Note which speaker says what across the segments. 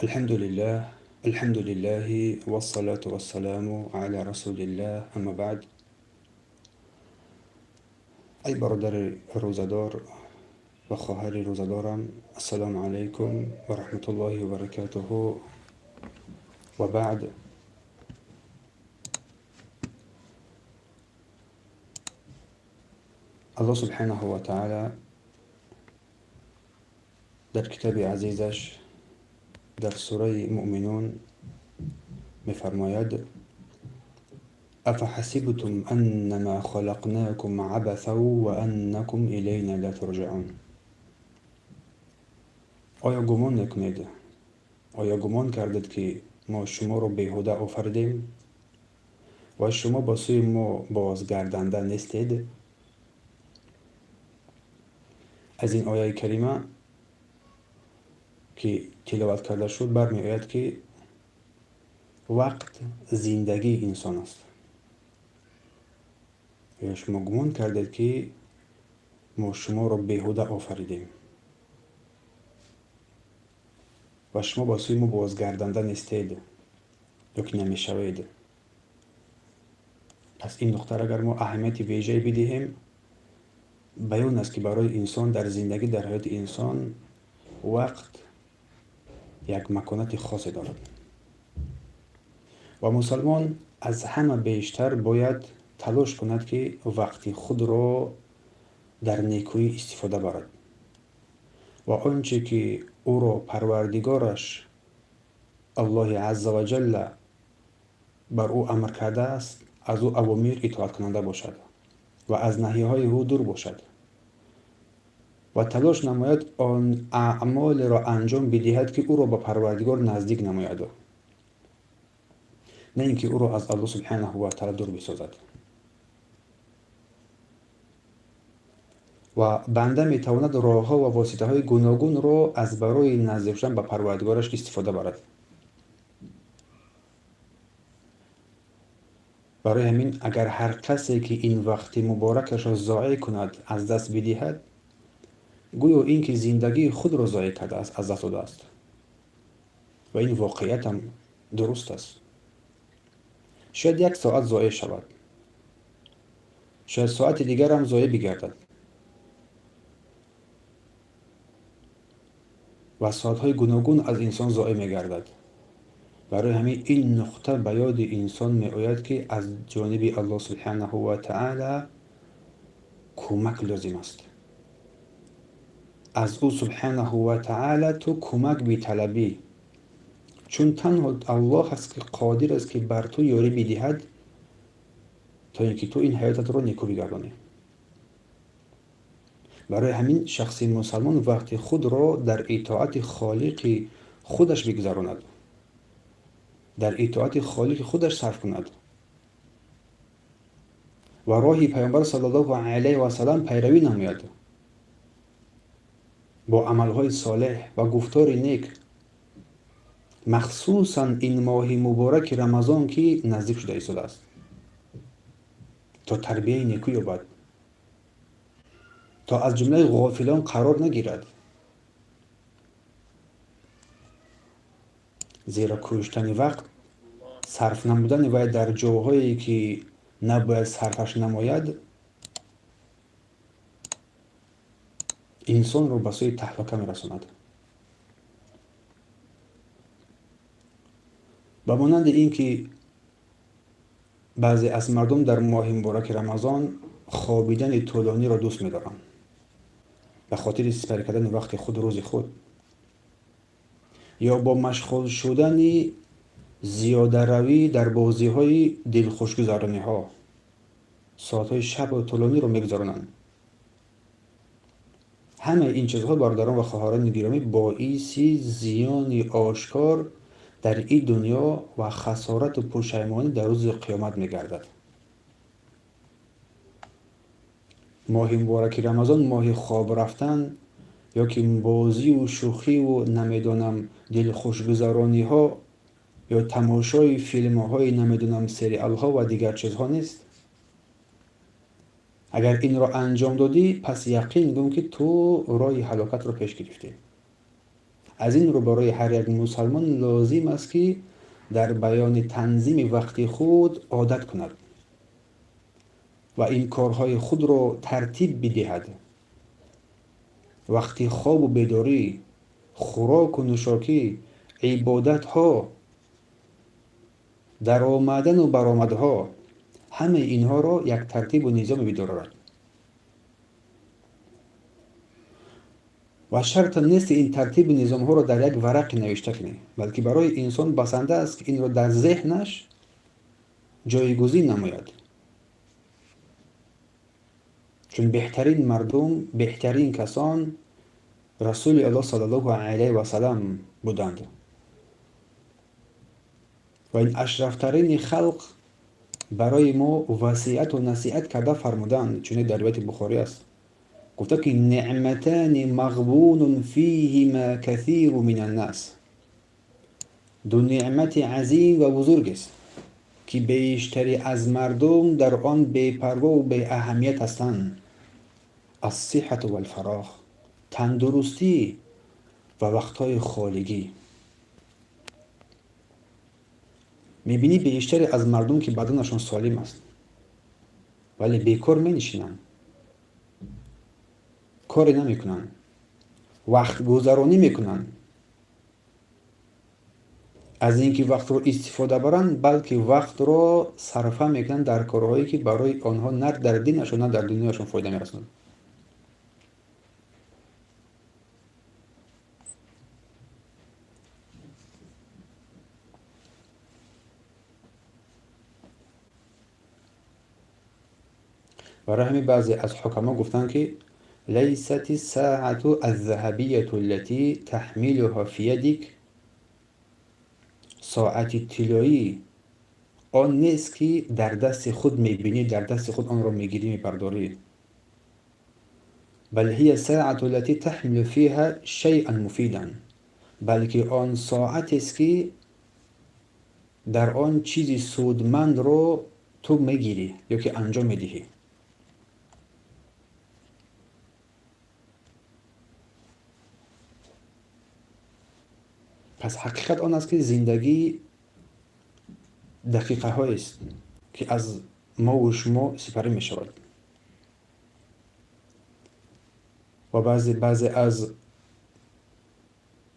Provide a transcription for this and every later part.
Speaker 1: الحمد لله، الحمد لله والصلاة والسلام على رسول الله، أما بعد. ای برادر روزه‌دار و خواهر روزه‌دارم، السلام علیکم و رحمت الله و برکاته. و بعد، الله سبحانه و تعالی در کتاب عزیزش در سوره مؤمنون می‌فرماید: افحسبتم انما خلقناكم عبثا وانكم الینا لا ترجعون. آیا گمان نکنید، آیا گمان کردید که ما شما را بیهوده آفریدیم و شما به سوی ما بازگردنده نیستید؟ از این آیه کریمه که تلاوت کرده شد برمی آید که وقت زندگی انسان است. یا شما گمان کردید که ما شما را بیهوده آفریدیم و شما به سوی ما بازگردنده نیستید یا که نمیشوید. پس این نقطه را اگر ما اهمیت ویژه بدهیم، بیان است که برای انسان در زندگی، در حیات انسان وقت یک مکانت خاصی دارد و مسلمان از همه بیشتر باید تلاش کند که وقت خود را در نیکویی استفاده برد و آنچه که او را پروردگارش الله عز و جل بر او امر کرده است از او اوامر اطاعت کننده باشد و از نهی‌های او دور باشد و تلاش نماید آن اعمال را انجام بدهد که او را به پروردگار نزدیک نماید، نه اینکه او را از الله سبحانه و تعالی دور بسازد. و بنده میتواند راه‌ها و واسطه‌های گوناگون را از برای نزدیک شدن به پروردگارش استفاده برد. برای همین اگر هر کسی که این وقت مبارکش را ضایع کند، از دست بدهد، گویا این که زندگی خود را ضایع کرده است، از دست داده است. و این واقعیت هم درست است. شاید یک ساعت ضایع شود، شاید ساعت دیگر هم ضایع بگردد و ساعت‌های گوناگون از انسان ضایع می‌گردد. برای همین این نقطه به یاد انسان می‌آید که از جانب الله سبحانه و تعالی کمک لازم است. از او سبحانه و تعالی تو کمک بی‌طلبی، چون تنها الله است که قادر است که بر تو یاری بدهد تا اینکه تو این حیاتت را نیکو بگردانی. برای همین شخص مسلمان وقت خود را در اطاعت خالق خودش بگذراند، در اطاعت خالق خودش صرف کند و راه پیامبر صلی الله علیه و سلم پیروی نماید، با عملهای صالح و گفتار نیک، مخصوصا این ماه مبارک رمضان که نزدیک شده ایستاده است، تا تربیه نیکو یابد، تا از جمله غافلان قرار نگیرد. زیرا کشتن وقت، صرف نمودن وی در جاهایی که نباید صرفش نماید، انسان را به سوی تهلکه می‌رساند. به مانند اینکه بعضی از مردم در ماه مبارک رمضان خوابیدن طولانی را دوست می‌دارند به خاطر سپری کردن وقت خود، روز خود، یا با مشغول شدن زیاده روی در بازی‌های دلخوشگذرانی‌ها ساعت‌های شب و طولانی را می‌گذرانند. همه این چیزها برادران و خواهران گرامی باعث زیان آشکار در این دنیا و خسارت و پشیمانی در روز قیامت می‌گردد. ماه مبارک رمضان ماه خواب رفتن یا که بازی و شوخی و نمیدانم دلخوشگذرانی‌ها یا تماشای فیلم‌های نمیدانم سریال‌ها و دیگر چیزها نیست. Агар инро анҷом додӣ, пас яқин гун, ки ту роҳи ҳалокатро пеш гирифтӣ. Аз ин рӯ барои ҳар як мусалмон лозим аст, ки дар баёни танзими вақти худ одат кунад ва ин корҳои худро тартиб бидиҳад. Вақти хобу бедорӣ, хӯроку нӯшокӣ, ибодатҳо, даромадану баромадҳо, ҳамаи инҳоро як тартибу низоме бидорад. Ва шарт нест, ки ин тартибу низомҳоро дар як варақе навишта кунӣ, балки барои инсон басанда аст, ки инро дар зеҳнаш ҷойгузин намояд. Чун беҳтарин мардум, беҳтарин касон Расули Аллоҳ саллаллоҳу алайҳи васалам буданд. Ва ин ашрафтарини халқ барои мо васияту насиҳат карда фармуданд, чунин дар ривояти Бухорӣ аст. Гуфта, ки неъматани мағбунун фиҳима касиру мин аннас. Ду неъмати азим ва бузургест, ки бештари аз мардум дар он бепарвову беаҳамият ҳастанд. Ассиҳату валфароғ, тандурустӣ ва вақтҳои холигӣ. Мебинӣ, бештаре аз мардум, ки баданашон солим аст, вале бекор менишинанд, коре намекунанд, вақтгузаронӣ мекунанд. Аз ин ки вақтро истифода баранд, балки вақтро сарфа мекунанд дар корҳое, ки барои онҳо на дар динашон, на дар дунёяшон фоида мерасонад. Барои ҳамин баъзе аз ҳукамо гуфтанд, ки лайсат ссаату аззаҳабияту аллатӣ таҳмилуҳа фи ядик. Соати тиллоӣ он нест, ки дар дасти худ мебинӣ, дар дасти худ онро мегирӣ, мебардорӣ. Бал ҳия саату аллатӣ таҳмилу фиҳа шайъан муфидан, балки он соатест, ки дар он чизи судмандро ту мегирӣ ё ки анҷом медиҳӣ. Пас ҳақиқат он аст, ки зиндагӣ дақиқаҳоест, ки аз мову шумо сипарӣ мешавад. Ва баъзе аз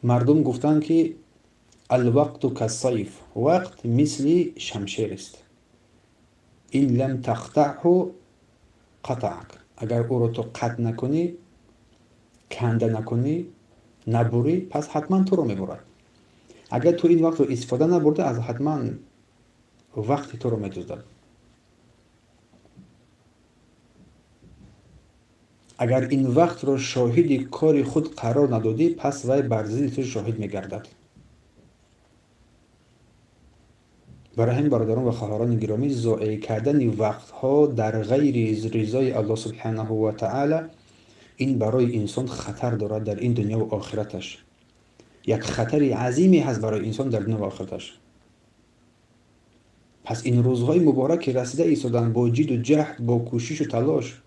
Speaker 1: мардум гуфтанд, ки алвақту кассайф, вақт мисли шамшерест. Ин лам тақтаъҳу қатаак, агар ӯро ту қатъ накунӣ, канда накунӣ, набурӣ, пас ҳатман туро мебурад. Агар ту ин вақтро истифода набурда, аз ҳатман вақти туро медуздад. Агар ин вақтро шоҳиди кори худ қарор надодӣ, пас вай бар зидди ту шоҳид мегардад. Барои ҳамин, бародарон ва хоҳарони гиромӣ, зоеъ кардани вақтҳо дар ғайри ризои Аллоҳ субҳанаҳу ва таъала ин барои инсон хатар дорад дар ин дунёву охираташ. Як хатари азиме ҳаст барои инсон дар дунё ва охираташ. Пас ин рӯзҳои муборак, ки расида истоданд, бо ҷиду ҷаҳд, бо кӯшишу талош,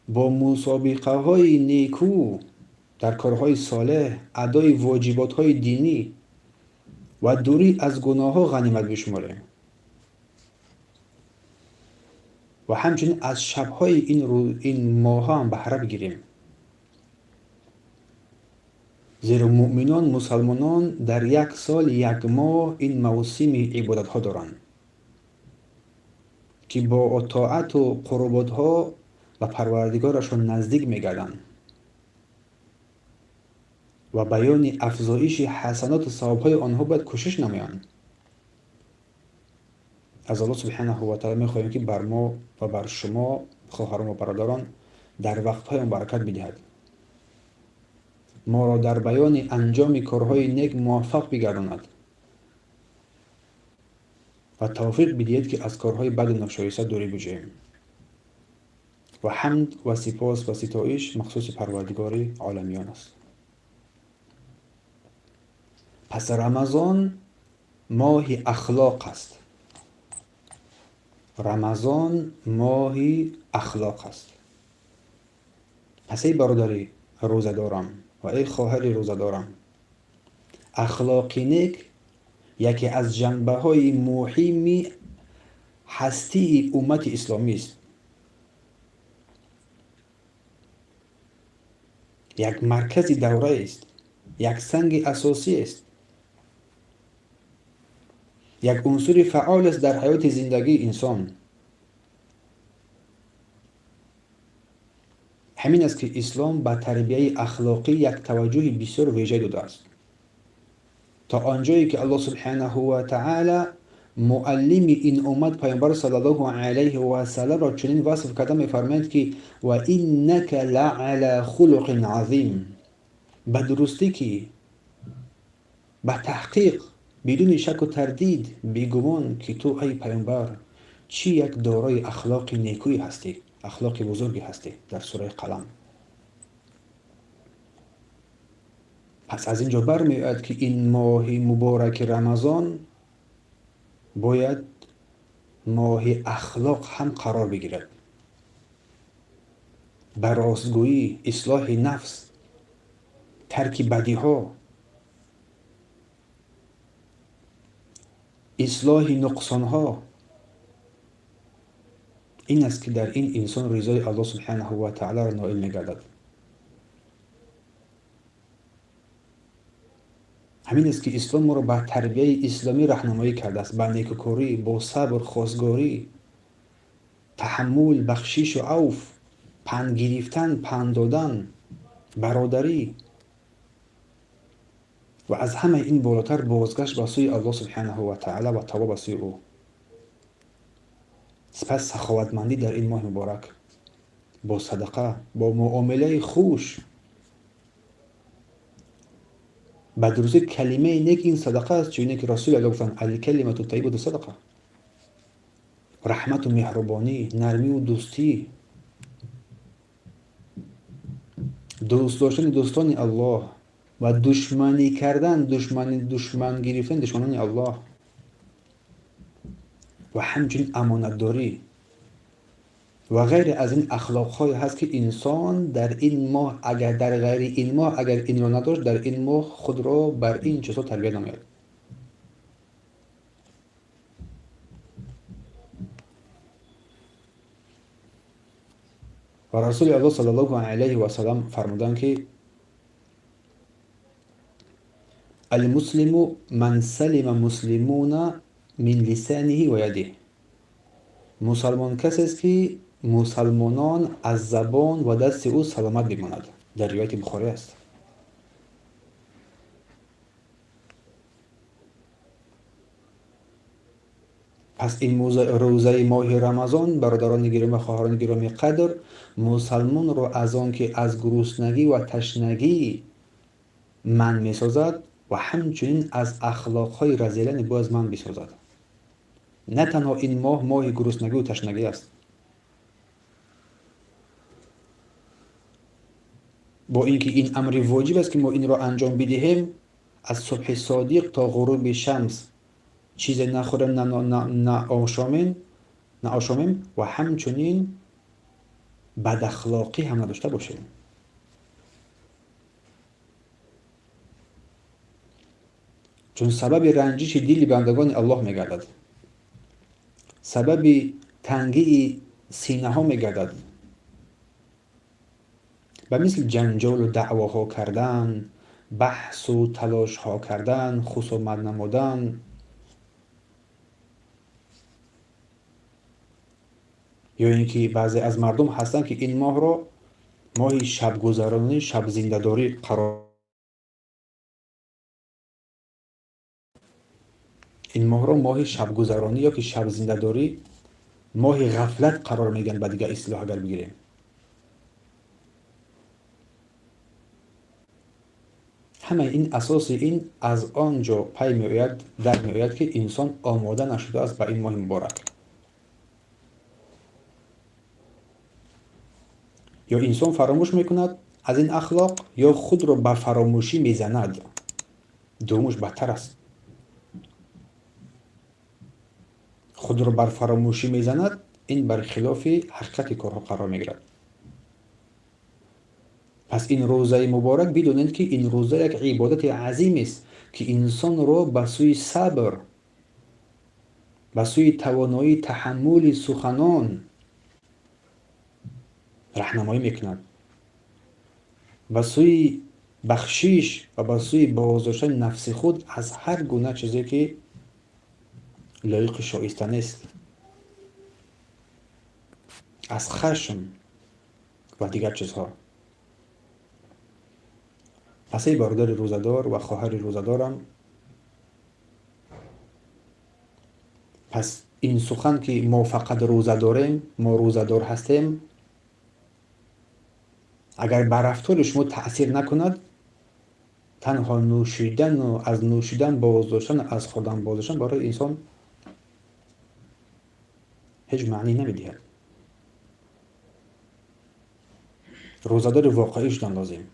Speaker 1: бо мусобиқаҳои некӯ дар корҳои солеҳ, адои воҷиботҳои динӣ ва дурӣ аз гуноҳҳо ғанимат бишуморем ва ҳамчунин аз шабҳои ин моҳҳо ҳам баҳра бигирем. Зеро муъминон, мусалмонон дар як сол як моҳ ин мавсими ибодатҳо доранд, ки бо тоату қурботҳо ба Парвардигорашон наздик мегарданд ва баёни афзоиши ҳасаноту савобҳои онҳо бояд кӯшиш намоянд. Аз Аллоҳ субҳанаҳу ва таъала мехоҳем, ки бар мо ва бар шумо, хоҳарон ва бародарон, дар вақтҳои баракат бидиҳад, моро дар баёни анҷоми корҳои нек муваффақ бигардонад ва тавфиқ бидиҳед, ки аз корҳои баду ношоиста дурӣ биҷӯем. Ва ҳамд ва сипос ва ситоиш махсуси Парвардигори оламиён аст. Пас Рамазон моҳи ахлоқ аст. Рамазон моҳи ахлоқ аст. Пас эй бародари рӯзадорам ва эй хоҳари рӯзадорам, ахлоқи нек яке аз ҷанбаҳои муҳими ҳастии уммати исломист. Як маркази давраест, як санги асосиест, як унсури фаъол аст дар ҳаёти зиндагии инсон. Ҳамин аст, ки ислом ба тарбияи ахлоқӣ як таваҷҷӯҳи бисёр вежа додааст, то он ҷое ки Аллоҳ субҳанаҳу ва таъала муаллими ин уммат Паёмбар саллаллоҳу алайҳи васалламро чунин васф карда мефармояд, ки ва иннака лаъала хулуқин азим. Ба дурустӣ ки ба таҳқиқ бидуни шаку тардид бигумон ки ту ай Паёмбар чӣ як дорои ахлоқи некӯе ҳастӣ, ахлоқи бузурге ҳастӣ. Дар сураи Қалам. Пас аз ин ҷо бармеояд, ки ин моҳи мубораки Рамазон бояд моҳи ахлоқ ҳам қарор бигирад. Ба ростгӯӣ, ислоҳи нафс, тарки бадиҳо, ислоҳи нуқсонҳо. Ин аст, ки дар ин инсон ризои Аллоҳ субҳанаҳу ва таолоро ноил мегардад. Ҳамин аст, ки ислом моро ба тарбияи исломӣ раҳнамоӣ кардааст, ба некукорӣ, бо сабр, хосгорӣ, таҳаммул, бахшишу авф, панд гирифтан, панд додан, бародарӣ ва аз ҳамаи ин болотар бозгашт ба сӯи Аллоҳ субҳанаҳу ва таъала ва тавба ба сӯи ӯ. Сипас саховатмандӣ дар ин моҳи муборак бо садақа, бо муомилаи хуш. Ба дурустӣ калимаи нек ин садақа аст, чуне ки Расули Аллоҳ гуфтанд: алкалимату таййибату садақа. Раҳмату меҳрубонӣ, нармиву дӯстӣ, дӯст доштани дӯстони Аллоҳ ва душманӣ кардан, душман гирифтани душманони Аллоҳ ва ҳамчунин амонатдорӣ ва ғайре аз ин ахлоқҳое ҳаст, ки инсон дар ин моҳ, агар дар ғайри ин моҳ агар инро надошт, дар ин моҳ худро бар ин чизҳо тарбия намояд. Ва Расули Аллоҳ саллаллоҳу алайҳи васаллам фармуданд, ки алмуслиму ман салима муслимуна мин лисаниҳи ва ядиҳ. Мусалмон касест, ки мусалмонон аз забон ва дасти ӯ саломат бимонад. Дар ривояти Бухорӣ аст. Пас ин рӯзаи моҳи Рамазон, бародарони гиромӣ ва хоҳарони гиромӣ қадр, мусалмонро аз он ки аз гуруснагӣ ва ташнагӣ манъ месозад ва ҳамчунин аз ахлоқҳои разила бояд манъ бисозад. На танҳо ин моҳ моҳи гуруснагиву ташнагӣ аст, бо ин ки ин амри воҷиб аст, ки мо инро анҷом бидиҳем, аз субҳи содиқ то ғуруби шамс чизе нахӯрем, наошомем ва ҳамчунин бадахлоқӣ ҳам надошта бошем. Чун сабаби ранҷиши дили бандагони Аллоҳ мегардад, сабаби тангии синаҳо мегардад, ба мисли ҷанҷолу даъвоҳо кардан, баҳсу талошҳо кардан, хусомат намудан. Ё ин ки баъзе аз мардум ҳастанд, ки ин моҳро моҳи шабгузаронӣ, шабзиндадорӣ қарор, ин моҳро моҳи шабгузаронӣ ё ки шабзиндадорӣ, моҳи ғафлат қарор медиҳанд. Ба дигар истилоҳ агар бигирем, ҳамаи ин асоси ин аз он ҷо пай меояд, дар меояд, ки инсон омода нашудааст ба ин моҳи муборак. Ё инсон фаромӯш мекунад аз ин ахлоқ, ё худро ба фаромӯшӣ мезанад. Дуввумаш бадтар аст. Худро бар фаромӯшӣ мезанад, ин бар хилофи ҳақиқати корҳо қарор мегирад. Пас ин рӯзаи муборак, бидонед, ки ин рӯза як ибодати азимест, ки инсонро ба сӯи сабр, ба сӯи тавоноии таҳаммули суханон раҳнамоӣ мекунад, ба сӯи бахшиш ва ба сӯи боздоштани нафси худ аз ҳар гуна чизе, ки лоиқи шоиста нест, аз хашм ва дигар чизҳо. Пас эй бародари рӯзадор ва хоҳари рӯзадорам, пас ин сухан, ки мо фақат рӯза дорем, мо рӯзадор ҳастем, агар бар рафтори шумо таъсир накунад, танҳо нӯшидану аз нӯшидан боздоштан, аз хӯрдан боздоштан барои инсон ҳеҷ маънӣ намедиҳад. Рӯзадори воқеӣ шудан лозим.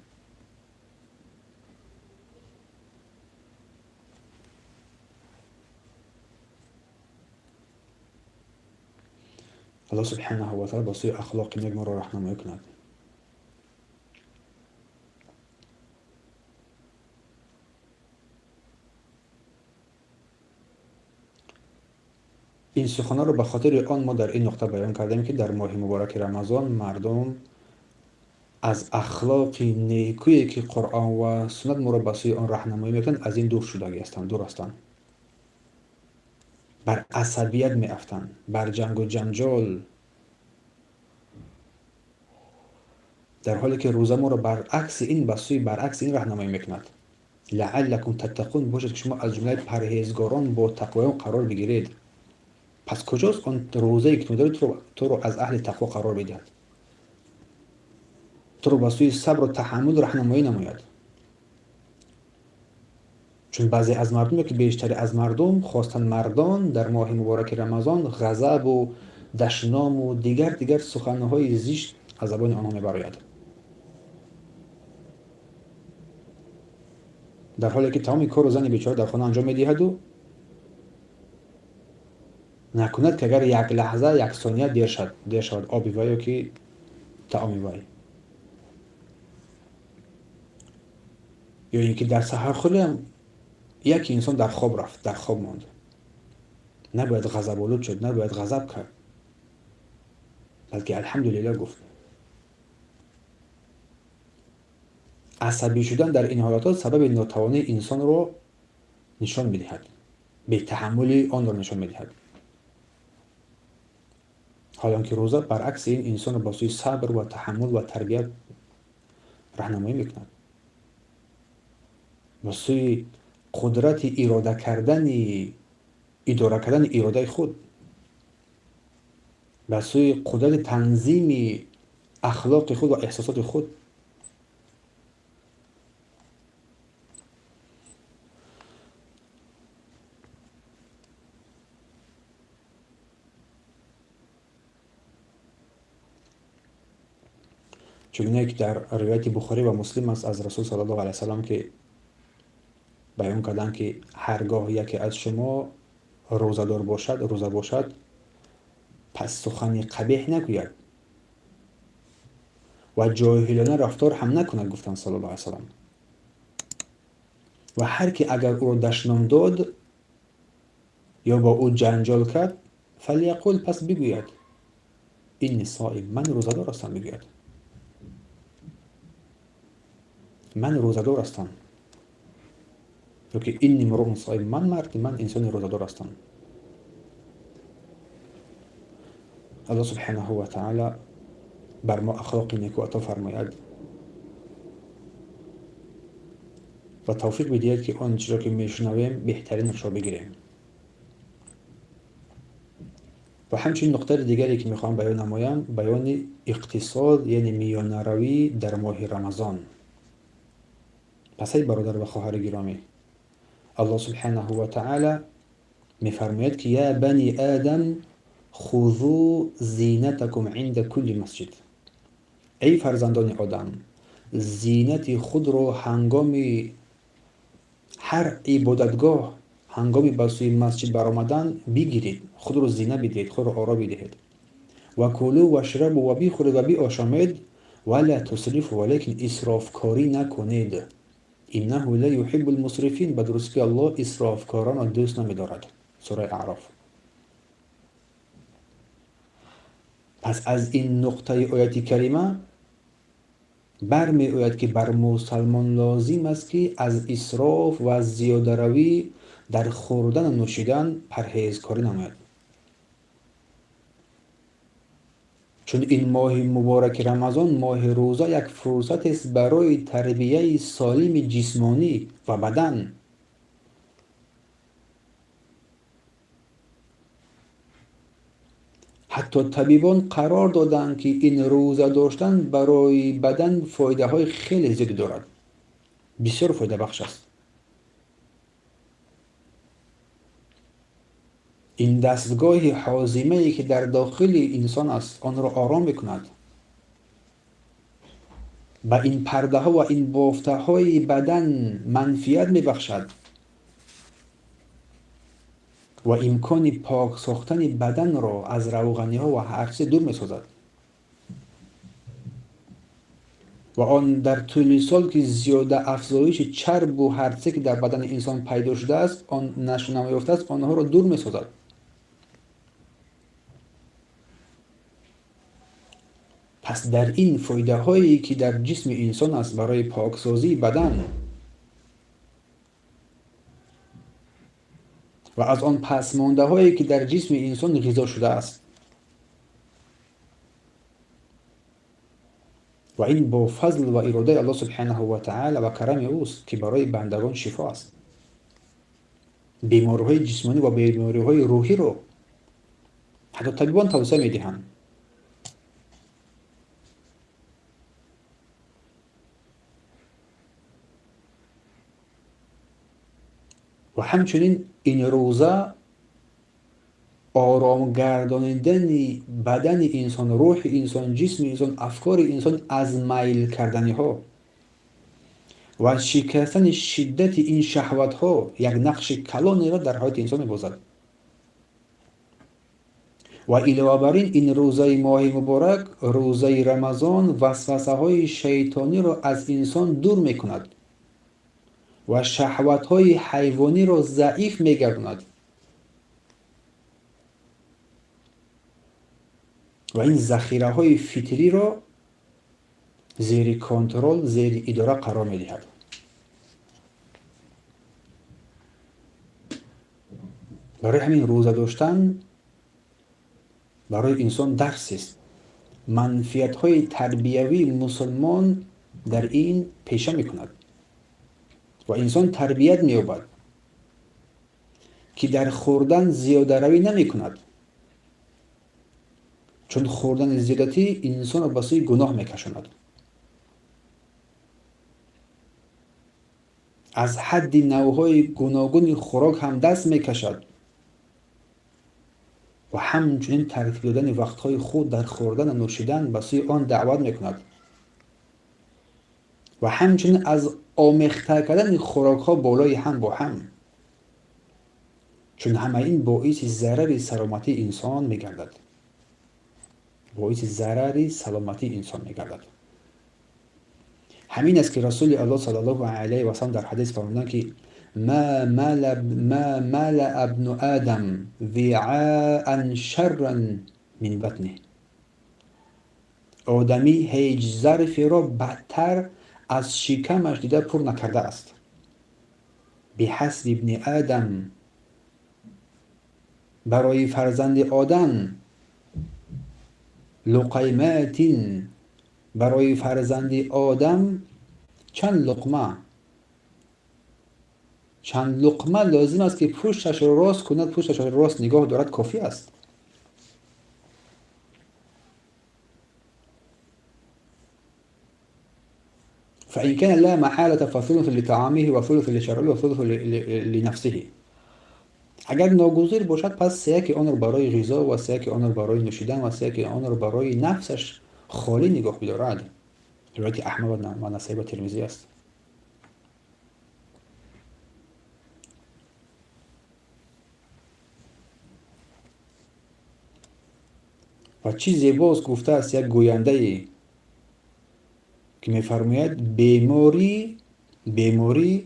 Speaker 1: Аллоҳ субҳанаҳу ва таъала ба сӯи ахлоқи нек моро раҳнамоӣ кунад. Ин суханҳоро ба хотири он мо дар ин нуқта баён кардем, ки дар моҳи мубораки Рамазон мардум аз ахлоқи некӯе, ки Қуръон ва суннат моро ба сӯи он раҳнамоӣ мекунанд, аз ин дур шудагӣ ҳастанд, дур ҳастанд, бар асабият меафтанд, бар ҷангу ҷанҷол, дар ҳоле ки рӯза моро баръакси ин, ба сӯи баръакси ин раҳнамоӣ мекунад. Лааллакум таттақун, бошад, ки шумо аз ҷумлаи парҳезгорон бо тақвоён қарор бигиред. Пас куҷост он рӯзае, ки ту медорӣ, туро аз аҳли тақво қарор медиҳад, туро ба сӯи сабру таҳаммул раҳнамоӣ намояд? Чун баъзе аз мардум, ё ки бештаре аз мардум, хостан мардон, дар моҳи мубораки Рамазон ғазабу дашному дигар суханҳои зишт аз забони онҳо мебарояд, дар ҳоле ки тамоми кору зани бечора дар хона анҷом медиҳаду накунад, ки агар як лаҳза, як сония дер шавад оби вай ё ки таоми вай, ё ин ки дар саҳархӯриам яке инсон дар хоб рафт, дар хоб монд, набояд ғазаболуд шуд, набояд ғазаб кард, балки алҳамдулилла гуфт. Асабӣ шудан дар ин ҳолатҳо сабаби нотавонии инсонро нишон медиҳад, бетаҳаммули онро нишон медиҳад. Ҳолон ки рӯза баръакси ин инсонро ба сӯи сабр ва таҳаммул ва тарбият раҳнамоӣ мекунад, ба сӯи қудрати ирода кардани, идора кардани иродаи худ, ба сӯи қудрати танзими ахлоқи худ ва эҳсосоти худ. Чунонае ки дар ривояти Бухорӣ ва Муслим аст аз Расул саллаллоҳу алайҳи васаллам, ки баён карданд, ки ҳаргоҳ яке аз шумо рӯзадор бошад, рӯза бошад, пас сухани қабеҳ нагӯяд ва ҷоҳилона рафтор ҳам накунад, гуфтанд саллаллоҳу алайҳи васаллам. Ва ҳар ки агар ӯро дашном дод ё бо ӯ ҷанҷол кард, фалияқул, пас бигӯяд: инни соим, ман рӯзадор ҳастам, бигӯяд: ман рӯзадор ҳастам, ё ки инни мруун соим, ман марди, ман инсони рӯзадор ҳастам. Аллоҳ субҳанаҳу ва таъала бар мо ахлоқи неку ато фармояд ва тавфиқ бидиҳад, ки он чиро, ки мешунавем, беҳтаринашро бигирем. Ва ҳамчунин нуқтаи дигаре, ки мехоҳам баён намоям, баёни иқтисод, яъне миёнаравӣ дар моҳи Рамазон. Пас эй бародар ва хоҳари гиромӣ, Аллоҳ субҳанаҳу ва таъала мефармояд, ки я бани адам хузу зинатакум инда кулли масҷид. Эй фарзандони одам, зинати худро ҳангоми ҳар ибодатгоҳ, ҳангоми ба сӯи масҷид баромадан бигиред, худро зина бидиҳед, худро оро бидиҳед. Ва кулу вашрабу, ва бихӯред ва биошомед. Вала тусрифу, валекин исрофкорӣ накунед. Иннаҳу ла юҳиббул мусрифин, ба дурустӣ Аллоҳ исрофкоронро дӯст намедорад. Сураи Аъроф. Пас аз ин нуқтаи ояти карима бармеояд, ки бар мусалмон лозим аст, ки аз исроф ва зиёдаравӣ дар хӯрдану нӯшидан парҳезкорӣ намояд. Чун ин моҳи мубораки Рамазон, моҳи рӯза, як фурсатест барои тарбияи солими ҷисмонӣ ва бадан. Ҳатто табибон қарор доданд, ки ин рӯза доштан барои бадан фоидаҳои хеле зиёде дорад, бисёр фоидабахш аст. Ин дастгоҳи ҳозимае, ки дар дохили инсон аст, онро ором мекунад. Ба ин пардаҳо ва ин бофтаҳои бадан манфиат мебахшад ва имкони пок сохтани баданро аз равғаниҳо ва ҳар чизе дур месозад. Ва он дар тӯли сол, ки зиёда афзоиши чарбу ҳар чизе, ки дар бадани инсон пайдо шудааст, он нашъунамо ёфтааст, онҳоро дур месозад. Пас дар ин фоидаҳое, ки дар ҷисми инсон аст барои поксозии бадан ва аз он пасмондаҳое, ки дар ҷисми инсон ғизо шудааст, ва ин бо фазл ва иродаи Аллоҳ субҳанаҳу ва таъала ва карами ӯст, ки барои бандагон шифо аст. Бемориҳои ҷисмонӣ ва бемориҳои рӯҳиро ҳатто табибон тавсия медиҳанд. Ва ҳамчунин ин рӯза ором гардонидани бадани инсон, рӯҳи инсон, ҷисми инсон, афкори инсон аз майл карданиҳо ва шикастани шиддати ин шаҳватҳо як нақши калонеро дар ҳаёти инсон мебозад. Ва илова бар ин, ин рӯзаи моҳи муборак, рӯзаи Рамазон, васвасаҳои шайтониро аз инсон дур мекунад ва шаҳватҳои ҳайвониро заиф мегардонад. Ва ин захираҳои фитриро зери контрол, зери идора қарор медиҳад. Барои ҳамин рӯза доштан барои инсон дарсест. Манфиатҳои тарбиявии мусулмон дар ин пеша мекунад ва инсон тарбият меёбад, ки дар хӯрдан зиёдаравӣ намекунад, чун хӯрдани зиёдатӣ инсонро ба сӯи гуноҳ мекашонад. Аз ҳадди навъҳои гуногуни хӯрок ҳам даст мекашад ва ҳамчунин тартиб додани вақтҳои худ дар хӯрдану нӯшидан ба сӯи он даъват мекунад ва ҳамчунин аз омехта кардани хӯрокҳо болои ҳам бо ҳам, чун ҳама ин боиси зарари саломатии инсон мегардад. Боиси зарари саломатии инсон мегардад. Ҳамин аст, ки Расули Аллоҳ саллаллоҳу алайҳи васаллам дар ҳадис фармуданд, ки ма малаа ибну адам виъаан шарран мин батних. Одамӣ ҳеҷ зарферо бадтар аз шикамаш дида пур накардааст. Биҳасби ибни адам, барои фарзанди одам, луқайматин, барои фарзанди одам чанд луқма, чанд луқма лозим аст, ки пушташро рост кунад, пушташро рост нигоҳ дорад, кофӣ аст. فإن كان لا محالة فثلث لطعامه وثلث لشرابه وثلث لنفسه. اگر ناگزیر باشد، پس سیک آن را برای غذا و سیک آن را برای نوشیدن و سیک آن را برای نفسش خالی نگاه بدارد. روایت احمد و نسائی و ترمذی است. و چی زیباست گفته است یک گوینده Ки мефармояд: беморӣ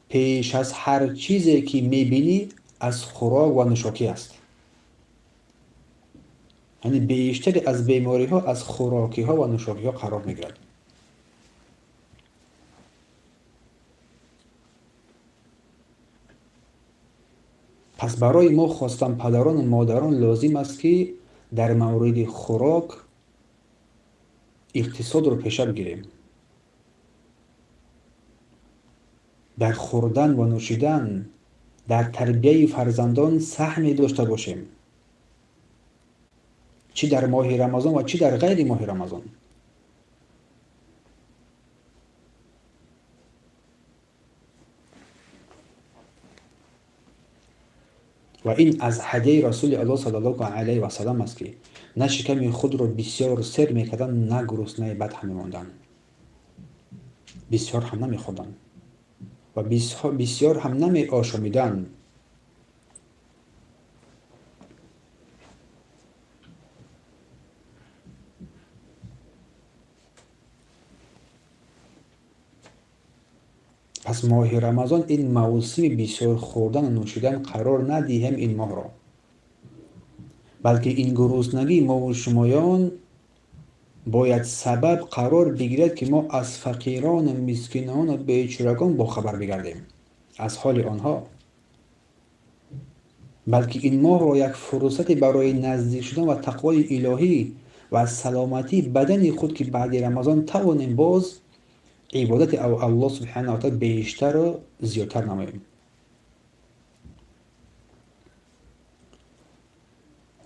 Speaker 1: пеш аз ҳар чизе ки мебинӣ аз хӯрок ва нӯшокӣ аст. Яъне бештаре аз бемориҳо аз хӯрокиҳо ва нӯшокиҳо қарор мегирад. Пас барои мо хостан падарону модарон лозим аст, ки дар мавриди хӯрок иқтисодро пеша бигирем. Дар хӯрдан ва нӯшидан, дар тарбияи фарзандон саҳме дошта бошем, чӣ дар моҳи Рамазон ва чӣ дар ғайри моҳи Рамазон. Ва ин аз ҳадияи Расули Аллоҳ саллаллоҳу алайҳи васаллам аст, ки на шиками худро бисёр сер мекарданд, на гуруснаи бад ҳам мемонданд, бисёр ҳам намехӯрданд ва бисёр ҳам намеошомиданд. Пас моҳи Рамазон ин мавсими бисёр хӯрдану нӯшидан қарор надиҳем ин моҳро, балки ин гуруснагии мову шумоён бояд сабаб қарор бигирад, ки мо аз фақирону мискинону бечорагон бохабар бигардем аз ҳоли онҳо, балки ин моҳро як фурсате барои наздик шудан ва тақвои илоҳӣ ва саломатии бадани худ, ки баъди Рамазон тавонем боз ибодати Аллоҳ субҳанаҳу ва таъала бештару зиёдтар намоем.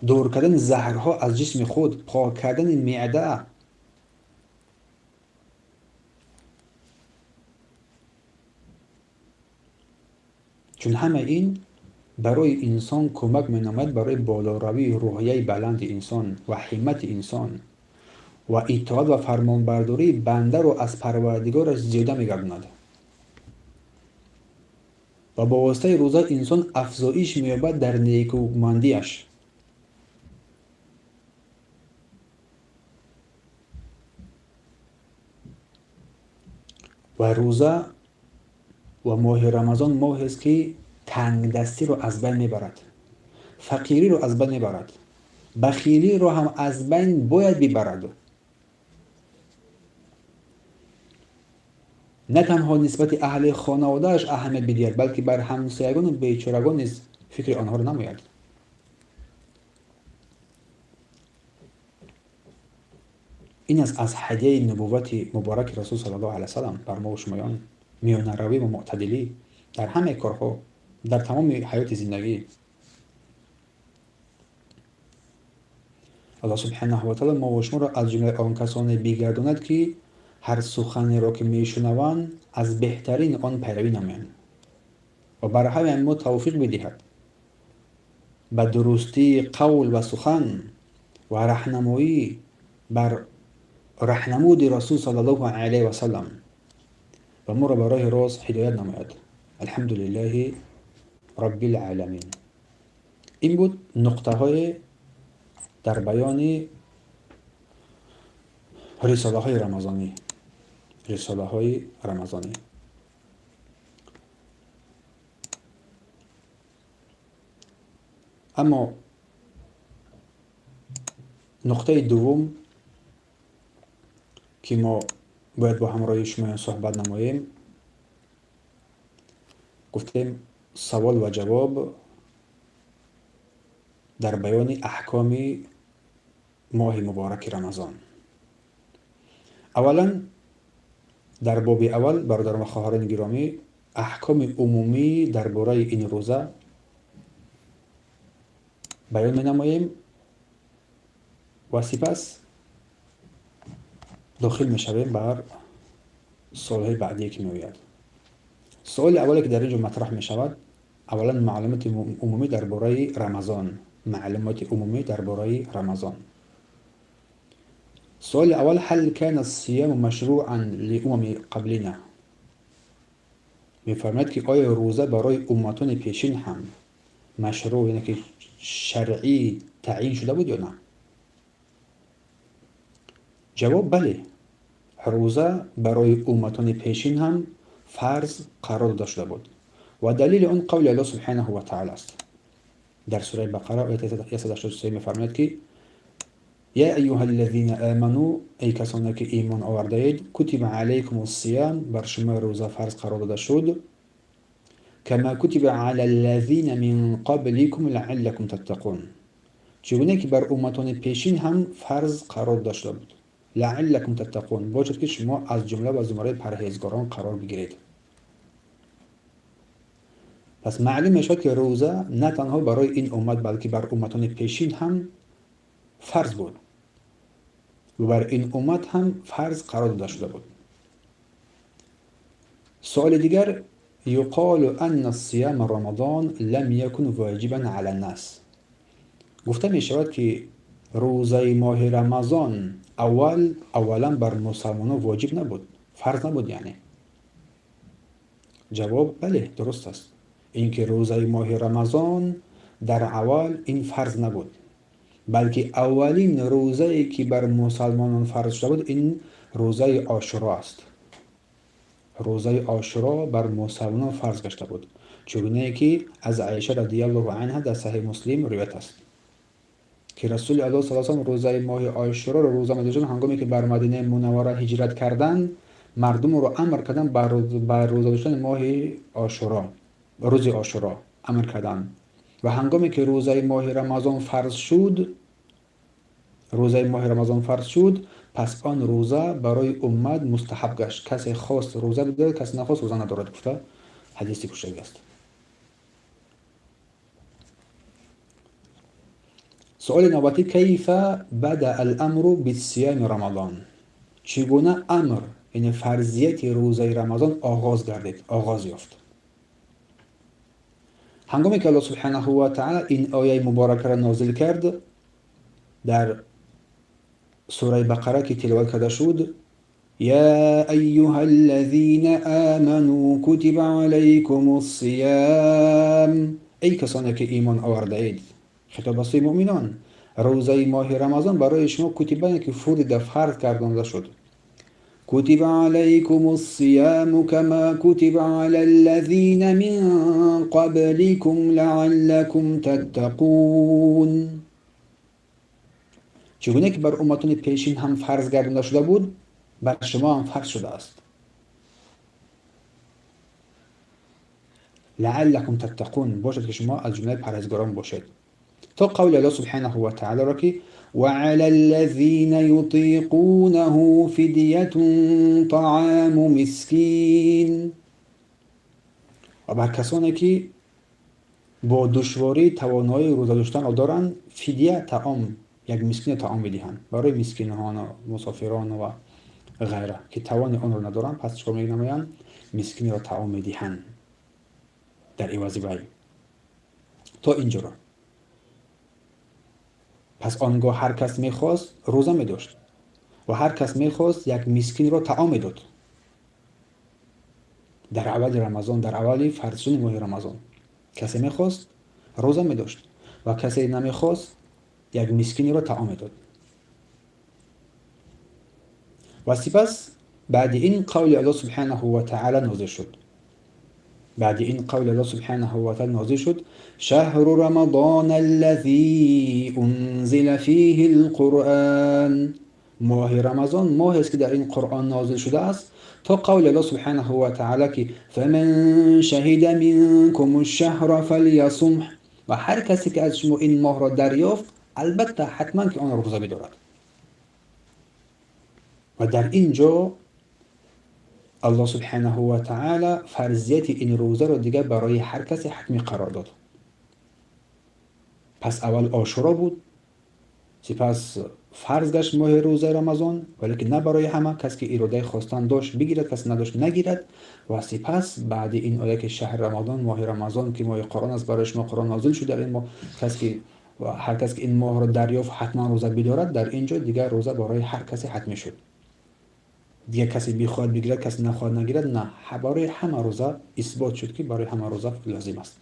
Speaker 1: Дур кардани заҳрҳо аз ҷисми худ, пок кардани меъда, чун ҳама ин барои инсон кӯмак менамояд барои болоравии рӯҳияи баланди инсон ва ҳиммати инсон ва итоат ва фармонбардории бандаро аз Парвардигораш зиёда мегардонад. Ва бо воситаи рӯза инсон афзоиш меёбад дар некумандиаш. Ва рӯза ва моҳи Рамазон моҳест, ки тангдастиро аз байн мебарад, фақириро аз байн мебарад, бахилиро ҳам аз байн бояд бибарад. На танҳо нисбати аҳли хонаводааш аҳамият бидиҳад, балки бар ҳамсоягону бечорагон низ фикри онҳоро намояд. Ин аст аз ҳадияи нубуввати мубораки Расул саллаллоҳу алайҳи васаллам бар мо шумоён, миёнаравӣ ва мӯътадилӣ дар ҳамаи корҳо, дар тамоми ҳаёти зиндагӣ. Аллоҳ субҳанаҳу ва таъала мо ва шуморо аз ҷумлаи он касоне бигардонад, ки ҳар суханеро ки мешунаванд аз беҳтарини он пайравӣ намоянд ва бар ҳамаи мо тавфиқ бидиҳад ба дурустии қавл ва сухан ва раҳнамоӣ бар раҳнамуди Расул саллаллоҳу алайҳи васаллам ва моро ба роҳи рост ҳидоят намояд. Алҳамдулиллаҳи роббил оламин. Ин буд нуқтаҳое дар баёни рисолаҳои рамазонӣ. Рисолаҳои рамазонӣ. Аммо нуқтаи дуввум, ки мо бояд бо ҳамроҳии шумоён суҳбат намоем, гуфтем савол ва ҷавоб дар баёни аҳкоми моҳи мубораки Рамазон. Аввалан дар боби аввал, бародарон ва хоҳарони гиромӣ, аҳкоми умумӣ дар бораи ин рӯза баён менамоем ва сипас дохил мешавем бар суолҳои баъдие, ки меояд. Суоли аввале, ки дар ин ҷо матраҳ мешавад, аввалан маълумоти умумӣ дар бораи Рамазон. Маълумоти умумӣ дар бораи Рамазон. Суоли аввал: ҳал кана сияму машруан лиумами қаблина? Мефармояд, ки оё рӯза барои умматони пешин ҳам машрӯъ, яъне ки шаръӣ таъин шуда буд ё на? Ҷавоб: бале, Рӯза барои умматони пешин ҳам фарз қарор дода шуда буд ва далели он қавли Аллоҳ субҳанаҳу ва таъала аст. Дар сураи Бақара ояти 183 мефармояд, ки я айюҳаллазина аману, эй касоне ки имон овардаед, кутиба алайкумуссиям, бар шумо рӯза фарз қарор дода шуд, кама кутиба алаллазина мин қабликум лааллакум таттақун, чигуна ки бар умматони пешин ҳам фарз қарор дода шуда буд, лааллакум таттақун, бошад ки шумо аз ҷумла ва зумраи парҳезгорон қарор бигиред. Пас маълум мешавад, ки рӯза на танҳо барои ин уммат, балки бар умматони пешин ҳам фарз буд ва бар ин уммат ҳам фарз қарор дода шуда буд. Суоли дигар: юқолу анна сияма рамадон лам якун воҷибан ала ннас. Гуфта мешавад, ки рӯзаи моҳи Рамазон аввалан бар мусалмонон воҷиб набуд, фарз набуд яъне. Ҷавоб: бале, дуруст аст. Ин ки рӯзаи моҳи Рамазон дар аввал ин фарз набуд, балки аввалин рӯзае ки бар мусалмонон фарз шуда буд, ин рӯзаи Ошуро аст. Рӯзаи Ошуро бар мусалмонон фарз гашта буд, чунае ки аз Аиша радиаллоҳу анҳа дар Саҳиҳи Муслим ривоят аст, ки Расули Аллоҳ саллаллоҳу алайҳи васаллам рӯзаи моҳи Ошуроро рӯза медоштанд. Ҳангоме ки бар Мадинаи Мунаввара ҳиҷрат карданд, мардумро амр карданд бар рӯза доштани моҳи Ошуро, рӯзи Ошуро амр карданд. Ва ҳангоме ки рӯзаи моҳи Рамазон фарз шуд, рӯзаи моҳи Рамазон фарз шуд, пас он рӯза барои уммат мустаҳаб гашт. Касе хост рӯза бидорад, касе нахост рӯза надорад, гуфта ҳадиси кушоӣ аст. Суоли навбатӣ: кайфа баdaa ал-амру бисиями Рамазон? Чӣ гуна амр, яъне фарзияти рӯзаи Рамазон оғоз гардид, оғоз ёфт? Ҳангоме ки Аллоҳ субҳанаҳу ва таъала ин ояи муборакаро нозил кард, дар сураи Бақара ки тиловат карда шуд: я айюҳаллазина аману кутиба алайкумуссиям, эй касоне ки имон овардаед, хитоб ба сӯи муъминон, рӯзаи моҳи Рамазон барои шумо кутиба, ки фурида, фарз гардонда шуд. Кутиба алайкумуссияму кама кутиба алаллазина мин қабликум лааллакум таттақун. Чигуна ки бар умматони пешин ҳам фарз гардонда шуда буд, бар шумо ҳам фарз шудааст. Лааллакум таттақун, бошад ки шумо аз ҷумлаи парҳезгорон бошед. То қавли Аллоҳ субҳанаҳу ва таъаларо ки ва алаллазина ютиқунаҳу фидятун таъаму мискин, ва бар касоне ки бо душворӣ тавоноии рӯза доштанро доранд, фидя таом, як мискино таом медиҳанд барои мискинҳону мусофирон ва ғайра, ки тавони онро надоранд. Пас чикор менамоянд? Мискинро таом медиҳанд дар ивази вай. То инҷоро. Пас он гоҳ ҳар кас мехост рӯза медошт ва ҳар кас мехост як мискинро таом медод. Дар аввали Рамазон, дар аввали фарз шудани моҳи Рамазон касе мехост рӯза медошт ва касе намехост як мискинро таом медод. Ва сипас баъди ин қавли Аллоҳ субҳанаҳу ва таъала нозил шуд. Баъди ин қавли Аллоҳ субҳанаҳу ва таъала нозил шуд: шаҳру рамадон аллазӣ унзила фиҳи лқуръон. Моҳи Рамазон моҳест, ки дар ин Қуръон нозил шудааст. То қавли Аллоҳ субҳанаҳу ва таъала ки фаман шаҳида минкум шаҳра фалйасумҳ, ва ҳар касе ки аз шумо ин моҳро дарёфт, албатта ҳатман ки онро рӯза бидорад. Ва дар ин ҷо Аллоҳ субҳанаҳу ва таъала фарзияти ин рӯзаро дигар барои ҳар касе ҳатмӣ қарор дод. Пас аввал Ошуро буд, сипас фарз гашт моҳи рӯзаи Рамазон, валекин на барои ҳама. Кас ки иродаи хостан дошт бигирад, кас надошт нагирад. Ва сипас баъди ин оя ки шаҳри Рамазон, моҳи Рамазон ки моҳи Қуръон аст, барои шумо Қуръон нозил шуд дар ин моҳ, кас ки ҳар кас ки ин моҳро дарёфт ҳатман рӯза бидорад. Дар ин ҷо дигар рӯза барои ҳар касе ҳатмӣ шуд. Дигар касе бихоҳад бигирад, касе нахоҳад нагирад, на, барои ҳама рӯза исбот шуд, ки барои ҳама рӯза лозим аст.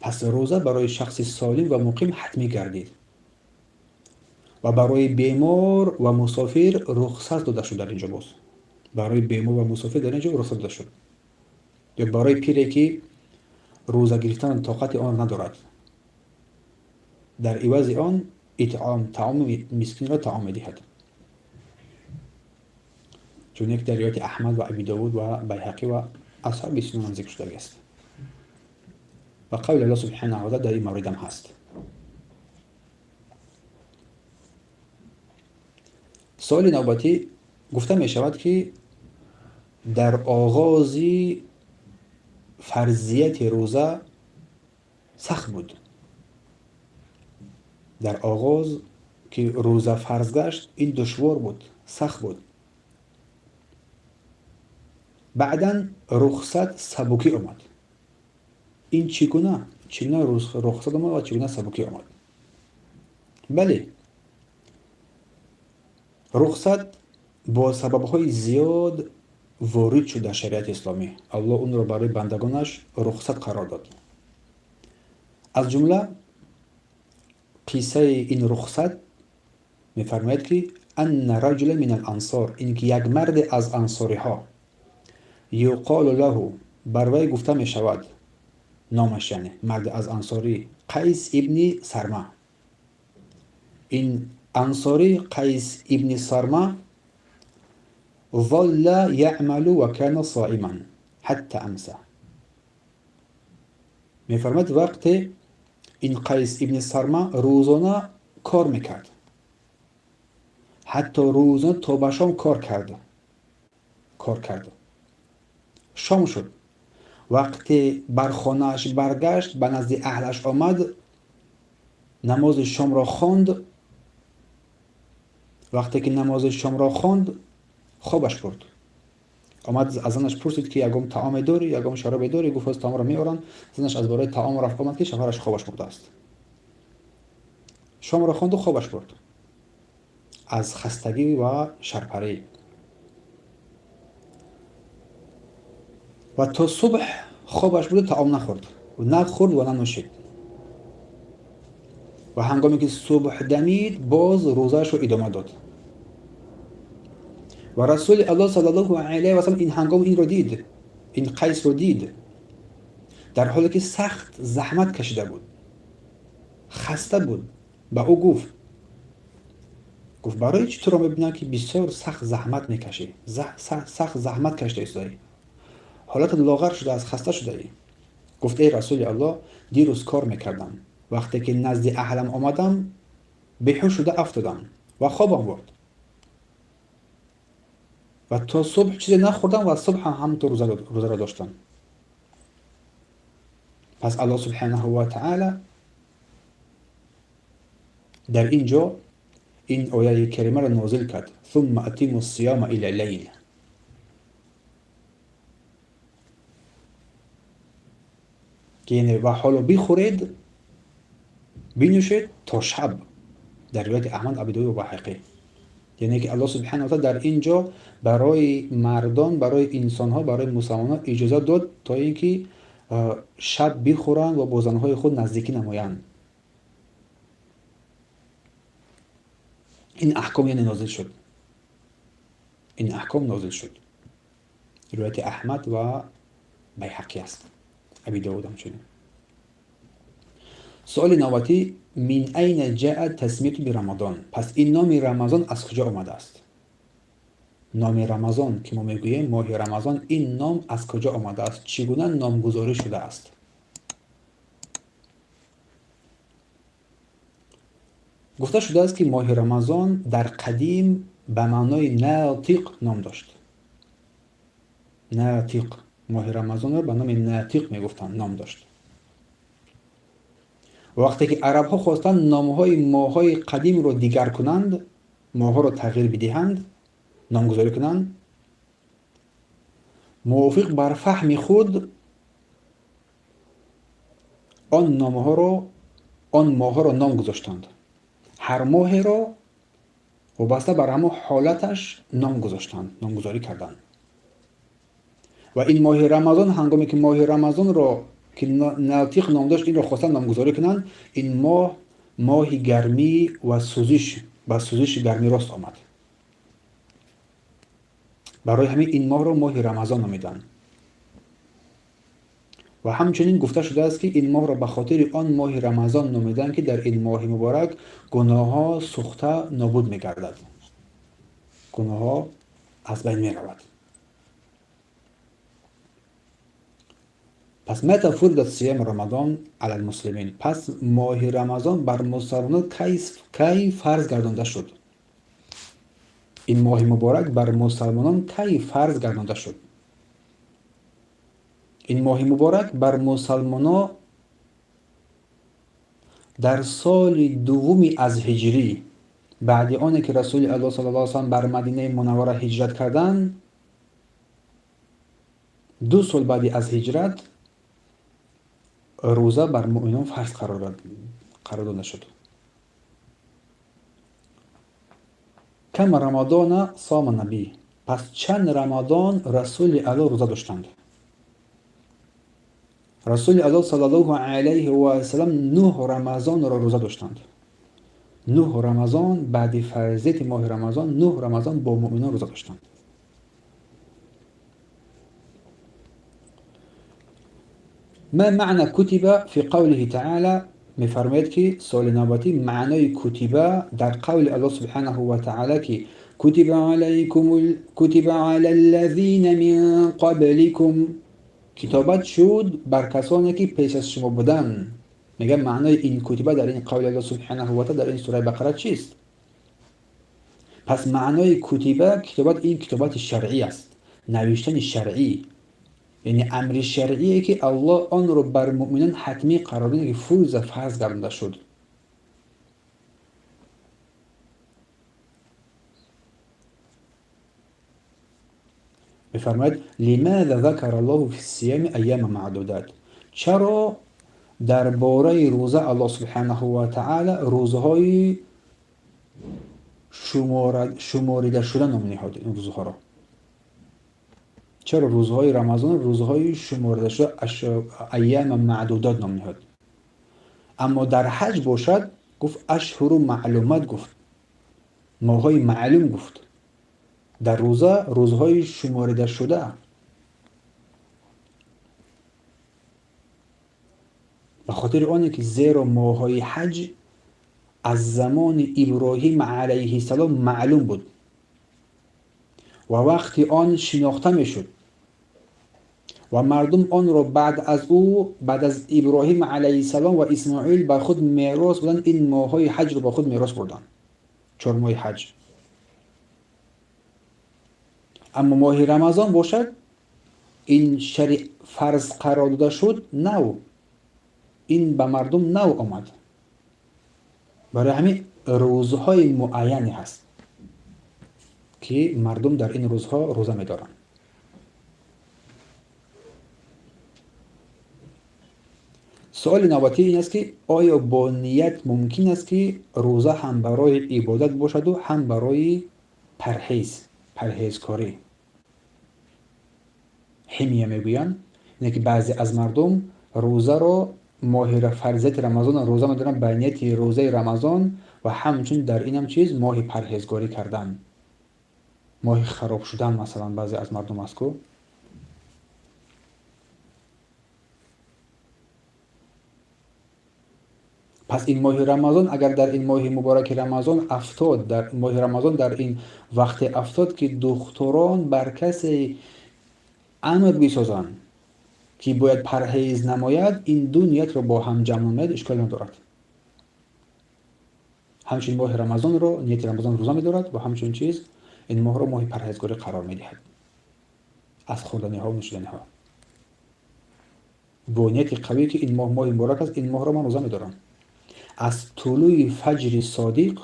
Speaker 1: Пас рӯза барои шахси солим ва муқим ҳатмӣ гардид. Ва барои бемор ва мусофир рухсат дода шуд дар инҷо боз. Барои бемор ва мусофир дар инҷо рухсат дода шуд. Ё барои пире ки рӯза гирифтан тоқати он надорад. Дар ивази он итъом, таоми мискинро таом медиҳад. Чун як дар ривояти Аҳмад ва Аби Довуд ва Байҳақӣ ва асҳоби сунан зикр шудааст. Ва қавли Аллоҳ субҳанаҳу ва таъала дар ин мавридам ҳаст. Суоли навбатӣ гуфта мешавад ки дар оғози фарзияти рӯза сахт буд. Дар оғоз ки рӯза фарз гашт, ин душвор буд, сахт буд. Баъдан рухсат сабукӣ омад. Ин чӣ гуна? Чӣ гуна рухсат омад ва чӣ гуна сабукӣ омад? Бале, рухсат бо сабабҳои зиёд ворид шуд дар шариати исломӣ. Аллоҳ онро барои бандагонаш рухсат қарор дод. Аз ҷумла қиссаи ин рухсат мефармояд ки анна раҷула мин ал-ансор, ин ки як марде аз ансориҳо, юқолу лаҳу, бар вай гуфта мешавад, номаш яъне марде аз ансорӣ Қайс ибни Сарма. Ин ансорӣ Қайс ибни Сарма ظل يعمل وكان صائما حتى أمسى. мефармояд вақте ин Қайс ибни Сарма рӯзона кор мекард, ҳатто рӯзона то ба шом кор кард. Шом шуд. Вақте бар хонааш баргашт, ба назди аҳлаш омад, намози шомро хонд. Вақте ки намози шомро хонд, хобаш бурд. Омад аз занаш пурсид ки ягон таоме дорӣ, ягон шаробе дорӣ? Гуфт ҳоз таомро меоранд. Занаш аз бораи таом рафт омад ки шавҳараш хобаш бурдааст. Шомро хонду хобаш бурд аз хастагӣ ва шарпарӣ. Ва то субҳ хобаш бурду таом нахӯрд, нахӯрд ва нанӯшид. Ва ҳангоме ки субҳ дамид, боз рӯзаашро идома дод. Ва Расули Аллоҳ саллаллоҳу алайҳи васаллам ин ҳангом инро дид, ин Қайсро дид, дар ҳоле ки сахт заҳмат кашида буд, хаста буд. Ба ӯ гуфт барои чӣ туро мебинам ки бисёр сахт заҳмат мекашӣ, сахт заҳмат кашида истодаӣ, ҳолатат лоғар шудааст, хаста шудаӣ? Гуфт эй Расули Аллоҳ, дирӯз кор мекардам, вақте ки назди аҳлам омадам, беҳуш шуда афтодам ва хобам бурд ва то субҳ чизе нахӯрдам ва субҳ ҳам ҳамтур рӯзаро доштам. Пас Аллоҳ субҳанаҳу ва таъала дар ин ҷо ин ояи каримаро нозил кард: ثم أتموا الصيام إلى الليل. Яъне ва ҳоло бихӯред, бинӯшед то шаб. Дар ривояти Аҳмад, Аби Довуд ва Байҳақӣ. Яъне ки Аллоҳ субҳанаҳу ва таъала дар ин ҷо барои мардон, барои инсонҳо, барои мусалмонҳо иҷоза дод то ин ки шаб бихӯранд ва бо занҳои худ наздикӣ намоянд. Ин аҳком яъне нозил шуд. Ин аҳком нозил шуд. Ривояти Аҳмад ва Байҳақӣ аст. Аби Довуд ҳамчунин. Суоли навбатӣ: мин айна ҷаа тасмияту бирамазон? Пас ин номи Рамазон аз куҷо омадааст? Номи Рамазон ки мо мегӯем моҳи Рамазон, ин ном аз куҷо омадааст? Чӣ гуна номгузорӣ шудааст? Гуфта шудааст ки моҳи Рамазон дар қадим ба маънои натиқ ном дошт. Натиқ. Моҳи Рамазонро ба номи натиқ мегуфтанд, ном дошт. Вақте ки арабҳо хостанд номҳои моҳҳои қадимро дигар кунанд, моҳҳоро тағйир бидиҳанд, номгузорӣ кунанд, мувофиқ бар фаҳми худ он номҳоро, он моҳҳоро ном гузоштанд. Ҳар моҳеро вобаста бар ҳамон ҳолаташ ном гузоштанд, номгузорӣ карданд. Ва ин моҳи Рамазон, ҳангоме ки моҳи Рамазонро ки натиқ ном дошт, инро хостанд номгузорӣ кунанд, ин моҳ моҳи гармӣ ва сӯзиш Ба сӯзиши гармӣ рост омад. Барои ҳамин ин моҳро моҳи Рамазон номиданд. Ва ҳамчунин гуфта шудааст, ки ин моҳро ба хотири он моҳи Рамазон номиданд, ки дар ин моҳи муборак гуноҳҳо сӯхта нобуд мегардад, гуноҳҳо аз байн меравад. Пас متى فرض صيام رمضان على المسلمين. Пас моҳи Рамазон бар мусалмонон кай фарз гардонда шуд? Ин моҳи муборак бар мусалмонон кай фарз гардонда шуд? Ин моҳи муборак бар мусалмоно дар соли дуввуми аз ҳиҷрӣ, баъди оне ки Расули Аллоҳ саллаллоҳу алайҳи васаллам бар Мадинаи Мунаввара ҳиҷрат карданд, 2 сол баъди аз ҳиҷрат рӯза бар муъминон фарз қарор дода шуд. Кам рамадона сома набӣ. Пас чанд Рамадон Расули Аллоҳ рӯза доштанд? Расули Аллоҳ саллаллоҳу алайҳи васаллам 9 Рамазонро рӯза доштанд. 9 Рамазон баъди фарзияти моҳи Рамазон 9 Рамазон бо муъминон рӯза доштанд. ما معنى كتب في قوله تعالى؟ می‌فرماید که سوال نوبتی معنای کتب در قول الله سبحانه و تعالی که کتب علیکم کتب علی الذین من قبلکم، کتابت شد بر کسانی که پیش از شما بودند. میگه معنای این کتب در این قول الله سبحانه و تعالی در این سوره بقره چیست؟ پس معنای کتب کتابت این کتابت شرعی است، نوشتن شرعی، یعنی امر شرعیه که الله آن رو بر مؤمنان حتمی قرار داده که فرض گردانده شد. می‌فرماید لماذا ذکر الله فی الصیام ایام معدودات. چرا درباره روزه الله سبحانه و تعالی روزهای شماریده شده نام نهاد این روزها را؟ چرا روزهای رمضان روزهای شمرده شده ایام معدودات نام نهاد؟ اما در حج باشد گفت اشهر معلومات، گفت ماهای معلوم گفت. در روزه روزهای شمرده شده. به خاطر آنه که زیرا ماهای حج از زمان ابراهیم علیه السلام معلوم بود و وقتی آن شناخته میشد و مردم آن را بعد از او، بعد از ابراهیم علیه السلام و اسماعیل بر خود میراث بردند. این ماهای حج رو با خود میراث بردند، 4 ماه حج. اما ماه رمضان باشد این شرع فرض قرار داده شد نو، این به مردم نو آمد. برای همین روزهای معینی هست که مردم در این روزها روزه می‌دارند. سوال نوبتی این است که آیا با نیت ممکن است که روزه هم برای عبادت باشد و هم برای پرهیزکاری؟ حمیه میگویند اینه که بعضی از مردم روزه را ماه فرضیت رمضان روزه می‌دارند به نیت روزه رمضان و همچنین در اینم چیز ماه پرهیزگاری کردن، ماه خراب شدن مثلا بعضی از مردم است که پس این ماه رمضان اگر در این ماه مبارک رمضان افتاد، در ماه رمضان در این وقت افتاد که دختران بر کسی امر بسازند که باید پرهیز نماید، این دو نیت رو با هم جمع نماید اشکال ندارد. همچنین ماه رمضان رو نیت رمضان روزه می‌دارد و همچنین چیز این ماه رو ماه پرهیزگاری قرار می‌دهد از خوردنی‌ها و نوشیدنی‌ها، با نیت قوی که این ماه ماه مبارک است، این ماه رو من روزه می‌دارم. از طلوع فجر صادق،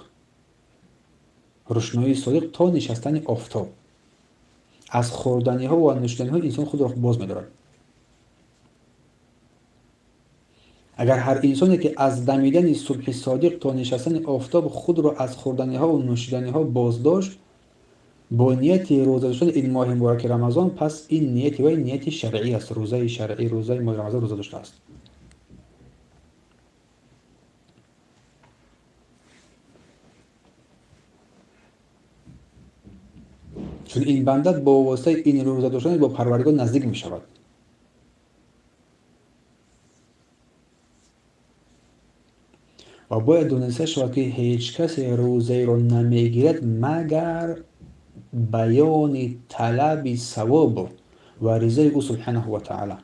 Speaker 1: روشنایی صادق تا نشستن آفتاب، از خوردنی‌ها و نوشیدنی‌ها انسان خود را باز می‌دارد. اگر هر انسانی که از دمیدن صبح صادق تا نشستن آفتاب خود را از خوردنی‌ها و نوشیدنی‌ها باز داشت با نیت روزه داشتن این ماه مبارک رمضان، پس این نیت و نیت شرعی است، روزه شرعی، روزه ماه رمضان روزه داشته است. Чун ин банда бо воситаи ин рӯза доштан бо Парвардигор наздик мешавад. Ва бояд дониста шавад, ки ҳеҷ касе рӯзаеро намегирад, магар баёни талаби савоб ва ризои ӯ субҳанаҳу ва таъала.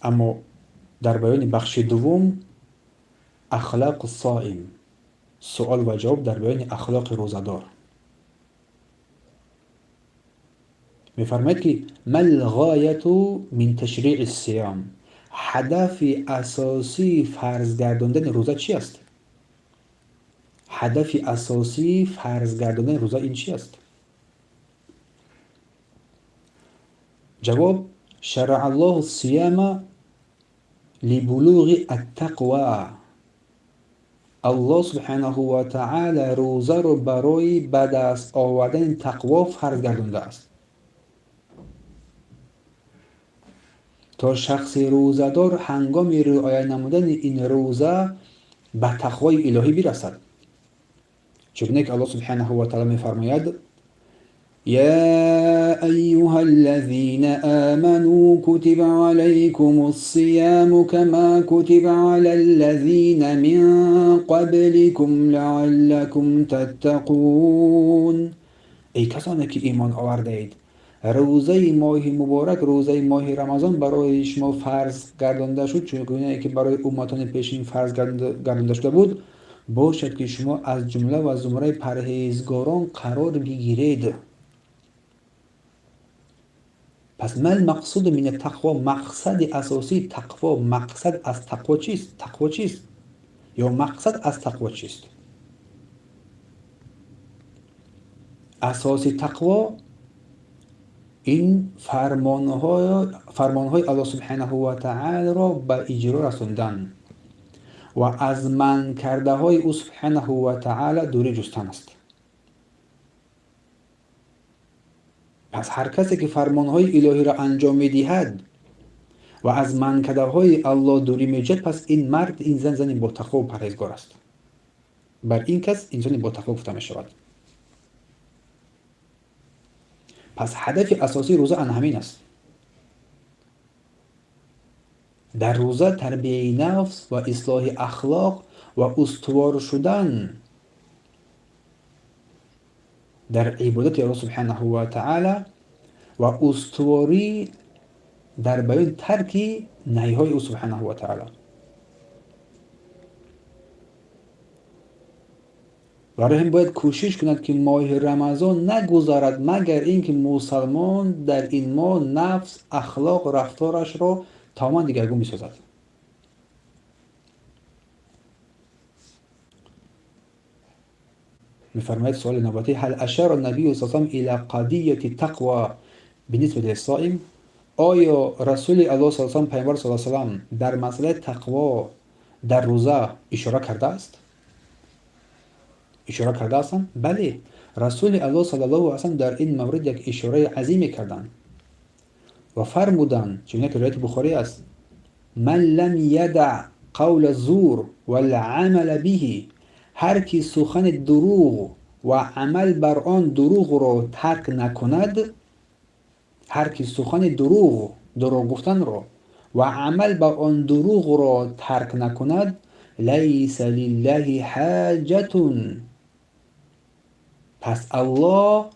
Speaker 1: Аммо дар баёни бахши дуввум ахлоқу соим, суол ва ҷавоб дар баёни ахлоқи рӯзадор мефармояд, ки мал ғояту мин ташриъи сиям, ҳадафи асосии фарз гардондани рӯза чи аст? Ҳадафи асосии фарз гардондани рӯза ин чи аст? Ҷавоб: шараъа Аллоҳу сияма либулуғи аттақва. Аллоҳ субҳанаҳу ва таъала рӯзаро барои ба даст овардани тақво фарз гардондааст, то шахси рӯзадор ҳангоми риоя намудани ин рӯза ба тақвои илоҳӣ бирасад. Чугуне ки Аллоҳ субҳанаҳу ва таъала мефармояд: يا أيها الذين آمنوا كتب عليكم الصيام كما كتب على الذين من قبلكم لعلكم تتقون. Эй касоне ки имон овардаед, рӯзаи моҳи муборак, рӯзаи моҳи Рамазон барои шумо фарз гардонда шуд, чугуне ки барои умматони пешин фарз гардонда шуда буд, бошад ки шумо аз ҷумла ва зумраи парҳезгорон қарор бигиред. Пас мал мақсуду мин тақво, мақсади асосии тақво, мақсад аз тақво чист? Тақво чист? Ё мақсад аз тақво чист? Асоси тақво ин фармонҳои Аллоҳ субҳанаҳу ва таъаларо ба иҷро расондан ва аз манъ кардаҳои ӯ субҳанаҳу ва таъала дурӣ ҷустан аст. Пас ҳар касе ки фармонҳои илоҳиро анҷом медиҳад ва аз манъ кардаҳои Аллоҳ дурӣ меҷӯяд, пас ин мард, ин зан, зани ботақво парҳезгор аст. Бар ин кас инсони ботақво гуфта мешавад. Пас ҳадафи асосии рӯза ан ҳамин аст. Дар рӯза тарбияи нафс ва ислоҳи ахлоқ ва устувор шудан дар ибодати Аллоҳ субҳанаҳу ва таъала ва устуворӣ дар баёни тарки наҳиҳои ӯ субҳанаҳу ва таъала. Барои ҳам бояд кӯшиш кунад, ки моҳи Рамазон нагузарад, магар ин ки мусалмон дар ин моҳ нафс, ахлоқ, рафторашро тамоман дигаргун бисозад. Мефармояд суоли навбатӣ: ҳал ашара набию саллаллоҳу алайҳи ва саллам ила қадияти тақва бинисбати лиссоим? Оё Расули Аллоҳ саллаллоҳу алайҳи ва саллам, Пайғамбар саллаллоҳу алайҳи ва саллам дар масъалаи тақво дар рӯза ишора кардааст? Ишора кардаастанд? Бале, Расули Аллоҳ саллаллоҳу алайҳи ва саллам дар ин маврид як ишораи азиме карданд ва фармуданд, чунон ки ривояти Бухорӣ аст: ман лам ядаъ қавла зур вал амала биҳи, ҳар ки сухани дурӯғ ва амал бар он дурӯғро тарк накунад, ҳар ки сухани дурӯғ, дурӯғ гуфтанро ва амал ба он дурӯғро тарк накунад, лайса лиллаҳи ҳаҷатун, пас Аллоҳ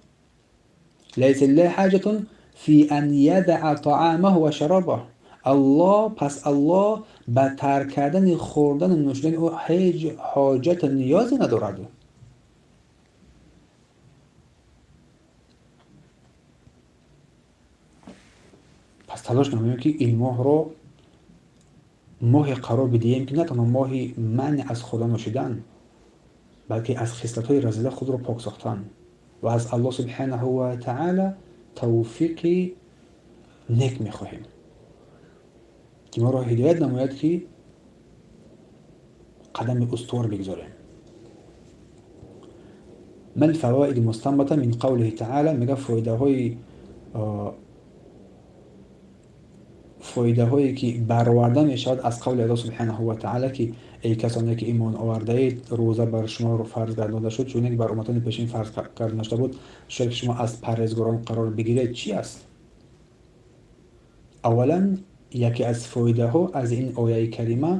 Speaker 1: лайса лиллаҳи ҳаҷатун фи ан ядаъа таъамаҳу ва шаробаҳ, Аллоҳ пас Аллоҳ ба тарк кардани хӯрдану нӯшидани ӯ ҳеҷ ҳоҷату ниёзе надорад. Пас талош намоем, ки ин моҳро моҳе қарор бидиҳем, ки на танҳо моҳи манъ аз хӯрдан нӯшидан, балки аз хислатҳои разила худро пок сохтан ва аз Аллоҳ субҳанаҳу ва таъала тавфиқи нек мехоҳем, ки моро ҳидоят намояд, ки қадами устувор бигзорем. Мал фавоиди мустанбата мин қавлиҳи таъала, мега фоидаҳои Фоидаҳое ки бароварда мешавад аз қавли Аллоҳ субҳанаҳу ва таъала, ки эй касоне ки имон овардаед, рӯза бар шумо фарз гардонида шуд, чуне ки бар умматони пешин фарз карда нашуда буд, шояд ки шумо аз парҳезгорон қарор бигиред, чӣ аст? Аввалан, яке аз фоидаҳо аз ин ояи карима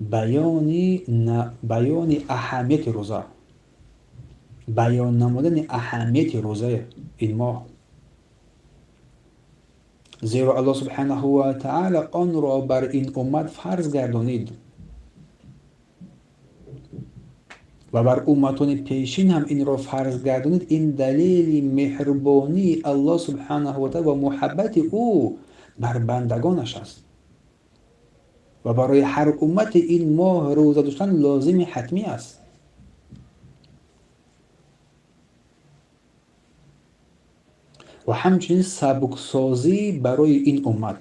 Speaker 1: баёни аҳамияти рӯза, баён намудани аҳамияти рӯзаи ин моҳ. Зеро Аллоҳ субҳанаҳу ва таъала онро бар ин уммат фарз гардонид ва бар умматони пешин ҳам инро фарз гардонид. Ин далели меҳрубонии Аллоҳ субҳанаҳу ва таъала ва муҳаббати ӯ бар бандагонаш аст. Ва барои ҳар уммати ин моҳ рӯза доштан лозими ҳатмӣ аст. Ва ҳамчунин сабуксозӣ барои ин уммат.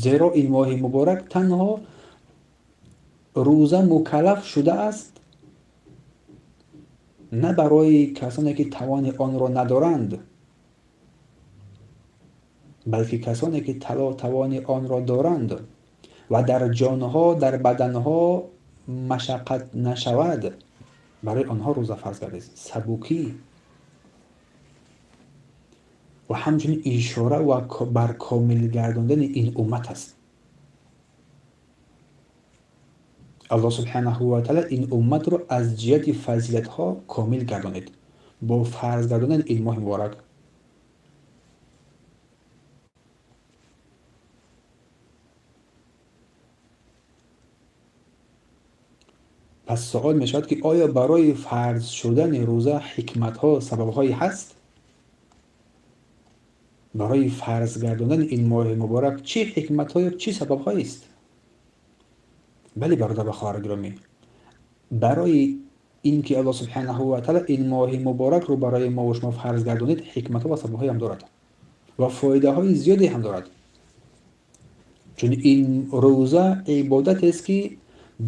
Speaker 1: Зеро ин моҳи муборак танҳо рӯза мукаллаф шудааст на барои касоне ки тавони онро надоранд, балки касоне ки тавони онро доранд ва дар ҷонҳо, дар баданҳо машаққат нашавад, барои онҳо рӯза фарз гардид. Сабукӣ ва ҳамчунин ишора ва бар комил гардондани ин уммат аст. Аллоҳ субҳанаҳу ва таъала ин умматро аз ҷиҳати фазилатҳо комил гардонид бо фарз гардондани ин моҳи муборак. Пас суол мешавад ки оё барои фарз шудани рӯза ҳикматҳо, сабабҳое ҳаст? Барои фарз гардондани ин моҳи муборак чӣ ҳикматҳо ё чӣ сабабҳоест? Бале, бародар ва хоҳар гиромӣ, барои ин ки Аллоҳ субҳанаҳу ва таъала ин моҳи муборакро барои мо ва шумо фарз гардонид, ҳикматҳо ва сабабҳое ҳам дорад ва фоидаҳои зиёде ҳам дорад. Чун ин рӯза ибодатест ки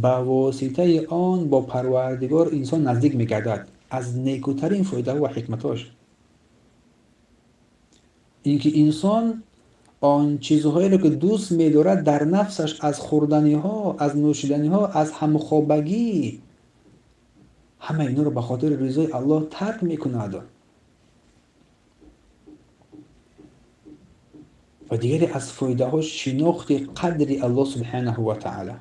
Speaker 1: ба воситаи он бо Парвардигор инсон наздик мегардад. Аз некӯтарин фоидаҳо ва ҳикматҳош ин ки инсон он чизҳоеро ки дӯст медорад дар нафсаш аз хӯрданиҳо, аз нӯшиданиҳо, аз ҳамхобагӣ, ҳама инҳоро ба хотири ризои Аллоҳ тарк мекунад. Ва дигаре аз фоидаҳо шинохти қадри Аллоҳ субҳанаҳу ва таъала.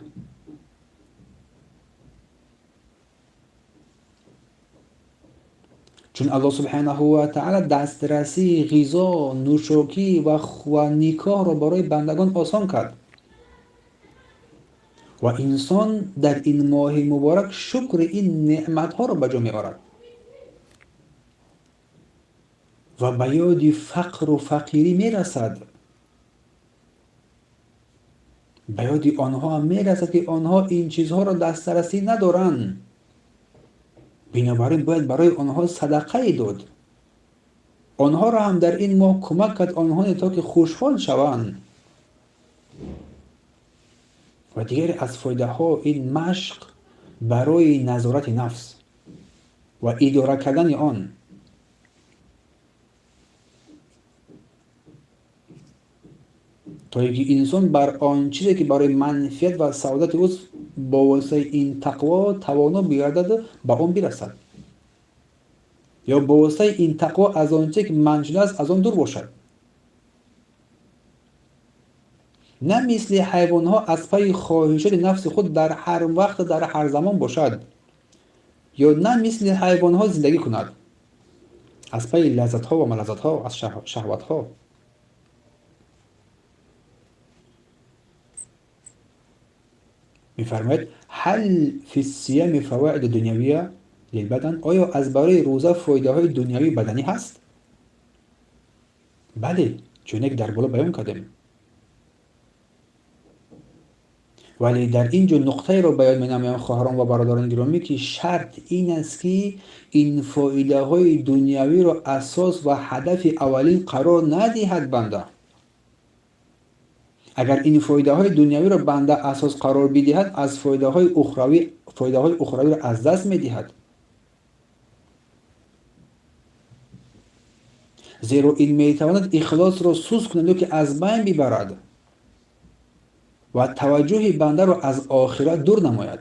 Speaker 1: Чун Аллоҳ субҳанаҳу ва таъала дастрасии ғизо, нӯшокӣ ва никоҳро барои бандагон осон кард ва инсон дар ин моҳи муборак шукри ин неъматҳоро ба ҷо меорад ва ба ёди фақру фақирӣ мерасад, ба ёди онҳо ҳам мерасад ки онҳо ин чизҳоро дастрасӣ надоранд. Бинобар ин бояд барои онҳо садақае дод. Онҳоро ҳам дар ин моҳ кӯмак кард онҳоне то ки хушҳол шаванд. Ва дигаре аз фоидаҳо ин машқ барои назорати нафс ва идора кардани он. То ин ки инсон бар он чизе ки барои манфиат ва саодати ӯст бо воситаи ин тақво тавоно бигардад, ба он бирасад, ё бо воситаи ин тақво аз он чизе ки манъ шудааст аз он дур бошад. На мисли ҳайвонҳо аз пайи хоҳишоти нафси худ дар ҳар вақт, дар ҳар замон бошад, ё на мисли ҳайвонҳо зиндагӣ кунад аз пайи лаззатҳо ва малаззатҳо, аз шаҳватҳо. Мефармояд: ҳал фи сиями фавоиду дунявия лилбадан? Оё аз барои рӯза фоидаҳои дунявии баданӣ ҳаст? Бале, чуне ки дар боло баён кардем. Вале дар ин ҷо нуқтаеро баён менамоям, хоҳарон ва бародарони гиромӣ, ки шарт ин аст ки ин фоидаҳои дунявиро асос ва ҳадафи аввалин қарор надиҳад банда. Агар ин фоидаҳои дунявиро банда асос қарор бидиҳад, аз фоидаҳои ухравиро аз даст медиҳад. Зеро ин метавонад ихлосро суст кунад ё ки аз байн бибарад ва таваҷҷӯҳи бандаро аз охират дур намояд.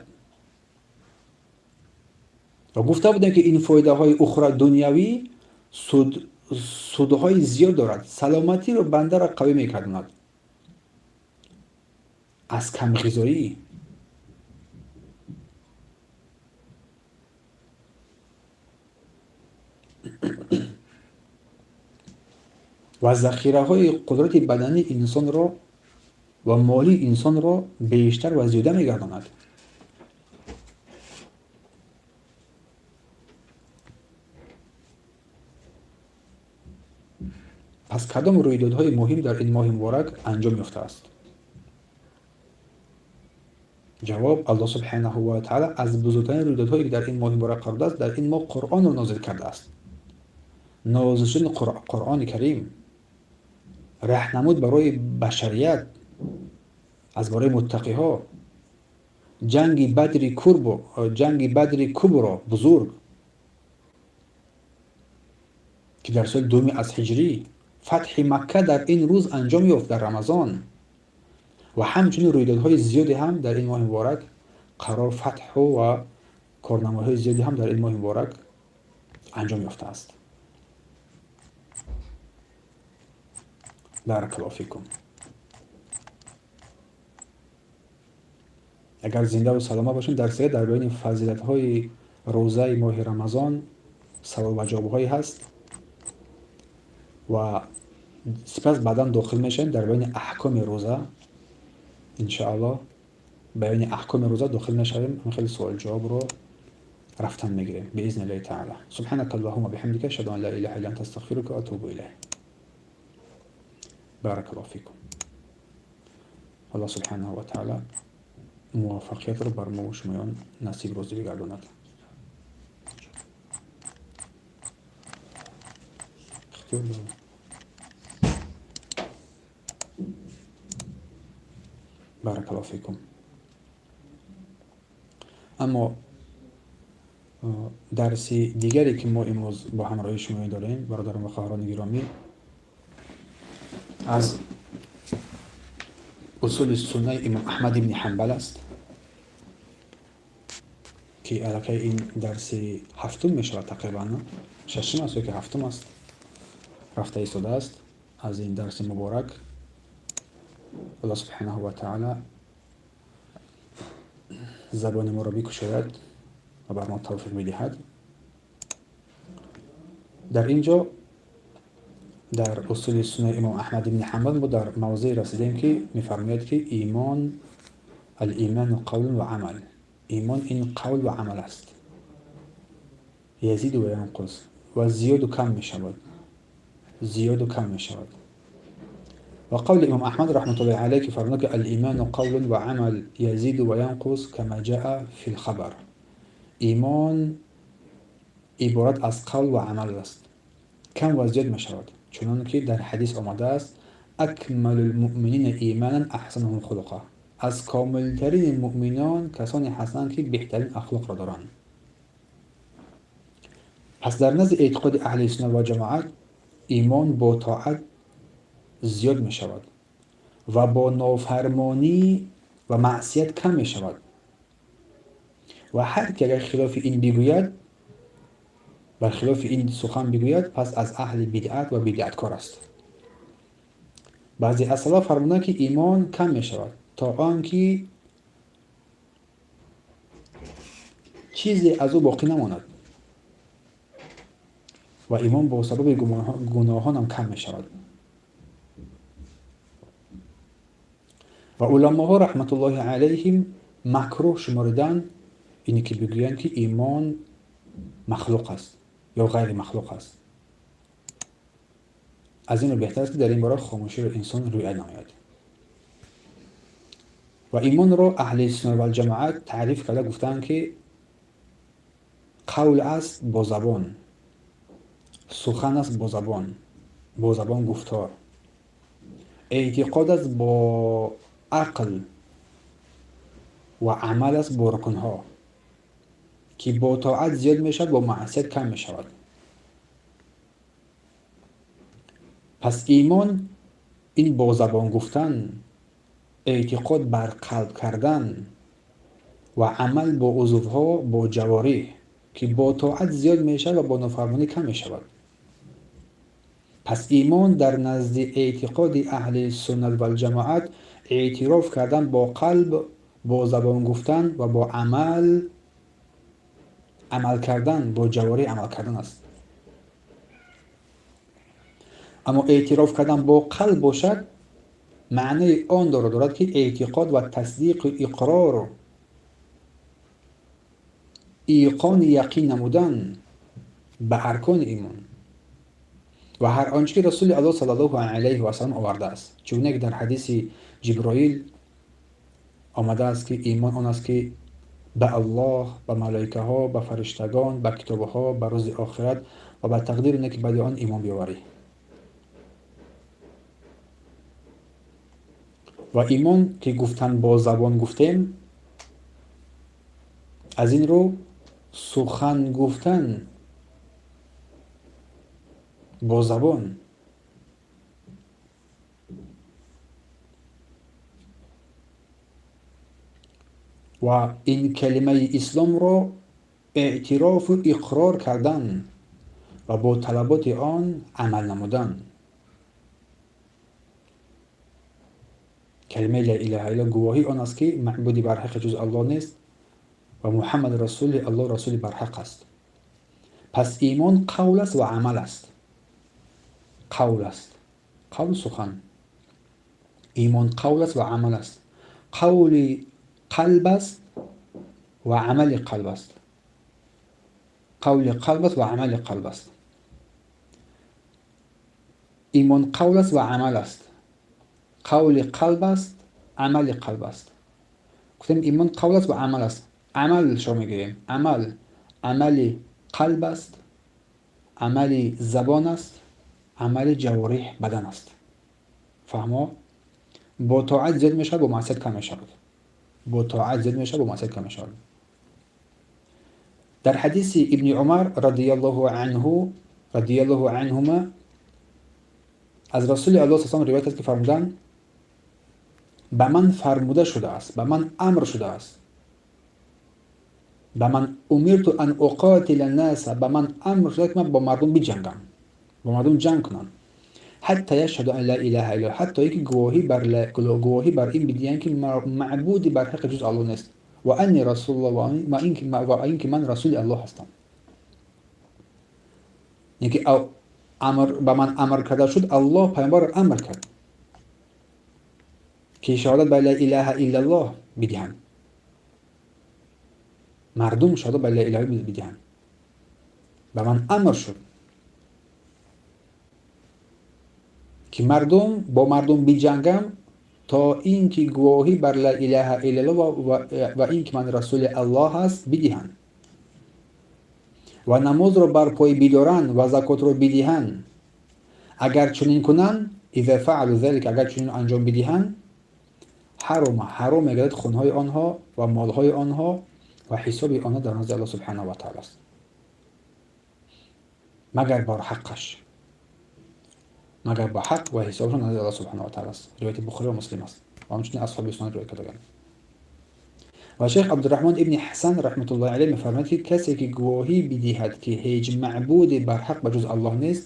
Speaker 1: Ва гуфта будем, ки ин фоидаҳои ухра дунявӣ судҳои зиёд дорад. Саломатиро бандаро қавӣ мекардонад аз камғизоӣ, ва захираҳои қудрати бадании инсонро ва молии инсонро бештар ва зиёда мегардонад. Пас кадом рӯйдодҳои муҳим дар ин моҳи муборак анҷом ёфтааст? Ҷавоб: Аллоҳ субҳанаҳу ва таъала аз бузургтарин рӯйдодҳое, ки дар ин моҳи муборак қарор додааст, дар ин моҳ Қуръонро нозил кардааст. Нозил шудани Қуръони Карим раҳнамуд барои башарият, аз барои муттақиҳо, ҷанги Бадри Курбо, ҷанги Бадри Кубро бузург, ки дар соли дуюми аз ҳиҷрӣ, фатҳи Макка дар ин рӯз анҷом ёфт дар Рамазон, ва ҳамчунин рӯйдодҳои зиёде ҳам дар ин моҳи муборак қарор, фатҳу ва корнамоиҳои зиёде ҳам дар ин моҳи муборак анҷом ёфтааст. Баракаллоҳу фикум. Агар зинда ва саломат бошем, дар сира дар баёни фазилатҳои рӯзаи моҳи Рамазон савол ва ҷавобҳое ҳаст ва сипас баъдан дохил мешавем дар баёни аҳкоми рӯза. Иншоаллоҳ баёни аҳкоми рӯза дохил мешавем, ҳам хеле суол ҷавобро рафтан мегирем биизни Аллоҳи таъала. Субҳанака Аллоҳумма биҳамдика, ашҳаду ан ла илаҳа илла анта, астағфирука ва атубу илайк. Баракаллоҳу фикум. Аллоҳ субҳанаҳу ва таъала муваффақиятро бар мо ва шумоён насиб розӣ бигардонад. Ихтиёр дорам. Баракаллоҳу фикум. Аммо дарси дигаре, ки мо имрӯз бо ҳамроҳии шумо дорем, бародарон ва хоҳарони гиромӣ, аз усули суннаи имом Аҳмад ибни Ҳанбал аст, ки аллакай ин дарси ҳафтум мешавад, тақрибан шашум аст ё ки ҳафтум аст, рафта истодааст аз ин дарси муборак. Аллоҳ субҳанаҳу ва таъала забони моро бикушояд ва бар мо тавфиқ бидиҳад. Дар ин ҷо дар усули суннаи имом Аҳмад ибни Ҳанбал мо дар мавзее расидем, ки мефармояд, ки имон алиману қавлун ва амал, имон ин қавл ва амал аст, язиду ва янқус, ва зиёду кам мешавад, зиёду кам мешавад. Ва қавли имом Аҳмад раҳматуллоҳи алайҳ, ки фармуд, ки алиману қавлун ва амал язиду ва янқус кама ҷаа фил хабар, имон иборат аз қавл ва амал аст, кам ва зиёд мешавад, чунон ки дар ҳадис омадааст: акмалул муъминина иманан аҳсануҳум хулуқа, аз комилтарини муъминон касоне ҳастанд, ки беҳтарин ахлоқро доранд. Пас дар назди эътиқоди аҳли суннат ва ҷамоат имон бо тоат зиёд мешавад ва бо нофармонӣ ва маъсият кам мешавад. Ва ҳар ки агар хилофи ин бигӯяд, бар хилофи ин сухан бигӯяд, пас аз аҳли бидъат ва бидъаткор аст. Баъзе аз салаф фармуданд, ки имон кам мешавад, то он ки чизе аз ӯ боқӣ намонад, ва имон бо сабаби гуноҳонам кам мешавад. Ва уламоҳо раҳматуллоҳи алайҳим макрӯҳ шумориданд ине, ки бигӯянд, ки имон махлуқ аст ё ғайри махлуқ аст. Аз инро беҳтар аст, ки дар ин бора хомӯширо инсон риоя намояд. Ва имонро аҳли суннат валҷамоат таъриф карда гуфтаанд, ки қавл аст бо забон, сухан аст бо забон, бо забон гуфтор, эътиқод аст бо ақл ва амал аст бо рукнҳо, ки бо тоат зиёд мешавад, бо маъсият кам мешавад. Пас имон ин бо забон гуфтан, эътиқод бар қалб кардан ва амал бо узвҳо, бо ҷавориҳ, ки бо тоат зиёд мешавад ва бо нофармонӣ кам мешавад. Пас имон дар назди эътиқоди аҳли суннат валҷамоат эътироф кардан бо қалб, бо забон гуфтан ва бо амал амал кардан, бо ҷавориҳ амал кардан аст. Аммо эътироф кардан бо қалб бошад, маънои он дорад, ки эътиқод ва тасдиқу иқрору иқони яқин намудан ба аркони имон ва ҳар он чӣ ки Расули Аллоҳ саллаллоҳу алайҳи васаллам овардааст. Чугуна ки дар ҳадиси Ҷиброил омадааст, ки имон он аст, ки ба Аллоҳ, ба малоикаҳо, ба фариштагон, ба китобҳо, ба рӯзи охират ва ба тақдири неки баъди он имон биёварӣ. Ва имон ки гуфтан бо забон гуфтем, аз ин рӯ сухан гуфтан бо забон ва ин калимаи исломро эътирофу иқрор кардан ва бо талаботи он амал намудан. Калимаи ла илаҳа илла гувоҳии он аст, ки маъбуди барҳақи ҷуз Аллоҳ нест ва Муҳаммад расули Аллоҳ расули барҳақ аст. Пас имон қавл аст ва амал аст. Қавл аст, қавл сухан. Имон қавл аст ва амал аст. Қавли қалб аст ва амали қалб аст. Қавли қалб аст ва амали қалб аст. Имон қавл аст ва амал аст. Қавли қалб аст, амали қалб аст. Гуфтем имон қавл аст ва амал аст. Амалшо мегирем. Амал амали қалб аст, амали забон аст, амали ҷавориҳ бадан аст. Фаҳмо? Бо тоат зиёд мешавад, бо маъсият кам мешавад. Бо тоат зиёд мешавад, бо маъсият кам мешавад. Дар ҳадиси Ибни Умар радияллоҳу анҳу радияллоҳу анҳума аз Расули Аллоҳ саллаллоҳу ривоят аст, ки фармуданд: ба ман фармуда шудааст, ба ман амр шудааст, ба ман умирту ан уқотила наса, ба ман амр шуда, ки ман бо мардум биҷангам, бо мардум ҷанг кунам, ҳатта яшҳаду ан ла илаҳа илла, ҳатто ки гувоҳӣ бар ин бидиҳанд, ки маъбуди барҳақи ҷуз Аллоҳ нест, ва анни расулуллоҳ, ва ин ки ман расули Аллоҳ ҳастам. Яъне ки амр ба ман амр карда шуд, Аллоҳ пайғамбарро амр кард, ки шаҳодат ба ла илаҳа иллаллоҳ бидиҳанд, мардум шаҳодат ба ла илаҳа бидиҳанд. Ба ман амр шуд, ки мардум бо мардум биҷангам, то ин ки гувоҳӣ бар ла илаҳа иллаллоҳ ва ин ки ман расули Аллоҳ аст бидиҳанд ва намозро бар пой бидоранд ва закотро бидиҳанд. Агар чунин кунанд, иза фаалу залика, агар чунин анҷом бидиҳанд, ҳарома, ҳаром мегардад хунҳои онҳо ва молҳои онҳо ва ҳисоби онҳо дар назди Аллоҳ субҳанаҳу ва таъала аст, магар бар ҳаққаш, магар ба ҳақ ва ҳисобашон назди Аллоҳ субҳанаҳу ва таъала аст. Ривояти Бухорӣ ва Муслим аст ва ҳамчунин асҳоби сунан ривоят кардаганд. Ва шейх Абдурраҳмон ибни Ҳасан раҳматуллоҳи алайҳ мефармояд, ки касе ки гувоҳӣ бидиҳад, ки ҳеҷ маъбуде барҳақ ба ҷуз Аллоҳ нест,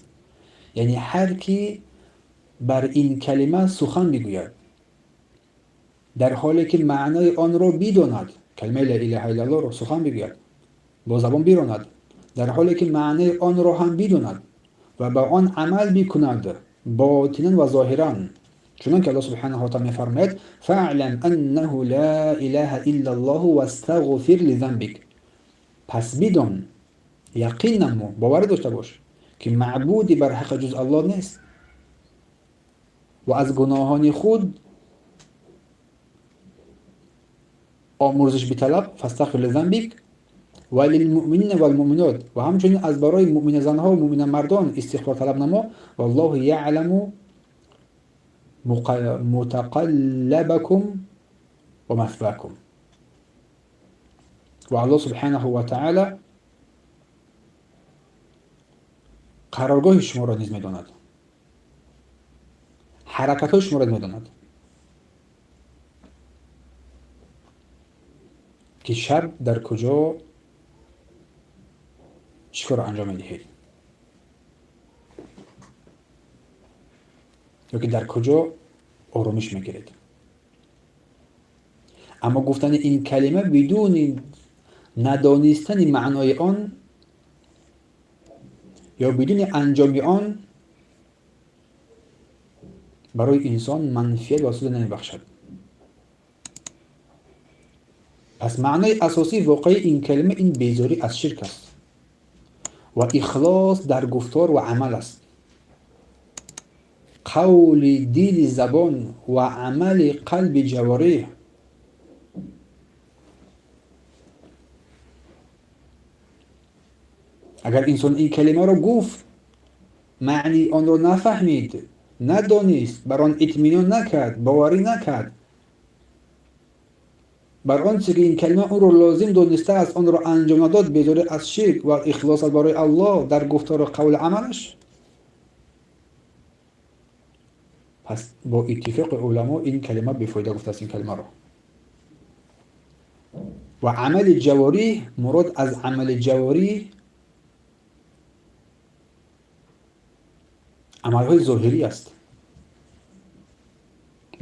Speaker 1: яъне ҳар ки бар ин калима сухан бигӯяд, дар ҳоле ки маънои онро бидонад, калимаи ла илаҳа иллаллоҳро сухан бигӯяд, бо забон биронад, дар ҳоле ки маънои онро ҳам бидонад ва ба он амал бикунад ботинан ва зоҳиран, чунон ки Аллоҳ субҳанаҳу ва таъала мефармояд: фаълам аннаҳу ла илаҳа иллаллоҳу вастағфир лизанбик. Пас бидон, яқин намо, боварӣ дошта бош, ки маъбуди барҳақи ҷуз Аллоҳ нест ва аз гуноҳони худ омӯрзиш биталаб, фастағфир лизанбик ва лилмуъминина валмуъминот, ва ҳамчунин аз барои муъминазанҳо ва муъминамардон истиғфор талаб намо, валлоҳу яъламу мутақаллабакум ва масвакум. Ва Аллоҳ субҳанаҳу ва таъала қароргоҳи шуморо низ медонад. Ҳаракатҳои шуморо медонад, ки шаб дар куҷо чӣ корро анҷом медиҳед ё ки дар куҷо оромиш мегиред. Аммо гуфтани ин калима бидуни надонистани маънои он ё бидуни анҷоми он барои инсон манфиат ва суд намебахшад. Пас маънои асосии воқеии ин калима ин безорӣ аз ширк аст ва ихлос дар гуфтор ва амал аст. Қавли дили забон ва амали қалби ҷавориҳ агар инсон ин калимаро гуфт, маънии онро нафаҳмид, надонист, бар он итминон накард, боварӣ накард, бар он чизе ки ин калима онро лозим донистааст, онро анҷом надод, безорӣ аз ширк ва ихлос барои Аллоҳ дар гуфтору қавли амалаш, пас бо иттифоқи уламо ин калима бефоида гуфтааст ин калимаро. Ва амали ҷавориҳ, мурод аз амали ҷавориҳ амалҳои зоҳирӣ аст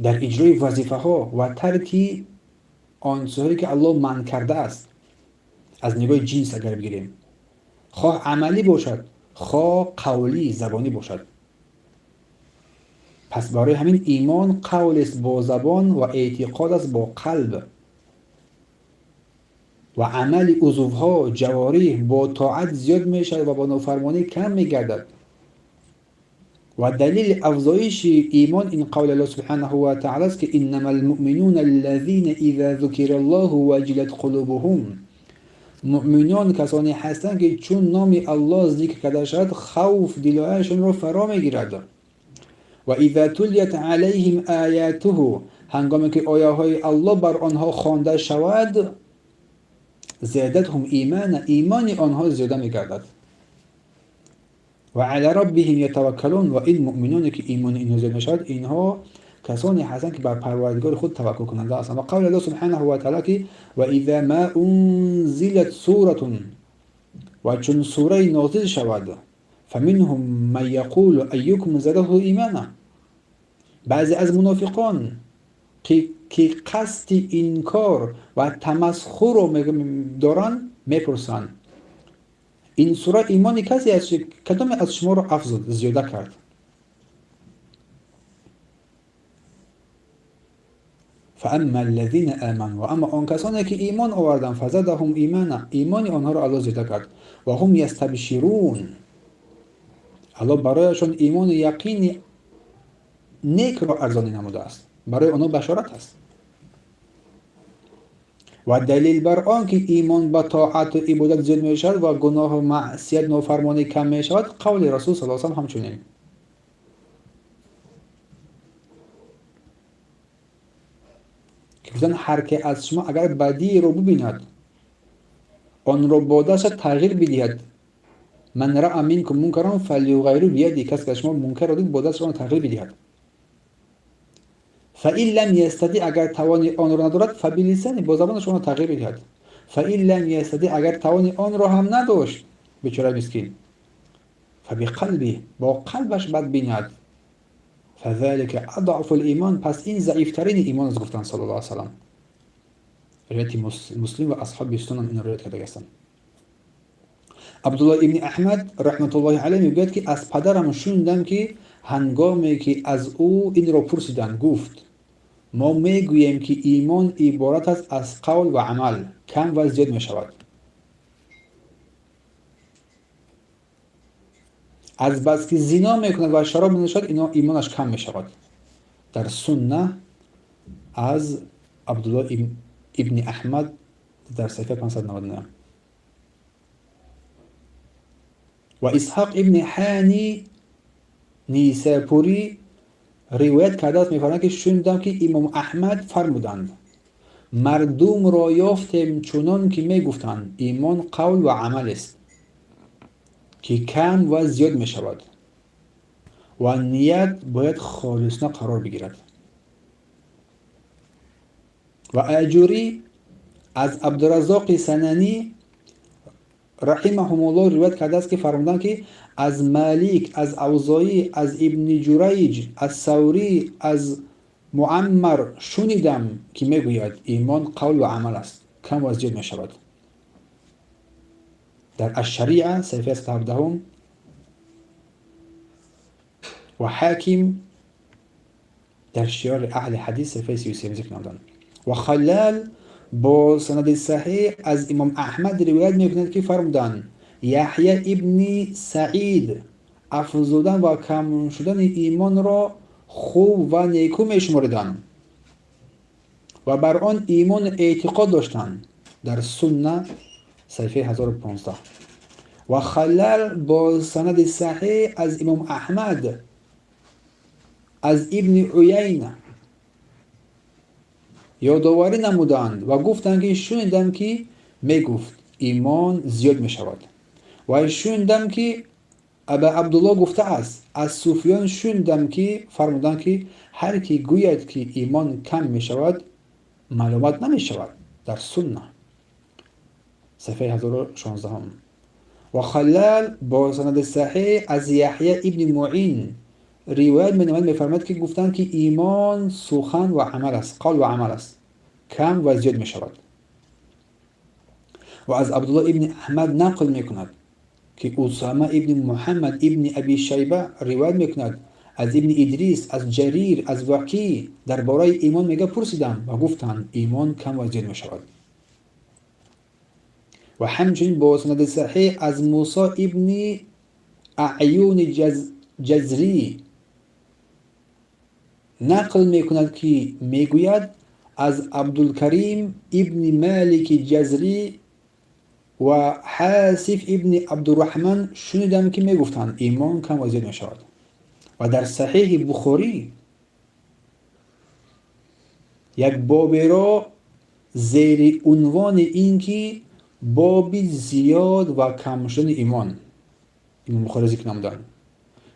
Speaker 1: дар иҷрои вазифаҳо ва тарки он чизҳое ки Аллоҳ манъ кардааст аз нигоҳи ҷинс агар бигирем, хоҳ амалӣ бошад, хоҳ қавлӣ забонӣ бошад. Пас барои ҳамин имон қавлест бо забон ва эътиқод аст бо қалб ва амали узвҳо ҷавориҳ бо тоат зиёд мешавад ва бо нофармонӣ кам мегардад. Ва далили афзоиши имон ин қавли Аллоҳ субҳанаҳу ва таъала аст, ки иннама алмуъминуна аллазина иза зукира Аллоҳу ваҷилат қулубуҳум. Муъминон касоне ҳастанд, ки чун номи Аллоҳ зикр карда шавад, хавф дилҳояшонро фаро мегирад. Ва иза тулият алайҳим оятуҳу, ҳангоме ки ояҳои Аллоҳ бар онҳо хонда шавад, зиядатҳум имана, имони онҳо зиёда мегардад. Ва ала раббиҳим ятаваккалун, ва ин муъминоне ки имони инҳо зиёд мешавад, инҳо касоне ҳастанд, ки бар парвардигори худ таваккул кунанда ҳастанд. Ва қавли Аллоҳ субҳанаҳу ва таъала ки ва иза ма унзилат суратун, ва чун сураи нозил шавад, фаминҳум ман яқулу айюкум задаҳу имана. Баъзе аз мунофиқон ки қасди инкор ва тамасхурро доранд, мепурсанд: ин сура имони касе аст, кадоме аз шуморо афзуд, зиёда кард? Фаамма аллазина аману, ва аммо он касоне ки имон оварданд, фазадаҳум имана, имони онҳоро Аллоҳ зиёда кард. Ва ҳум ястабширун, Аллоҳ барояшон имони яқини некро арзонӣ намудааст, барои онҳо башорат аст. Ва далил бар он ки имон ба тоату ибодат зиёд мешавад ва гуноҳу маъсият нофармонӣ кам мешавад, қавли Расул саллаллоҳу алайҳи васаллам ҳамчунин. Ки гуфтанд: ҳар ке аз шумо агар бадиро бубинад, онро бо дасташ тағйир бидиҳад. Ман раъа минкум мункаран фалюғайиру бияди, касе ки аз шумо мункарро дид, бо дасташ онро тағйир бидиҳад. Фаин лам ястатӣ, агар тавони онро надорад, фабилисани, бо забонаш онро тағйир бидиҳад. Фаин лам ястатӣ, агар тавони онро ҳам надошт, бечора мискин, фабиқалби, бо қалбаш бад бинад. Фазалика адъафу лимон, пас ин заифтарини имон аст, гуфтанд саллаллоҳу алайҳи васаллам. Ривояти Муслим ва асҳоби сунан инро ривоят карда ҳастанд. Абдуллоҳ ибни Аҳмад раҳматуллоҳи алайҳ мегӯяд, ки аз падарам шунидам, ки ҳангоме ки аз ӯ инро пурсиданд, гуфт: мо мегӯем, ки имон иборат аст аз қавл ва амал, кам ва зиёд мешавад. Аз бас ки зино мекунад ва шароб менӯшад, имонаш кам мешавад. Дар сунна аз Абдуллоҳ ибни Аҳмад дар саҳифаи 599. Ва Исҳоқ ибни Ҳани Нисапурӣ ривоят кардааст, мефармояд, ки шунидам, ки имом Аҳмад фармуданд: мардумро ёфтем чунон ки мегуфтанд, имон қавл ва амал аст, ки кам ва зиёд мешавад. Ва ният бояд холисона қарор бигирад. Ва Аҷурӣ аз Абдураззоқи Сананӣ раҳимаҳумуллоҳ ривоят кардааст, ки фармуданд, ки аз Малик, аз Авзоӣ, аз Ибни Ҷурайҷ, аз Саврӣ, аз Муаммар шунидам, ки мегӯяд: имон қавл ва амал аст, кам ва зиёд мешавад. Дар Аш-Шариа саҳифаи 117 ва Ҳаким дар Шиёри аҳли ҳадис саҳифаи 33 зикр намуданд. Ва Халлал бо санади саҳеҳ аз Имом Аҳмад ривоят мекунад, ки фармуданд: Яҳя ибни Саид афзудан ва кам шудани имонро хуб ва некӯ мешумориданд ва бар он имон эътиқод доштанд. Дар Сунна саҳифаи 1015. Ва Халлал бо санади саҳеҳ аз Имом Аҳмад аз Ибни Уяйна ёдоварӣ намуданд ва гуфтанд, ки шунидам, ки мегуфт: имон зиёд мешавад. Ва шунидам, ки Аба Абдулло гуфтааст: аз Суфиён шунидам, ки фармуданд, ки ҳар ки гӯяд, ки имон кам мешавад, маълумат намешавад. Дар Сунна саҳифаи 1016. Ва Халлал бо санади саҳеҳ аз Яҳя ибни Муин ривоят менамояд, мефармояд, ки гуфтанд, ки имон сухан ва амал аст, қавл ва амал аст, кам ва зиёд мешавад. Ва аз Абдулло ибни Аҳмад нақл мекунад, ки Усама ибни Муҳаммад ибни Аби Шайба ривоят мекунад аз ибни Идрис, аз Ҷарир, аз Вакӣ дар бораи имон мега пурсидам ва гуфтанд: имон кам ва зиёд мешавад. Ва ҳамчунин бо санади саҳеҳ аз Мусо ибни Аъюни Ҷазрӣ нақл мекунад, ки мегӯяд: аз Абдулкарим ибни Малики Ҷазрӣ ва Ҳасиф ибни Абдурраҳман шунидам, ки мегуфтанд: имон кам ва зиёд мешавад. Ва дар Саҳеҳи Бухорӣ як боберо зери унвони ин ки боби зиёд ва кам шудани имон Имом Бухорӣ зикр намуданд.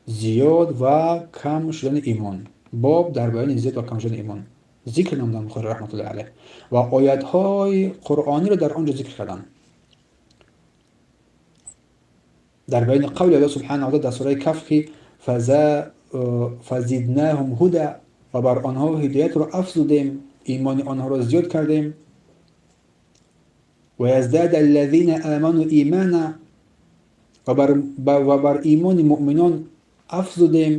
Speaker 1: Зиёд ва кам шудани имон, боб дар баёни зиёд ва кам шудани имон зикр намуданд Бухорӣ раҳматуллоҳи алайҳ ва оятҳои қуръониро дар он ҷо зикр карданд. Дар баёни қавли Аллоҳ субҳанаҳу ва таъоло дар сураи Каф, ки фазиднаҳум ҳуда, ва бар онҳо ҳидоятро афзудем, имони онҳоро зиёд кардем. Ва яздада аллазина аману имана, ва бар имони муъминон афзудем.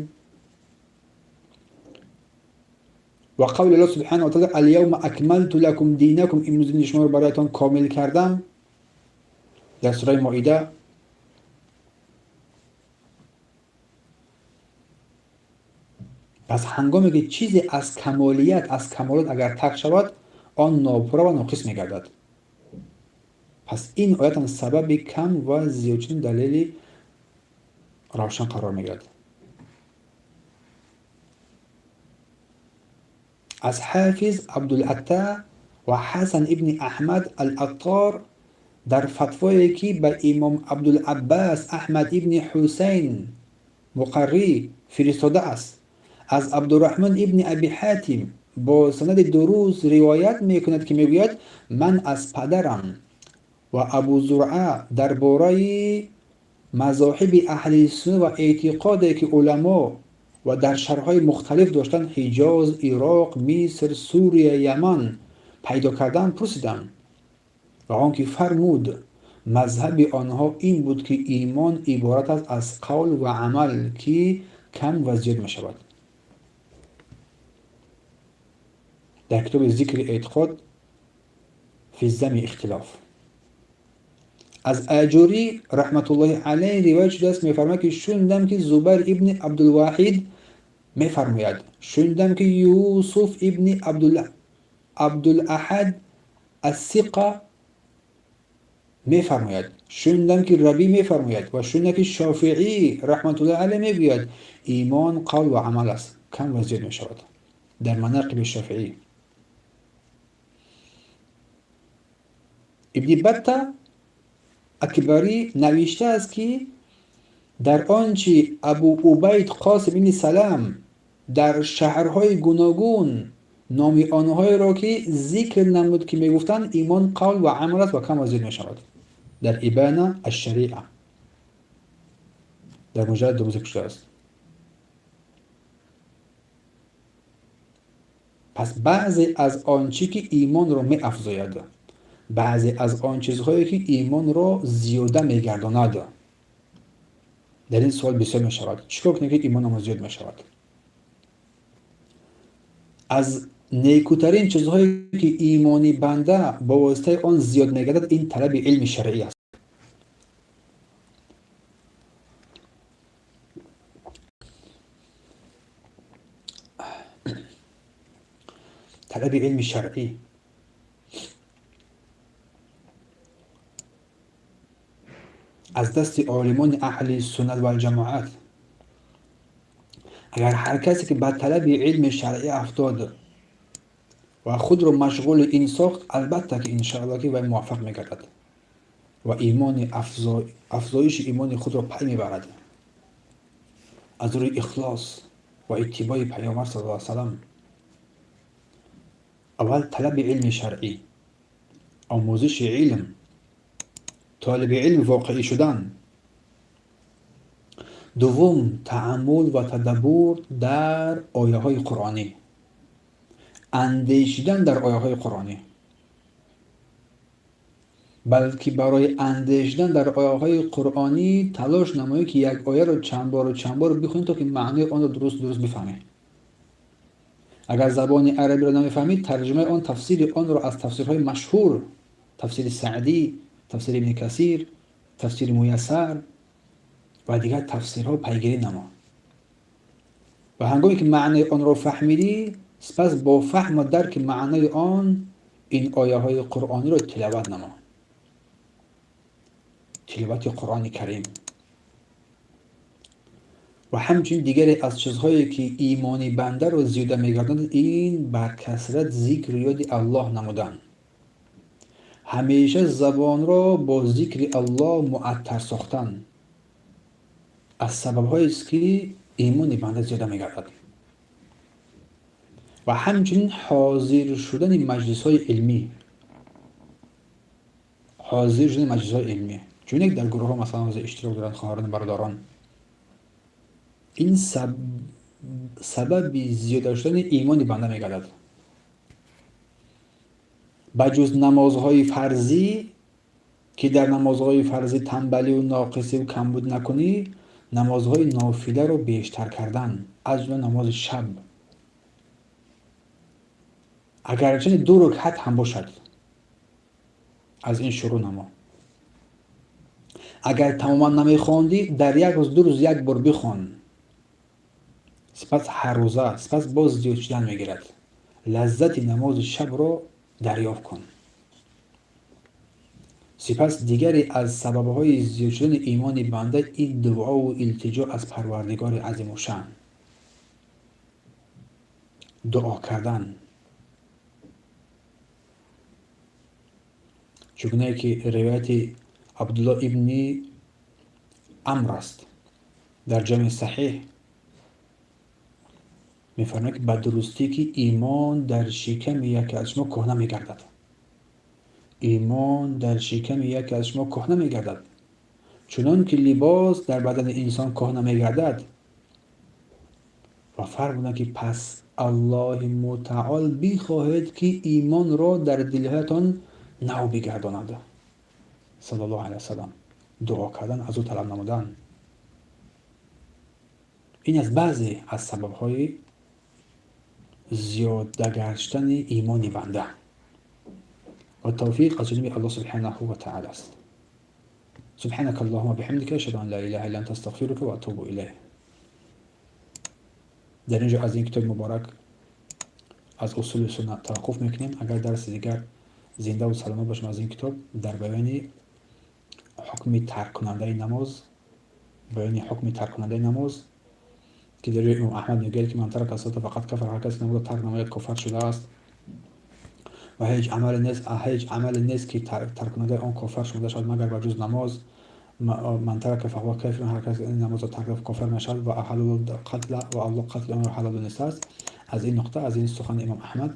Speaker 1: Ва қавли Аллоҳ субҳанаҳу ва таъоло: аляавма акмалту лакум динакум, имрӯз дини шуморо бароятон комил кардам. Дар сураи Моида. Пас ҳангоме ки чизе аз камолият, аз камолот агар тарк шавад, он нопурра ва ноқис мегардад. Пас ин оят ҳам сабаби кам ва зиёд шудани далели равшан қарор мегирад. Аз Ҳафиз Абдулатта ва Ҳасан ибни Аҳмад ал-Аттор дар фатвое, ки ба Имом Абдулаббас Аҳмад ибни Ҳусайн Муқаррӣ фиристодааст, аз Абдурраҳмон ибни Аби Ҳатим бо санади дуруст ривоят мекунад, ки мегӯяд: ман аз падарам ва Абу Зуръа дар бораи мазоҳиби аҳли сунна ва эътиқоде, ки уламо ва дар шаҳрҳои мухталиф доштанд, Ҳиҷоз, Ироқ, Миср, Сурия, Яман пайдо кардан пурсидам. Ва он ки фармуд: мазҳаби онҳо ин буд, ки имон иборат аст аз қавл ва амал, ки кам ва зиёд мешавад. Дар китоби Зикри эътиқод фи зами ихтилоф. Аз Аҷурӣ раҳматуллоҳи алайҳ ривоят шудааст, мефармояд, ки шунидам, ки Зубайр ибни Абдулвоҳид мефармояд: шунидам, ки Юсуф ибни Абдулаҳад Ассиқа мефармояд: шунидам, ки Рабӣ мефармояд ва шунидам, ки Шофиӣ раҳматуллоҳи алайҳ мегӯяд: имон қавл ва амал аст, кам ва зиёд мешавад. Дар Манақиби Шофиӣ. Ибни Батта Акбарӣ навиштааст, ки Дар он чи Абу Убайд Қосим ибни Салам дар шаҳрҳои гуногун номи онҳоеро ки зикр намуд, ки мегуфтанд имон қавл ва амал аст ва кам ва зиёд мешавад. Дар Ибана аш-Шариа дар муҷаллад 2 зикр шудааст. Пас баъзе аз он чӣ ки имонро меафзояд, баъзе аз он чизҳое ки имонро зиёда мегардонад, дар ин суол бисёр мешавад. Чӣ кор кунем ки имонамон зиёд мешавад? Аз некӯтарин чизҳое ки имони банда бо воситаи он зиёд мегардад, ин талаби илми шаръӣ аст. Талаби илми шаръӣ аз дасти олимони аҳли суннат валҷамоат. Агар ҳар касе ки ба талаби илми шаръӣ афтод ва худро машғули ин сохт, албатта ки иншаалло ки вай муваффақ мегардад ва имони афзоиши имони худро пай мебарад аз рӯи ихлос ва иттибои Пайғамбар саллаллоҳу алайҳи васаллам. Аввал талаби илми шаръӣ, омӯзиши илм, толиби илм воқеӣ шудан. Дуввум, тааммул ва тадаббур дар ояҳои қуръонӣ, андешидан дар ояҳои қуръонӣ. Балки барои андешидан дар ояҳои қуръонӣ талош намоед, ки як ояро чанд бору чанд бор бихонед, то ки маънои онро дуруст дуруст бифаҳмед. Агар забони арабиро намефаҳмед, тарҷумаи он, тафсири онро аз тафсирҳои машҳур, тафсири Саъдӣ, тафсири Ибни Касир, тафсири Муяссар ва дигар тафсирҳо пайгирӣ намо. Ва ҳангоме ки маънои онро фаҳмидӣ, сипас бо фаҳм ва дарки маънои он ин ояҳои қуръониро тиловат намо. Тиловати Қуръони Карим. Ва ҳамчунин дигаре аз чизҳое ки имони бандаро зиёда мегардонад, ин бар касрат зикру ёди Аллоҳ намудан. Ҳамеша забонро бо зикри Аллоҳ муаттар сохтан аз сабабҳоест ки имони банда зиёда мегардад. Ва ҳамчунин ҳозир шудани маҷлисҳои илмӣ, ҳозир шудани маҷлисҳои илмӣ, чун як дар гурӯҳҳо масалан ҳозир иштирок доранд хоҳарону бародарон, ин сабаби зиёда шудани имони банда мегардад. Ба ҷуз намозҳои фарзӣ, ки дар намозҳои фарзӣ танбалию ноқисию камбуд накунӣ, намозҳои нофиларо бештар кардан, аз ҷумла намози шаб, агарчи 2 рукъат ҳам бошад, аз ин шурӯъ намо. Агар тамоман намехондӣ, дар як рӯз, 2 рӯз як бор бихон, сипас ҳар рӯза, сипас боз зиёд шудан мегирад. Лаззати намози шабро дарёфт кун. Сипас дигаре аз сабабҳои зиёд шудани имони банда ин дуову илтиҷо аз Парвардигори азимушаън, дуо кардан. Чунонае ки ривояти Абдулло ибни Амр аст дар ҷамъи саҳеҳ, мефармояд, ки ба дурустӣ ки имон дар шиками яке аз шумо кӯҳна мегардад. Имон дар шиками яке аз шумо кӯҳна мегардад, чунон ки либос дар бадани инсон кӯҳна мегардад. Ва фармуданд, ки пас Аллоҳи мутаол бихоҳед, ки имонро дар дилҳоятон нав бигардонад. Саллаллоҳу алайҳи васаллам. Дуо кардан, аз ӯ талаб намудан, ин аз баъзе аз сабабҳои зиёда гаштани имони банда ва тавфиқ аз ҷониби Аллоҳ субҳанаҳу ва таъала аст. Субҳанака Аллоҳумма биҳамдика, ашҳаду ан ла илаҳа илла анта, астағфирука ва атубу илайк. Дар ин ҷо аз ин китоби муборак аз усули суннат таваққуф мекунем. Агар дарси дигар зинда ва саломат бошем, аз ин китоб дар баёни ҳукми тарккунандаи намоз, баёни ҳукми тарккунандаи намоз, ки дар ҷои Имом Аҳмад мегӯяд, ки ман тарака ас-салата фақад кафар, ҳар касе намозро тарк намояд кофар шудааст ва ҳеҷ амале нест, ҳеҷ амале нест, ки тарккунандаи он кофар шуда шавад, магар ба ҷуз намоз. ман тарака фаҳува кафир, ҳар кас намозро тарк кард, кофир мешавад ва аҳаллу қатла, ва Аллоҳ қатли онро ҳалол донистааст. Аз ин нуқта, аз ин сухани имом Аҳмад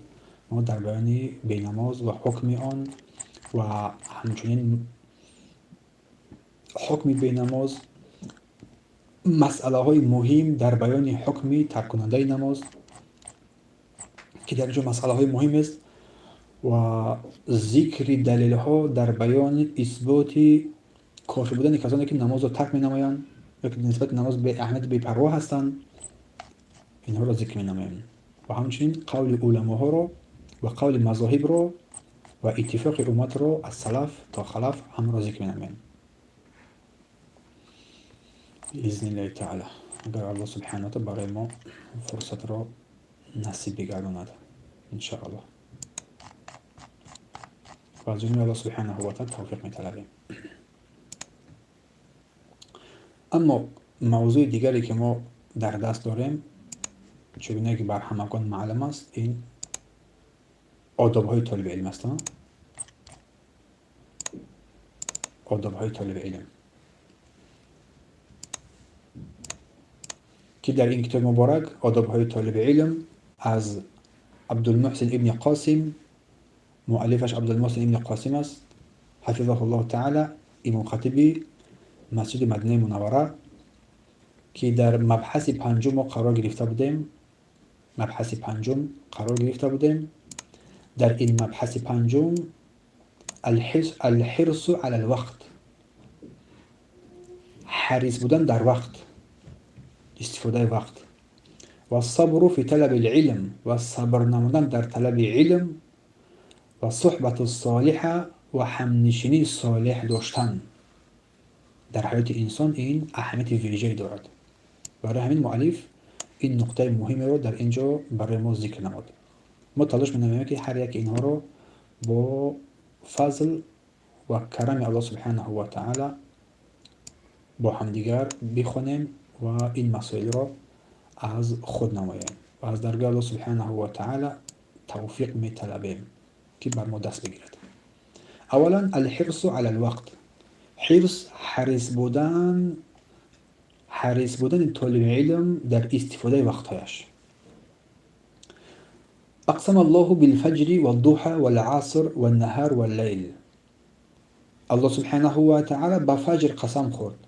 Speaker 1: мо дар баёни бенамоз ва ҳукми он ва ҳамчунин ҳукми бенамоз, масъалаҳои муҳим дар баёни ҳукми тарккунандаи намоз, ки дар инҷо масъалаҳои муҳим аст, ва зикри далелҳо дар баёни исботи кофир будани касоне ки намозро тарк менамоянд ё ки нисбати намоз беаҳамияти бепарво ҳастанд, инҳоро зикр менамоем ва ҳамчунин қавли уламоҳоро ва қавли мазоҳибро ва иттифоқи умматро аз салаф то халаф ҳамро зикр менамоем биизниллаҳи таала, агар Аллоҳ субҳанаҳу ва таала барои мо фурсатро насиб бигардонад, иншоаллоҳ. Ва аз ҷониби Аллоҳ субҳанаҳу ва таала тавфиқ металабем. Аммо мавзӯи дигаре ки мо дар даст дорем, чугуне ки бар ҳамагон маълум аст, ин одобҳои толиби илм аст. Одобҳои толиби илм, ки дар ин китоби муборак одобҳои толиби илм аз Абдулмуҳсин ибни Қосим, муаллифаш Абдулмуҳсин ибни Қосим аст, ҳафизаҳуллоҳу таала, имомхатиби масҷиди Мадинаи Мунаввара, ки дар мабҳаси панҷум мо қарор гирифта будем. Мабҳаси панҷум қарор гирифта будем. Дар ин мабҳаси панҷум алҳирсу ала алвақт, ҳарис будан дар вақт, истифодаи вақт, ва сабру фи талаби илм, ва сабр намудан дар талаби илм, ва суҳбату солиҳа, ва ҳамнишинии солеҳ доштан дар ҳаёти инсон ин аҳамияти вижае дорад. Барои ҳамин муаллиф ин нуқтаи муҳимеро дар ин ҷо барои мо зикр намуд. Мо талош менамоем, ки ҳар яке инҳоро бо фазл ва карами Аллоҳ субҳанаҳу ва таала бо ҳамдигар бихонем ва ин масоилро аз худ намоем ва аз даргоҳи Аллоҳ субҳанаҳу ва таала тавфиқ металабем, ки бар мо даст бигирад. Аввалан, алҳирсу ала алвақт. Ҳирс, ҳарис будан, ҳарис будани толиби илм дар истифодаи вақтҳояш. Ақсама Аллоҳу билфаҷри ваддуҳа валаср ваннаҳар валлайл. Аллоҳ субҳанаҳу ва таала ба фаҷр қасам хӯрд,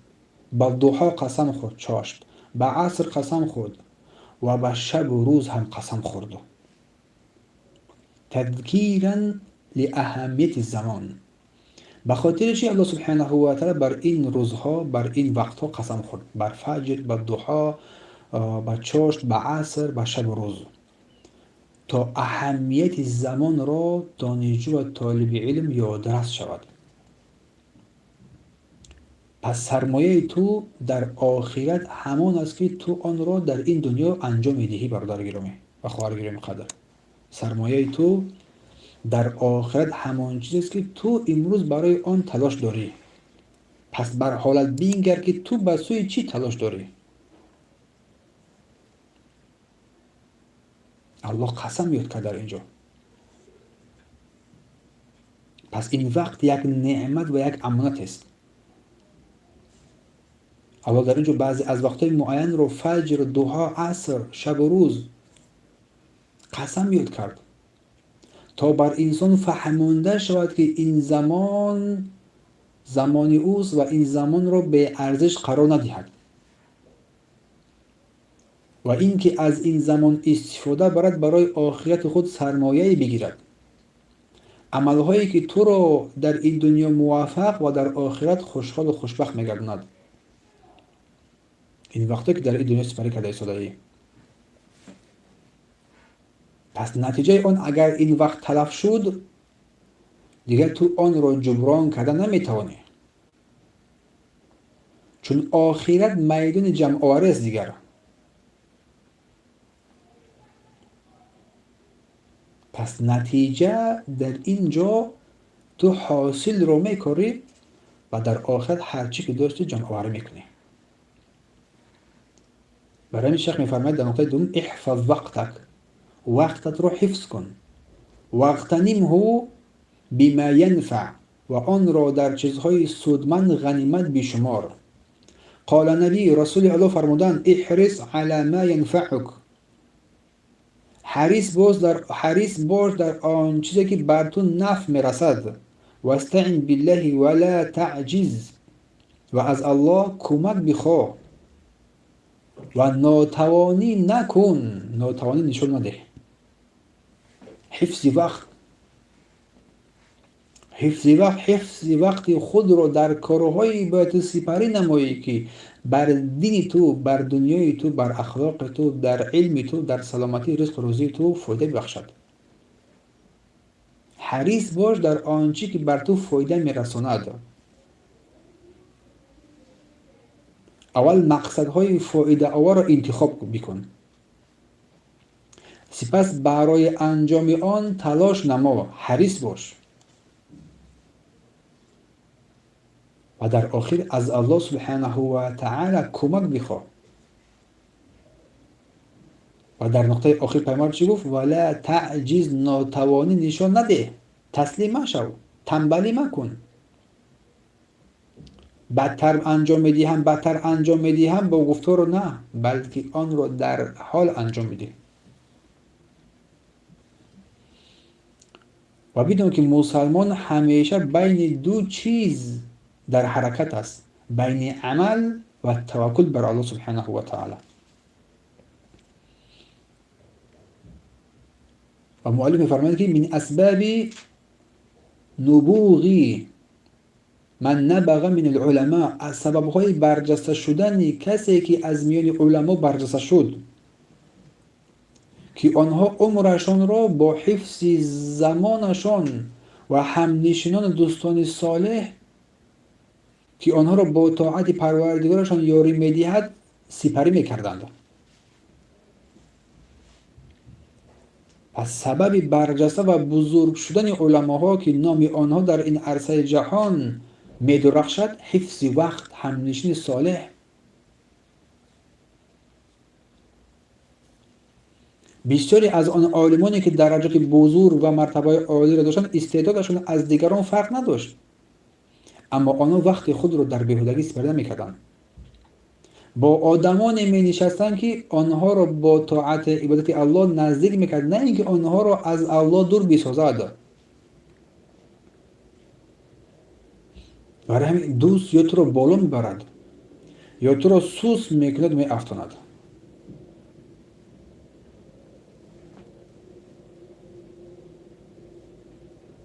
Speaker 1: ба дуҳо қасам хӯрд, чошт, ба аср қасам хӯрд ва ба шабу рӯз ҳам қасам хӯрд. Тадкиран лиаҳамияти замон. Ба хотири чи Аллоҳ субҳанаҳу ва таала бар ин рӯзҳо, бар ин вақтҳо қасам хӯрд? Бар фаҷр, ба дуҳо, ба чошт, ба аср, ба шабу рӯз, то аҳамияти замонро донишҷӯ ва толиби илм ёдрас шавад. Пас сармояи ту дар охират ҳамон аст, ки ту онро дар ин дунё анҷом медиҳӣ. Бародари гиромӣ ва хоҳари гиромӣ қадр, сармояи ту дар охират ҳамон чизест, ки ту имрӯз барои он талош дорӣ. Пас бар ҳолат бингар, ки ту ба сӯи чӣ талош дорӣ. Аллоҳ қасам ёд кард дар ин ҷо. Пас ин вақт як неъмат ва як амонат аст. Аллоҳ дар ин ҷо баъзе аз вақтҳои муайянро, фаҷр, дуҳо, аср, шабу рӯз, қасам ёд кард, то бар инсон фаҳмонда шавад, ки ин замон замони ӯст ва ин замонро беарзиш қарор надиҳад ва ин ки аз ин замон истифода барад, барои охирати худ сармояе бигирад, амалҳое ки туро дар ин дунё муваффақ ва дар охират хушҳолу хушбахт мегардонад. Ин вақтое ки дар ин дунё сипарӣ карда истодаӣ, пас натиҷаи он, агар ин вақт талаф шуд, дигар ту онро ҷуброн карда наметавонӣ, чун охират майдони ҷамъоварӣ аст дигар. Пас натиҷа дар ин ҷо ту ҳосилро мекорӣ ва дар охират ҳар чӣ ки доштӣ, ҷамъоварӣ мекунӣ. Барои ҳамин шайх мефармояд дар нуқтаи дуввум: иҳфаз вақтак, вақтатро ҳифз кун, вағтанимҳу бима янфаъ. ва онро дар чизҳои судманд ғанимат бишумор. Қол набӣ, Расули Аллоҳ фармуданд: иҳрис ала ма янфаъук, ҳарис бош дар он чизе ки бар ту нафъ мерасад. Вастаъин биллаҳи ва ла таъҷиз, ва аз Аллоҳ кӯмак бихоҳ ва нотавонӣ накун, нотавонӣ нишон надеҳ. Ҳифзи вақт, ҳифзи вақти худро дар корҳои бояд ту сипарӣ намоӣ, ки бар дини ту, бар дунёи ту, бар ахлоқи ту, дар илми ту, дар саломатии ризқу рӯзии ту фоида бибахшад. Ҳарис бош дар он чӣ ки бар ту фоида мерасонад. Аввал мақсадҳои фоидаоварро интихоб бикун, сипас барои анҷоми он талош намо, ҳарис бош ва дар охир аз Аллоҳ субҳанаҳу ва таъала кӯмак бихоҳ. Ва дар нуқтаи охир пайғамбар чӣ гуфт? Ва ла таъҷиз, нотавонӣ нишон надеҳ, таслим машав, танбалӣ макун. Бадтар анҷом медиҳам, бадтар анҷом медиҳам бо гуфторо на, балки онро дар ҳол анҷом медиҳ. Ва бидон ки мусалмон ҳамеша байни ду чиз дар ҳаракат аст, байни амал ва таваккул бар Аллоҳ субҳанаҳу ва таъала. Ва муаллиф мефармояд ки мин асбаби нубуғи ман набаға мин алуламо, аз сабабҳои барҷаста шудани касе ки аз миёни уламо барҷаста шуд, ки онҳо умрашонро бо ҳифзи замонашон ва ҳамнишинону дӯстони солеҳ ки онҳоро бо тоати парвардигорашон ёрӣ медиҳад сипарӣ мекарданд. Пас сабаби барҷаста ва бузург шудани уламоҳо ки номи онҳо дар ин арсаи ҷаҳон медурахшад, ҳифзи вақт, ҳамнишини солеҳ, бисёре аз он олимоне ки дараҷоти бузург ва мартабаи олиро доштанд, истеъдодашон аз дигарон фарқ надошт, аммо онҳо вақти худро дар беҳудагӣ сипарӣ намекарданд. Бо одамоне менишастанд ки онҳоро бо тоати ибодати Аллоҳ наздик мекард, на ин ки онҳоро аз Аллоҳ дур бисозад. Барои ҳамин дӯст ё туро боло мебарад, ё туро сус мекунад, меафтонад.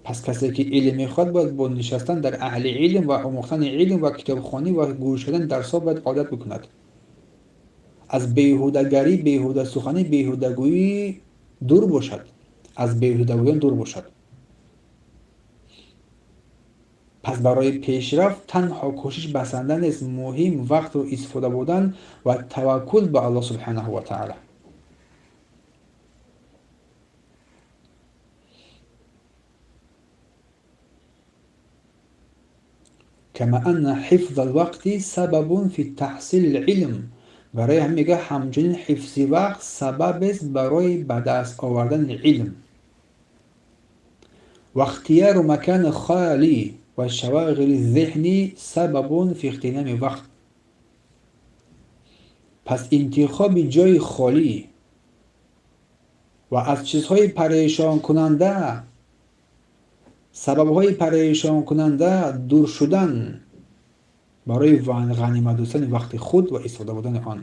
Speaker 1: Пас касе ки илм мехоҳад, бояд бо нишастан дар аҳли илм ва омӯхтани илм ва китобхонӣ ва гӯш кардани дарсҳо бояд одат бикунад. Аз беҳудагарӣ, беҳудасуханӣ, беҳудагӯӣ дур бошад, аз беҳудагӯён дур бошад. Пас барои пешрафт танҳо кӯшиш басанда нест, муҳим вақтро истифода бурдан ва таваккул ба Аллоҳ субҳанаҳу ва таъала. Кама анна ҳифза алвақти сабабун фи таҳсили илм, барои ҳам мега ҳамчунин ҳифзи вақт сабабест барои ба даст овардани илм. Ва ихтияру макани холӣ ва шавоғили зеҳни сабабун фи ихтинами вақт. Пас интихоби ҷои холӣ ва аз чизҳои парешонкунанда, сабабҳои парешонкунанда дур шудан барои ғанимат донистани вақти худ ва истифода бурдани он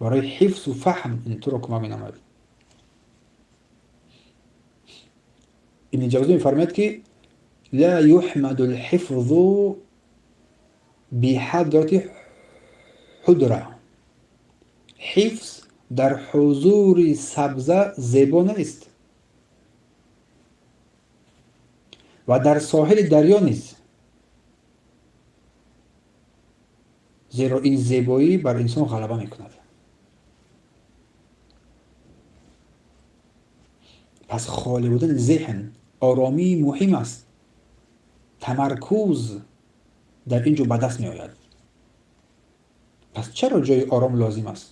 Speaker 1: барои ҳифзу фаҳм ин туро кӯмак менамояд. Ибни Ҷавзӣ мефармояд ки ла юҳмаду лҳифзу биҳадрати ҳудра, ҳифз дар ҳузури сабза зебо нест ва дар соҳили дарё низ, зеро ин зебоӣ бар инсон ғалаба мекунад. Пас холӣ будани зеҳн, оромӣ муҳим аст, тамаркуз дар ин ҷо ба даст меояд. Пас чаро ҷои ором лозим аст?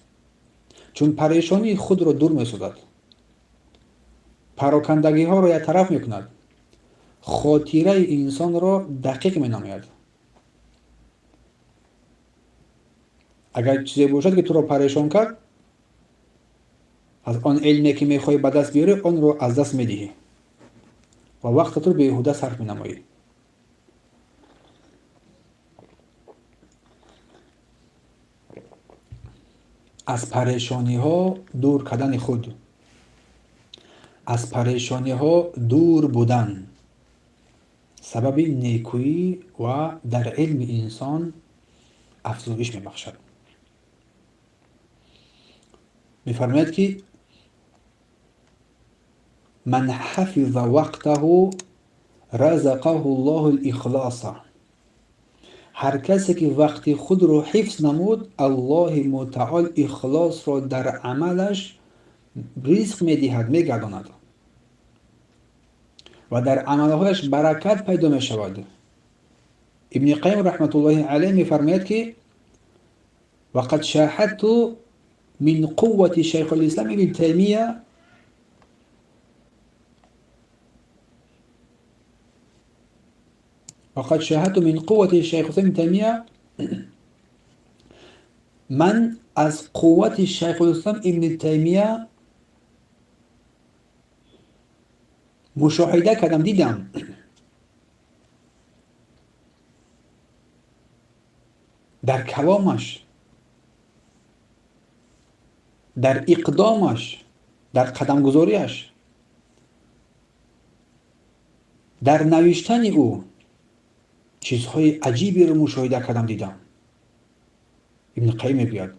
Speaker 1: Чун парешонии худро дур месозад, парокандагиҳоро яктараф мекунад, Хотираи инсонро дақиқ менамояд. Агар чизе бошад, ки туро парешон кард, аз он илме, ки мехоҳӣ ба даст биёрӣ, онро аз даст медиҳӣ ва вақтатро беҳуда сарф менамоӣ. Аз парешониҳо дур кардани худ, аз парешониҳо дур будан сабаби некӯӣ ва дар илми инсон афзоиш мебахшад. Мефармояд, ки ман ҳафиза вақтаҳу разақаҳу ллоҳу лихлоса. Ҳар касе ки вақти худро ҳифз намуд, Аллоҳи мутаол ихлосро дар амалаш ризқ медиҳад, мегардонад ва дар амалҳояш баракат пайдо мешавад. Ибни Қайим раҳматуллоҳи алайҳ мефармояд, ки вақад шаҳадту мин қуввати шайхулислам ибни Таймия вақад шаҳадту мин қуввати шайхулислам ибни Таймия. Ман аз қуввати шайхулислам ибни Таймия мушоҳида кардам, дидам. Дар каломаш, дар иқдомаш, дар қадамгузориаш, дар навиштани ӯ чизҳои аҷиберо мушоҳида кардам, дидам. Ибни Қайим мегӯяд: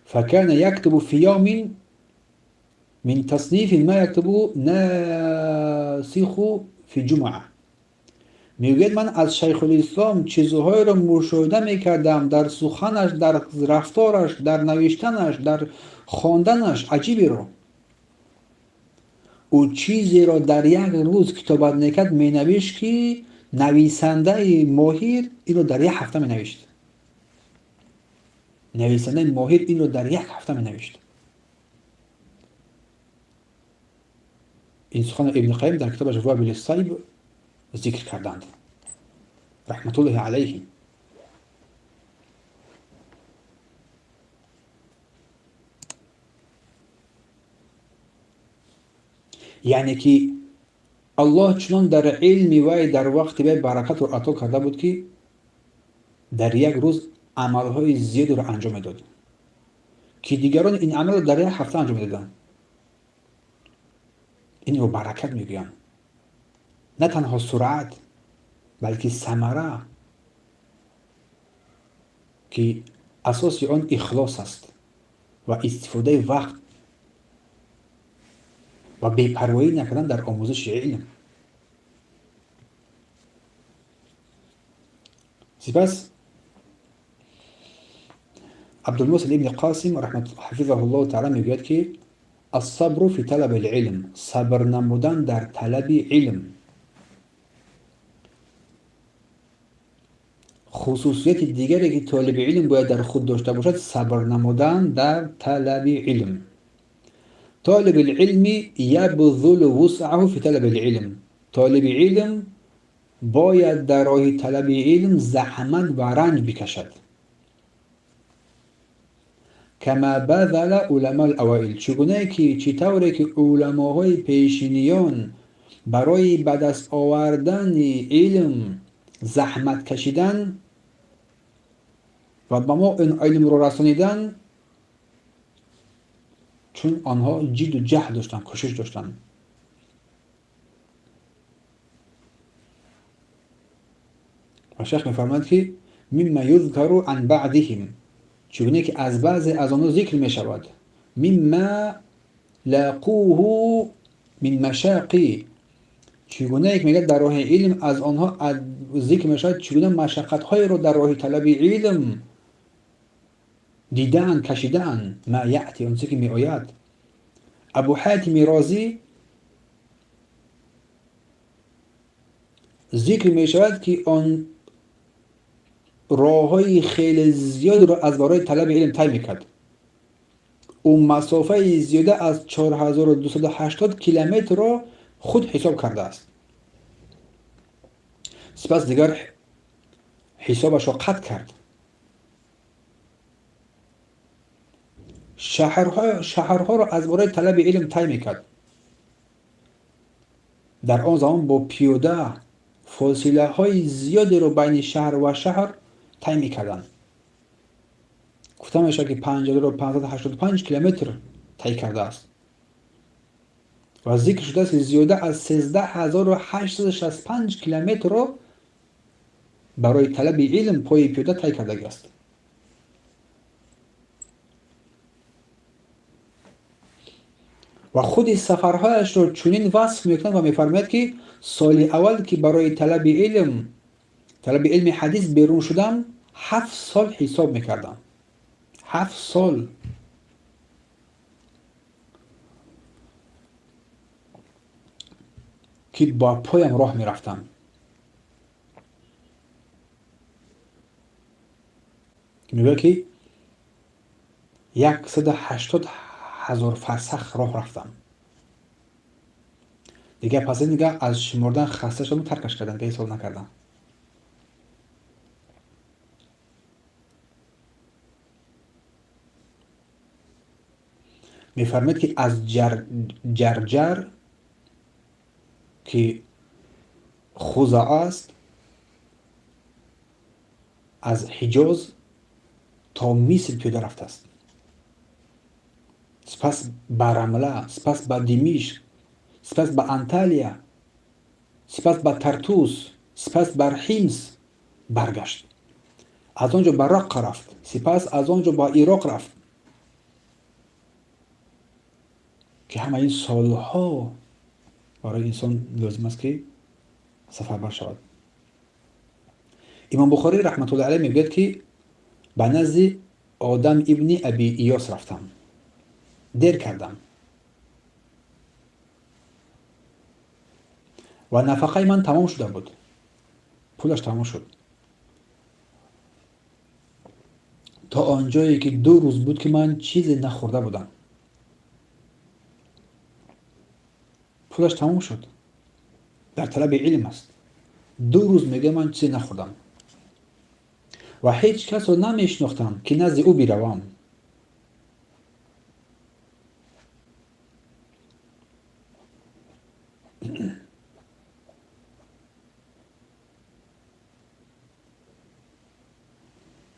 Speaker 1: факана яктубу фи явмин мин таснифи ма яктубу насиху фи ҷумъа. Мегӯяд, ман аз шайхулислом чизҳоеро мушоҳида мекардам дар суханаш, дар рафтораш, дар навиштанаш, дар хонданаш аҷиберо. Ӯ чизеро дар як рӯз китобат мекард, менавишт, ки нависандаи моҳир инро дар як ҳафта менавишт. Нависандаи моҳир инро дар як ҳафта менавишт. Ин суханро Ибни Қайим дар китобаш Вабили Сайб зикр карданд, раҳматуллоҳи алайҳи. Яъне ки Аллоҳ чунон дар илми вай, дар вақти вай баракатро ато карда буд, ки дар як рӯз амалҳои зиёдеро анҷом медод, ки дигарон ин амалро дар як ҳафта анҷом медоданд. Инро баракат мегӯянд. На танҳо суръат, балки самара, ки асоси он ихлос аст ва истифодаи вақт ва бепарвоӣ накардан дар омӯзиши илм. Сипас Абдулмусин ибни Қосим ҳафизаҳуллоҳу таала мегӯяд, ки ассабру фи талаби лилм, сабр намудан дар талаби илм хусусияти дигаре, ки толиби илм бояд дар худ дошта бошад, сабр намудан дар талаби илм. Толиби лилми ябзулу вусъаҳу фи талаби лилм. Толиби илм бояд дар роҳи талаби илм заҳмат ва ранҷ бикашад. Кама базала уламои авоил, чӣ гунае ки, чӣ тавре ки уламоҳои пешиниён барои ба даст овардани илм заҳмат кашидан ва ба мо ин илмро расонидан, чун онҳо ҷидду ҷаҳд доштанд, кӯшиш доштанд. Ва шайх мефармояд, ки мимма юзкару ан баъдиҳим, чӣ гуне ки аз баъзе аз онҳо зикр мешавад, мимма лақуҳу мин машақи, чӣ гунае ки мегӯяд, дар роҳи илм аз онҳо зикр мешавад, чӣ гуна машаққатҳоеро дар роҳи талаби илм дидаанд, кашидаанд. Ма яъти, он чизе ки меояд. Абу Ҳатими Розӣ зикр мешавад, ки он роҳҳои хеле зиёдеро аз барои талаби илм тай мекард. Ӯ масофаи зиёда аз 4280 километрро худ ҳисоб кардааст. Сипас дигар ҳисобашро қатъ кард. Шаҳрҳоро аз бораи талаби илм тай мекард. Дар он замон бо пиёда фосилаҳои зиёдеро байни шаҳр ва шаҳр тай мекарданд. Гуфта мешавад, ки 5585 километр тай кардааст ва зикр шудааст, ки зиёда аз 13865 километрро барои талаби илм пои пиёда тай кардагиаст. Ва худи сафарҳояшро чунин васф мекунад ва мефармояд, ки соли аввал, ки барои талаби илми ҳадис берун шудам, 7 сол ҳисоб мекардам. 7 сол. Ки бо поям роҳ мерафтам. Мегӯяд, ки 180 000 фарсах роҳ рафтам. Дигар пас ин дигар аз шумордан хаста шудам, таркаш кардам, дигар ҳисоб накардам. Мефармояд, ки аз Ҷарҷар, ки Хузаа аст, аз Ҳиҷоз то Миср пиёда рафтааст. Сипас ба Рамла, сипас ба Димишқ, сипас ба Анталия, сипас ба Тартус, сипас бар Ҳимс баргашт. Аз он ҷо ба Раққа рафт, сипас аз он ҷо ба Ироқ рафт, ки ҳама ин солҳо барои инсон лозим аст, ки сафарбар шавад. Имом Бухорӣ раҳматуллоҳи алайҳ мегӯяд, ки ба назди Одам ибни Аби Иёс рафтам, дер кардам ва нафақаи ман тамом шуда буд, пулаш тамом шуд. То он ҷое ки 2 рӯз буд, ки ман чизе нахӯрда будам. Пулаш тамом шуд, дар талаби илм аст. 2 рӯз мегӯяд, ман чизе нахӯрдам ва ҳеҷ касро намешинохтам, ки назди ӯ биравам.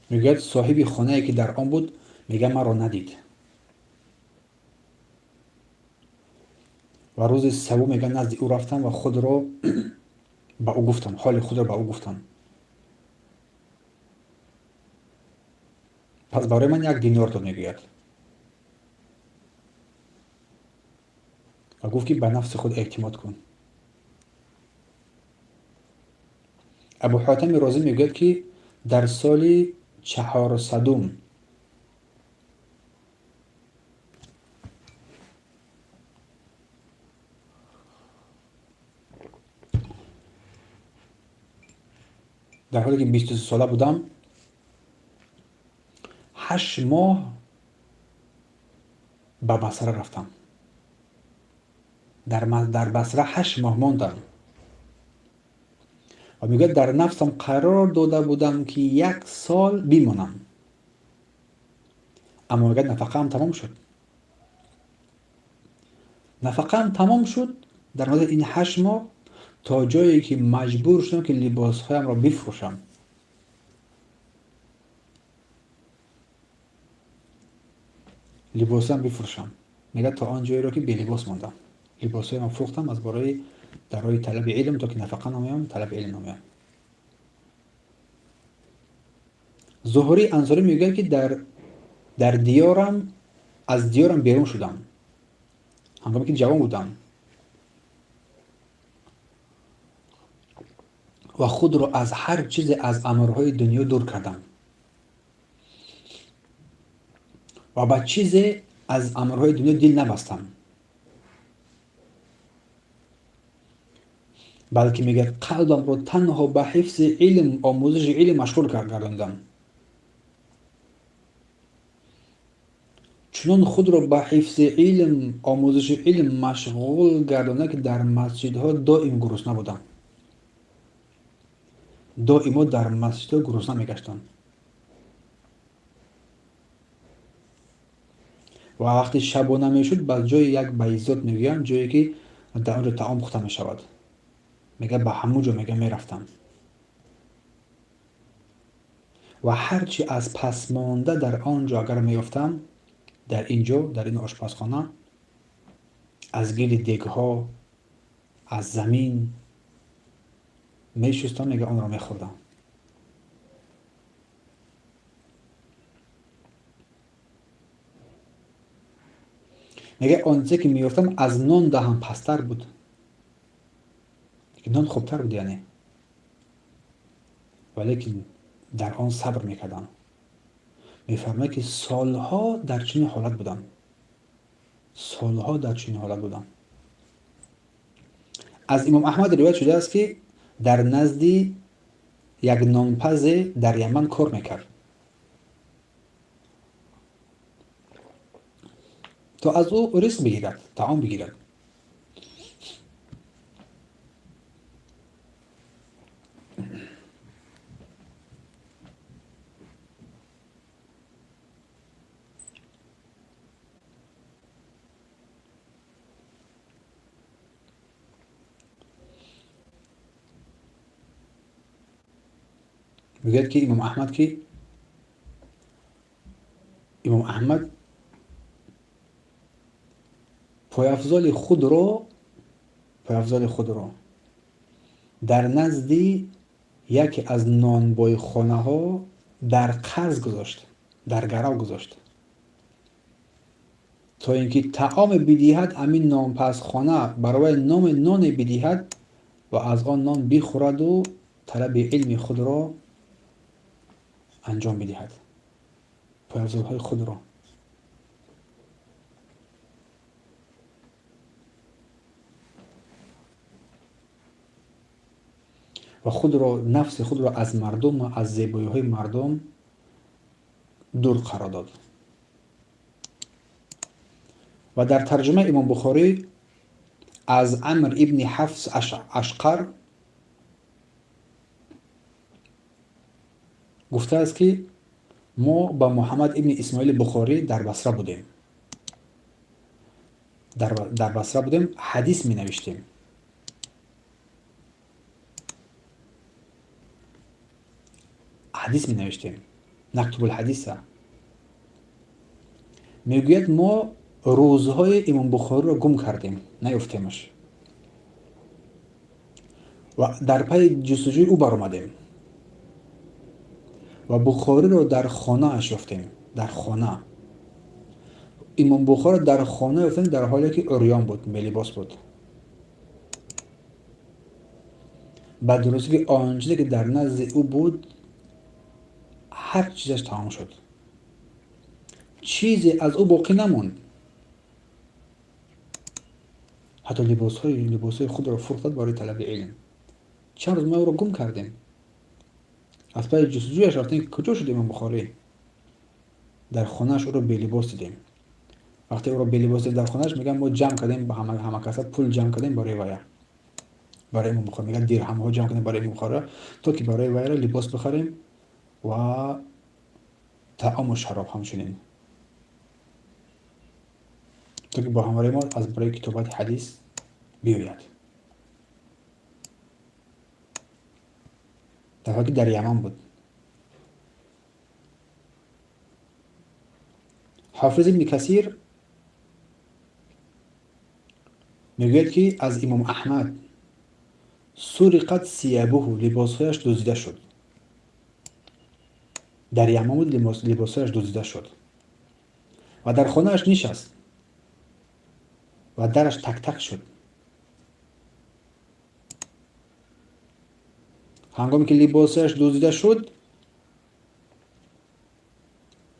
Speaker 1: Мегӯяд, соҳиби хонае, ки дар он буд, мегӯяд, маро надид. Ва рӯзи севум, мегӯяд, назди ӯ рафтам ва худро ба ӯ гуфтам, ҳоли худро ба ӯ гуфтам. Пас барои ман 1 динор дод, мегӯяд, ва гуфт, ки ба нафси худ эътимод кун. Абу Ҳотами Розӣ мегӯяд, ки дар соли 400 дар ҳоле ки 23 сола будам, 8 моҳ ба Басра рафтам. Дар Басра 8 моҳ мондам ва мегӯяд, дар нафсам қарор дода будам, ки 1 сол бимонам. Аммо мегӯяд, нафақаам тамом шуд. Нафақаам тамом шуд дар муддати ин 8 моҳ, то ҷое ки маҷбур шудам, ки либосҳоямро бифурӯшам. Либосам бифурӯшам. Мегӯяд, то он ҷоеро, ки белибос мондам. Либосҳоямро фурӯхтам аз бораи дар роҳи талаби илм, то ки нафақа намоям, талаби илм намоям. Зуҳурӣ Ансорӣ мегӯяд, ки дар диёрам, аз диёрам берун шудам, ҳангоме ки ҷавон будам, ва худро аз ҳар чизе аз амрҳои дунё дур кардам ва ба чизе аз амрҳои дунё дил набастам, балки мегӯяд, қалбамро танҳо ба ҳифзи илм, омӯзиши илм машғул гардондам. Чунон худро ба ҳифзи илм, омӯзиши илм машғул гардонад, ки дар масҷидҳо доим гурусна буданд. Доимо дар масҷидҳо гурусна мегаштанд. Ва вақти шабона мешуд, ба ҷои як байзот мегӯянд, ҷое ки дар он ҷо таом пухта мешавад. Мега ба ҳамон ҷо мега мерафтам. Ва ҳар чи аз пасмонда дар он ҷо агар меёфтам, дар ин ҷо, дар ин ошпазхона, аз гили дегҳо, аз замин мешустам, мега онро мехӯрдам. Мега он чизе ки меёфтам аз нон даҳам пасттар буд. Нон хубтар буд, яъне. Валекин дар он сабр мекардам. Мефармояд, ки солҳо дар чунин ҳолат будам. Солҳо дар чунин ҳолат будам. Аз Имом Аҳмад ривоят шудааст, ки дар назди як нонпазе дар Яман кор мекард, то аз ӯ ризқ бигирад, таом бигирад. Мегӯяд, ки Имом Аҳмад, ки Имом Аҳмад пойафзоли худро дар назди яке аз нонбойхонаҳо дар қарз гузошт, дар гарав гузошт, то ин ки таоме бидиҳад, ҳамин нонпазхона барои номе ноне бидиҳад ва аз он нон бихӯраду талаби илми худро анҷом бидиҳад, пойафзолҳои худро. Ва худро, нафси худро аз мардум ва аз зебоиҳои мардум дур қарор дод. Ва дар тарҷумаи Имом Бухорӣ аз Амр ибни Ҳафс Ашқар гуфтааст, ки мо ба Муҳаммад ибни Исмоили Бухорӣ дар Басра будем, дар Басра будем, ҳадис менавиштем. Ҳадис менавиштем, نكتب الحديث. Мегӯяд, мо рӯзҳои Имом Бухориро гум кардем, наёфтемаш ва дар пайи ҷустуҷӯи ӯ баромадем ва Бухориро дар хонааш ёфтем. Дар хона Имом Бухориро дар хона ёфтем, дар ҳоле ки урён буд, белибос буд. Ба дурустӣ ки он чизе ки дар назди ӯ буд, ҳар чизаш тамом шуд, чизе аз ӯ боқӣ намонд. Ҳатто либосҳои худро фурӯхтад барои талаби илм. Чанд рӯз мо ӯро гум кардем, аз пайи ҷустуҷӯяш рафтем, ки куҷо шуд Имом Бухорӣ. Дар хонааш ӯро белибос дидем. Вақте ӯро белибос дидем дар хонааш, мегӯям, мо ҷамъ кардем, ба ҳама каса пул ҷамъ кардем барои вая, барои Имом Бухорӣ. Мегӯяд, дирҳамҳо ҷамъ кардем барои Имом Бухорӣ, то ки барои вайро либос бихарем ва таому шароб ҳамчунин, то ки бо ҳамроҳи мо аз барои китобати ҳадис биёяд. Дар ҳоле ки дар Яман буд. Ҳофиз ибни Касир мегӯяд, ки аз Имом Аҳмад سرقت ثيابه, либосҳояш дуздида шуд. Дар Яман буд, либосҳояш дуздида шуд ва дар хонааш нишаст ва дараш так-так шуд. Ҳангоме ки либосҳояш дуздида шуд,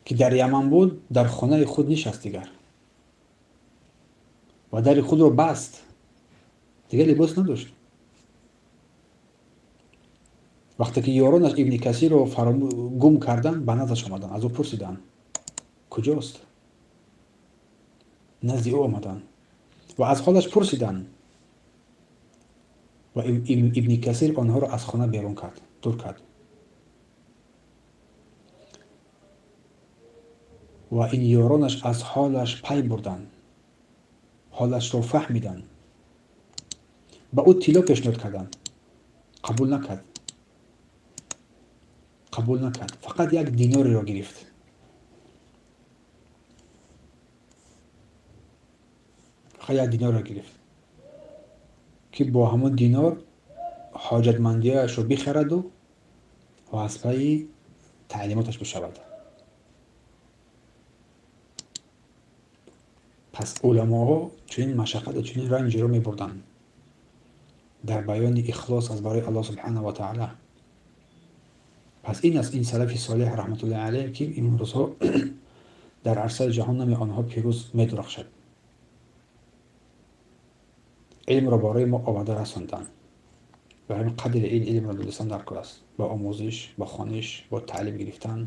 Speaker 1: ки дар Яман буд, дар хонаи худ нишаст дигар ва дари худро баст. Дигар либос надошт. Вақте ки ёронаш Ибни Касирро гум карданд, ба наздаш омаданд, аз ӯ пурсиданд, куҷост. Назди ӯ омаданд ва аз ҳолаш пурсиданд ва Ибни Касир онҳоро аз хона берун кард, дур кард. Ва ин ёронаш аз ҳолаш пай бурданд, ҳолашро фаҳмиданд, ба ӯ тилло пешниҳод карданд, қабул накард, қабул накард, фақат як динореро гирифт. Фақат як динорро гирифт, ки бо ҳамон динор ҳоҷатмандиашро бихараду ва аз пайи таълимоташ бишавад. Пас уламоҳо чунин машаққату чунин ранҷиро мебурданд дар баёни ихлос аз барои Аллоҳ субҳанаҳу ва таъала. Пас ин аст ин салафи солеҳ раҳматуллоҳи алайҳ, ки имрӯзҳо дар арсаи ҷаҳон номи онҳо пирӯз медурахшад. Илмро барои мо оварда расонданд. Барои қадри ин илмро донистан дар кор аст, бо омӯзиш, бо хониш, бо таълим гирифтан.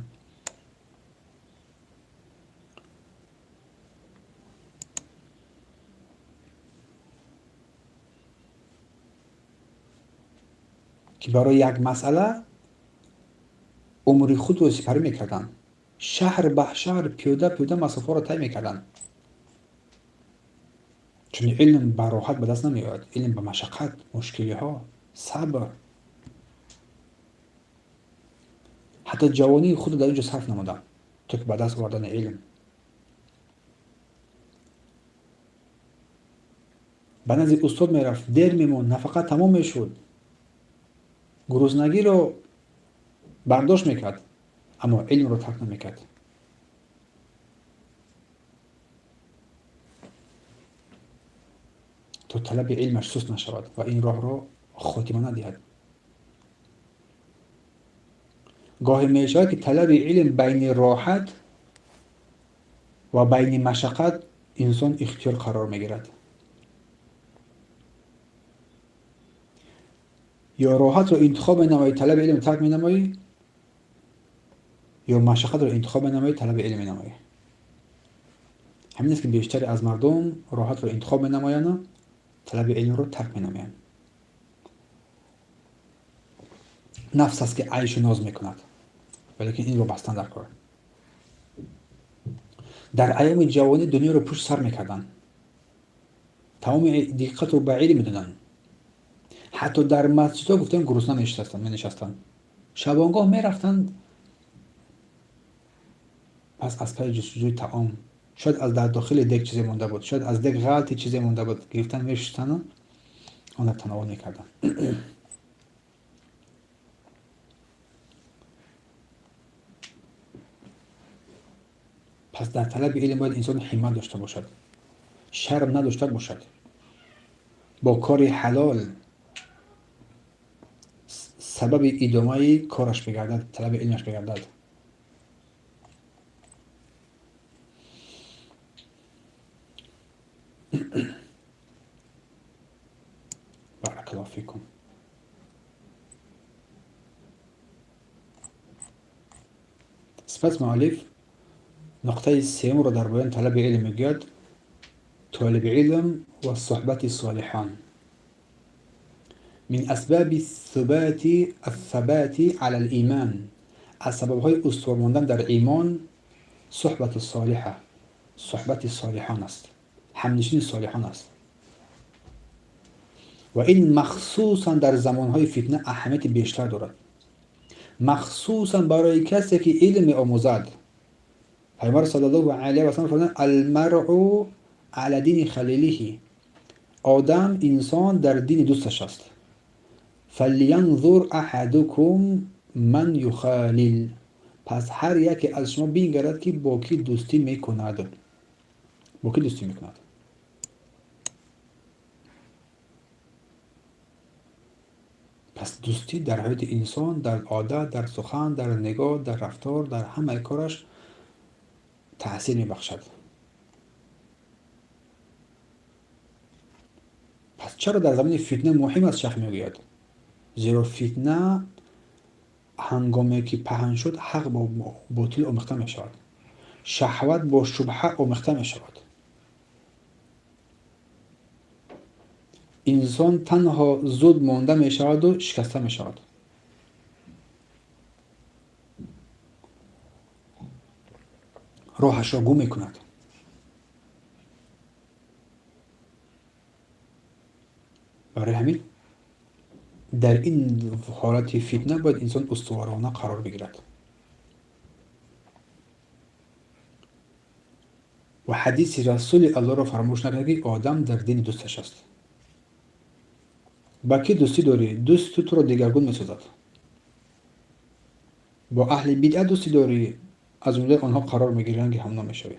Speaker 1: Ки барои як масъала умри худро сипарӣ мекарданд, шаҳр ба шаҳр пиёда пиёда масофаро тай мекарданд. Чун илм ба роҳат ба даст намеояд, илм ба машаққат, мушкилиҳо, сабр, ҳатто ҷавонии худро дар ин ҷо сарф намуданд то ки ба даст овардани илм. Ба назди устод мерафт, дер мемонд, нафақа тамом мешуд, гуруснагиро бардошт мекард, аммо илмро тарк намекард. То талаби илмаш суст нашавад ва ин роҳро хотима надиҳад. Гоҳе мешавад, ки талаби илм байни роҳат ва байни машаққат инсон ихтиёр қарор мегирад. Ё роҳатро интихоб менамоӣ, талаби илм тарк менамоӣ, ё машаққатро интихоб менамоӣ, талаби илм менамоӣ. Ҳамин аст, ки бештари аз мардум роҳатро интихоб менамоянду талаби илмро тарк менамоянд. Нафс аст, ки айшу ноз мекунад, валекин инро бастан дар кор. Дар айёми ҷавонӣ дунёро пушт сар мекарданд, тамоми диққатро ба илм медоданд. Ҳатто дар масҷидҳо гуфтем гурусна менишастанд, шабонгоҳ мерафтанд, пас аз пайи ҷустуҷӯи таом, шояд аз дар дохили дег чизе монда буд, шояд аз дег ғалти чизе монда буд, гирифтан мешустану онро тановул мекарданд. Пас дар талаби илм бояд инсон ҳиммат дошта бошад, шарм надошта бошад, бо кори ҳалол сабаби идомаи кораш бигардад, талаби илмаш бигардад. Баракаллоҳу фикум. Сипас муаллиф нуқтаи сеюмро дар баёни талаби илм мегӯяд: толиби илм ва суҳбати солиҳон. Мин асбаби ассабати ала л-иман, аз сабабҳои устувор мондан дар имон суҳбату солиҳа, суҳбати солиҳон аст, ҳамнишини солиҳон аст. Ва ин махсусан дар замонҳои фитна аҳамияти бештар дорад, махсусан барои касе ки илм меомӯзад. Пайғамбар саллаллоҳу алайҳи васаллам фармуданд: алмаръу ала дини халилиҳи, одам инсон дар дини дӯсташ аст. Фалянзур аҳадукум ман юхалил, пас ҳар яке аз шумо бингарад, ки бо кӣ дӯстӣ мекунад. Бо кӣ дӯстӣ мекунад? Пас дӯстӣ дар ҳаёти инсон, дар одат, дар сухан, дар нигоҳ, дар рафтор, дар ҳамаи кораш таъсир мебахшад. Пас чаро дар замони фитна муҳим аст, шайх мегӯяд? Зеро фитна ҳангоме ки паҳн шуд, ҳақ бо ботил омехта мешавад, шаҳват бо шубҳа омехта мешавад. Инсон танҳо зуд монда мешаваду шикаста мешавад. Роҳашро гум мекунад. Барои ҳамин дар ин ҳолати фитна бояд инсон устуворона қарор бигирад. Ва ҳадиси Расули Аллоҳро фаромӯш накунад, ки одам дар дини дӯсташ аст. Ба кӣ дӯстӣ дорӣ, дӯсту туро дигаргун месозад. Бо аҳли бидъат дӯстӣ дорӣ, аз ҷумлаи онҳо қарор мегирӣ, ранги ҳамно мешавӣ.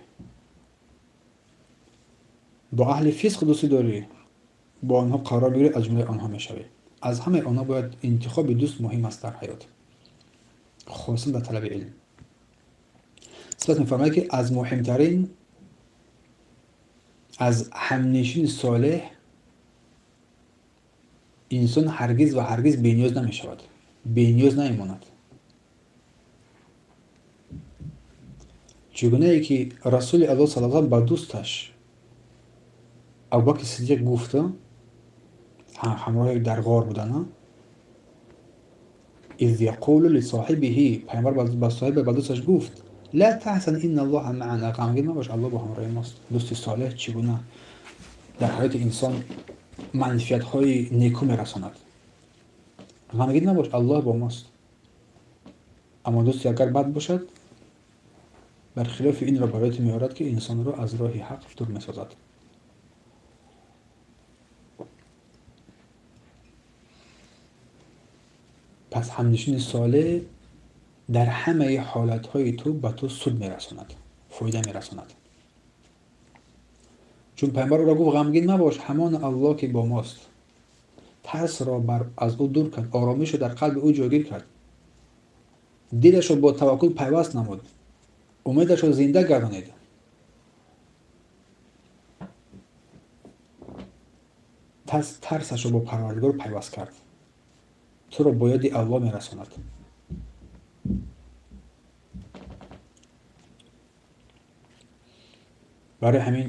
Speaker 1: Бо аҳли фисқ дӯстӣ дорӣ, бо онҳо қарор мегирӣ, аз ҷумлаи онҳо мешавӣ. Аз ҳамаи онҳо бояд интихоби дӯст муҳим аст дар ҳаёт, хусусан дар талаби илм. Сипас мефармояд, ки аз муҳимтарин аз ҳамнишини солеҳ инсон ҳаргиз ва ҳаргиз бениёз намешавад, бениёз намемонад. Чигунае ки Расули Аллоҳ саллаллоҳу алайҳи васаллам ба дӯсташ Абубакри Сиддиқ гуфта, ҳамроҳи дар ғор будана, из яқулу лисоҳибиҳи, пайғамбар ба соҳиба, ба дӯсташ гуфт: ла таҳзан инна Аллоҳа маана, ғамгин мабош, Аллоҳ бо ҳамроҳи мост. Дӯсти солеҳ чӣ гуна дар ҳаёти инсон манфиатҳои неку мерасонад. Ғамгин набош, Аллоҳ бо мост. Аммо дӯсти агар бад бошад, бархилофи инро барои ту меорад, ки инсонро аз роҳи ҳақ дур месозад. Пас ҳамнишини солеҳ дар ҳамаи ҳолатҳои ту ба ту суд мерасонад, фоида мерасонад. Чун пайғамбар ӯро гуфт: ғамгин мабош, ҳамон Аллоҳ ки бо мост. Тарсро аз ӯ дур кард, оромишро дар қалби ӯ ҷойгир кард, дилашро бо таваккул пайваст намуд, умедашро зинда гардонид. Тарсашро бо Парвардигор пайваст кард. Туро бо ёди Аллоҳ мерасонад. Барои ҳамин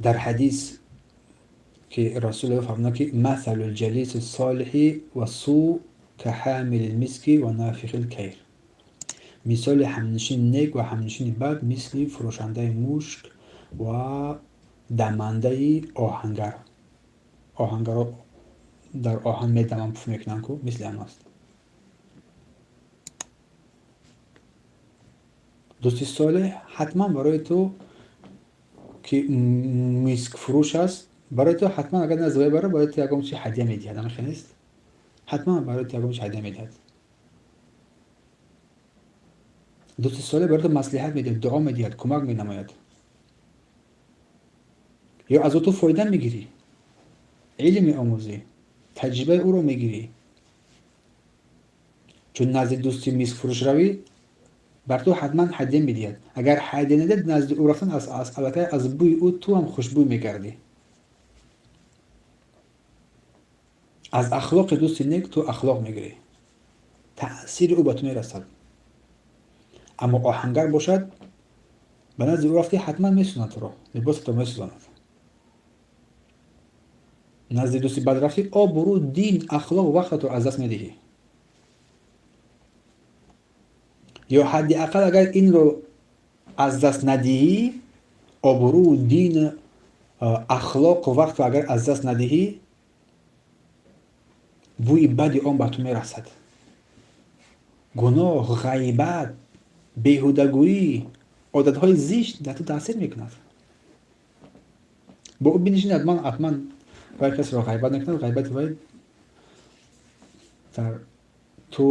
Speaker 1: дар ҳадис ки Расулуллоҳ фармуданд, ки масалул ҷалиси солиҳи ва су ка ҳамилил миски ва нафихил кайр. Мисоли ҳамнишини нек ва ҳамнишини бад мисли фурӯшандаи мушк ва дамандаи оҳангар. Оҳангарро дар оҳан медаманд, пуф мекунанд ку, мисли ҳам аст. Дӯсти солеҳ ҳатман барои ту ки мискфурӯш аст, барои ту ҳатман агар назди вай бара, барои ту ягон чи ҳадя медиҳад. Ҳамин хел нест? Ҳатман барои ту ягон чи ҳадя медиҳад. Дӯсти солеҳ барои ту маслиҳат медиҳад, дуо медиҳад, кӯмак менамояд. Ё аз ӯ ту фоида мегирӣ, илм меомӯзӣ, таҷрибаи ӯро мегирӣ. Чун назди дӯсти мискфурӯш равӣ, бар ту ҳатман ҳадя медиҳад. Агар ҳадя надиҳад, назди ӯ рафтан аллакай аз бӯи ӯ ту ҳам хушбӯй мегардӣ. Аз ахлоқи дӯсти нек ту ахлоқ мегирӣ, таъсири ӯ ба ту мерасад. Аммо оҳангар бошад, ба назди ӯ рафтӣ, ҳатман месӯзонад туро, либосатро месӯзонад. Назди дӯсти бад рафтӣ, обрӯ, дин, ахлоқ, вақтатро аз даст медиҳӣ. Ё ҳадди ақал агар инро аз даст надиҳӣ, обрӯ, дин, ахлоқ, вақтро агар аз даст надиҳӣ, бӯи бади он ба ту мерасад. Гуноҳ, ғайбат, беҳудагӯӣ, одатҳои зишт дар ту таъсир мекунад. Бо ӯ бинишинӣ, ҳатман вай касро ғайбат мекунад, ғайбати вай дар ту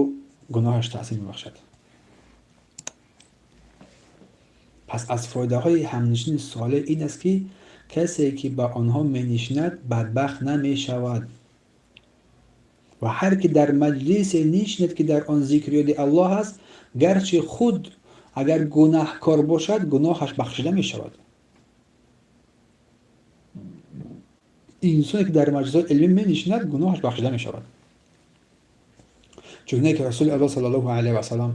Speaker 1: гуноҳаш таъсир мебахшад. Пас аз фоидаҳои ҳамнишини солеҳ ин аст, ки касе ки ба онҳо менишинад, бадбахт намешавад. Ва ҳар ки дар маҷлисе нишинад, ки дар он зикр ёди Аллоҳ аст, гарчи худ агар гунаҳкор бошад, гуноҳаш бахшида мешавад. Инсоне ки дар маҷлисҳои илмӣ менишинад, гуноҳаш бахшида мешавад. Чунон ки Расули Аллоҳ саллаллоҳу алайҳи васаллам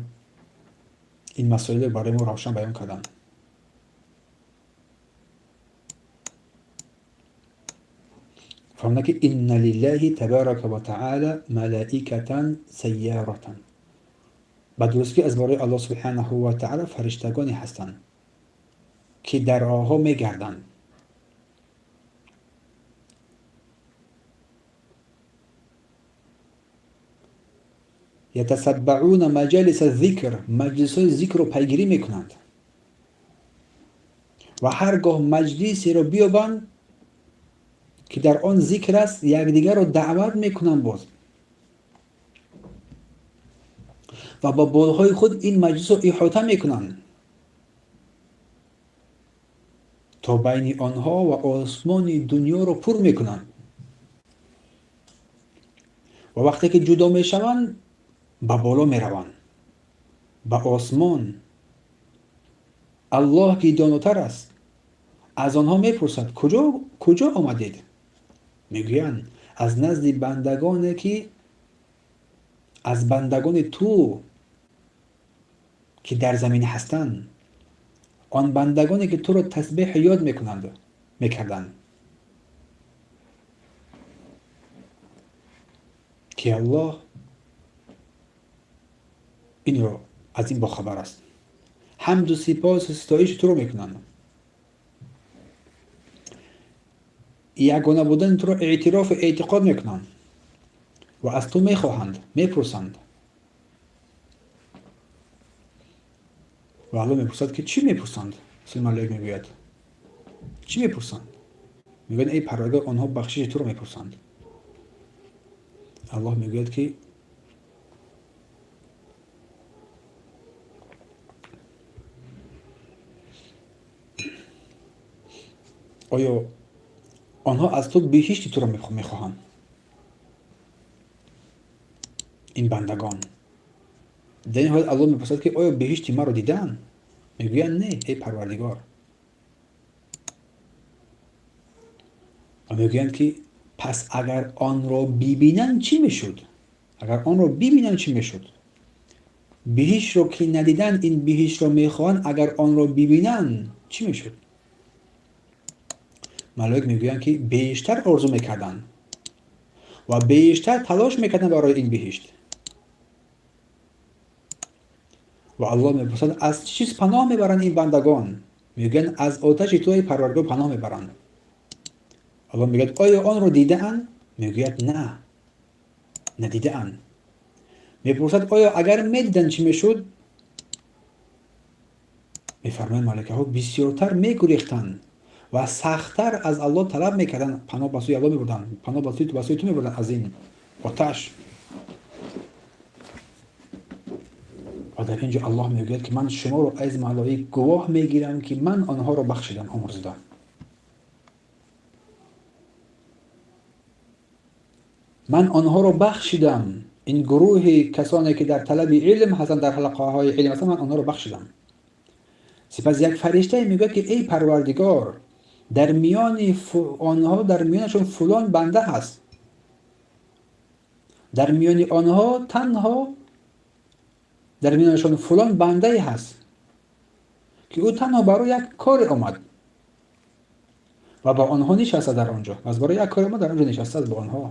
Speaker 1: ин масоилро барои мо равшан баён карданд. Фармуда ки инна лиллаҳи табарака ва таъала малаикатан сайяратан. Ба дурустӣ аз барои Аллоҳ субҳанаҳу ва таъала фариштагоне ҳастанд, ки дар роҳҳо мегарданд. Ятасаббауна маҷалиса зикр, маҷлисҳои зикрро пайгирӣ мекунанд ва ҳар гоҳ маҷлисеро биёбанд, ки дар он зикр аст, якдигарро даъват мекунанд боз ва бо болҳои худ ин маҷлисро иҳота мекунанд, то байни онҳо ва осмони дунёро пур мекунанд. Ва вақте ки ҷудо мешаванд, ба боло мераванд, ба осмон. Аллоҳ ки донотар аст, аз онҳо мепурсад: куҷо омадед? Мегӯянд: аз назди бандагоне ки аз бандагони ту ки дар замин ҳастанд, он бандагоне ки туро тасбеҳ ёд мекарданд, ки Аллоҳ инро аз ин бохабар аст. Ҳамду сипосу ситоиши туро мекунанд, ягона будани туро эътирофу эътиқод мекунанд ва аз ту мехоҳанд, мепурсанд. Ва Аллоҳ мепурсад ки чӣ мепурсанд? Сулаймон мегӯяд: чӣ мепурсанд? Мегӯянд: эй Парвардигор, онҳо бахшиши туро мепурсанд. Аллоҳ мегӯяд ки оё онҳо аз ту биҳишти туро мехоҳанд? Ин бандагон. Дар ин ҳолат Аллоҳ мепурсад ки оё биҳишти маро дидаанд? Мегӯянд: не, эй Парвардигор. Ва мегӯянд ки пас агар онро бибинанд чӣ мешуд? Агар онро бибинанд чӣ мешуд? Биҳиштро ки надиданд, ин биҳиштро мехоҳанд, агар онро бибинанд чӣ мешуд? Малоик мегӯянд ки бештар орзу мекарданд ва бештар талош мекарданд барои ин биҳишт. Ва Аллоҳ мепурсад: аз чӣ чиз паноҳ мебаранд ин бандагон? Мегӯянд: аз оташи ту, эй Парвардигор, паноҳ мебаранд. Аллоҳ мегӯяд: оё онро дидаанд? Мегӯяд: на, надидаанд. Мепурсад: оё агар медиданд чӣ мешуд? Мефармоянд малакаҳо бисёртар мегурехтанд ва сахттар аз Аллоҳ талаб мекарданд, паноҳ ба сӯи Аллоҳ мебурданд, паноҳ ба сӯи ту мебурданд аз ин оташ. Ва дар ин ҷо Аллоҳ мегӯяд ки ман шуморо аз малоик гувоҳ мегирам ки ман онҳоро бахшидам, омӯрзидам. Ман онҳоро бахшидам. Ин гурӯҳи касоне ки дар талаби илм ҳастанд, дар ҳалқаҳои илм ҳастанд, ман онҳоро бахшидам. Сипас як фариштае мегӯяд ки эй Парвардигор, дар миёни онҳо, дар миёнашон фулон банда ҳаст, дар миёни онҳо танҳо дар миёнашон фулон бандае ҳаст ки ӯ танҳо барои як коре омад ва бо онҳо нишаста дар он ҷо. Пас барои як коре омад, дар он ҷо нишастааст бо онҳо.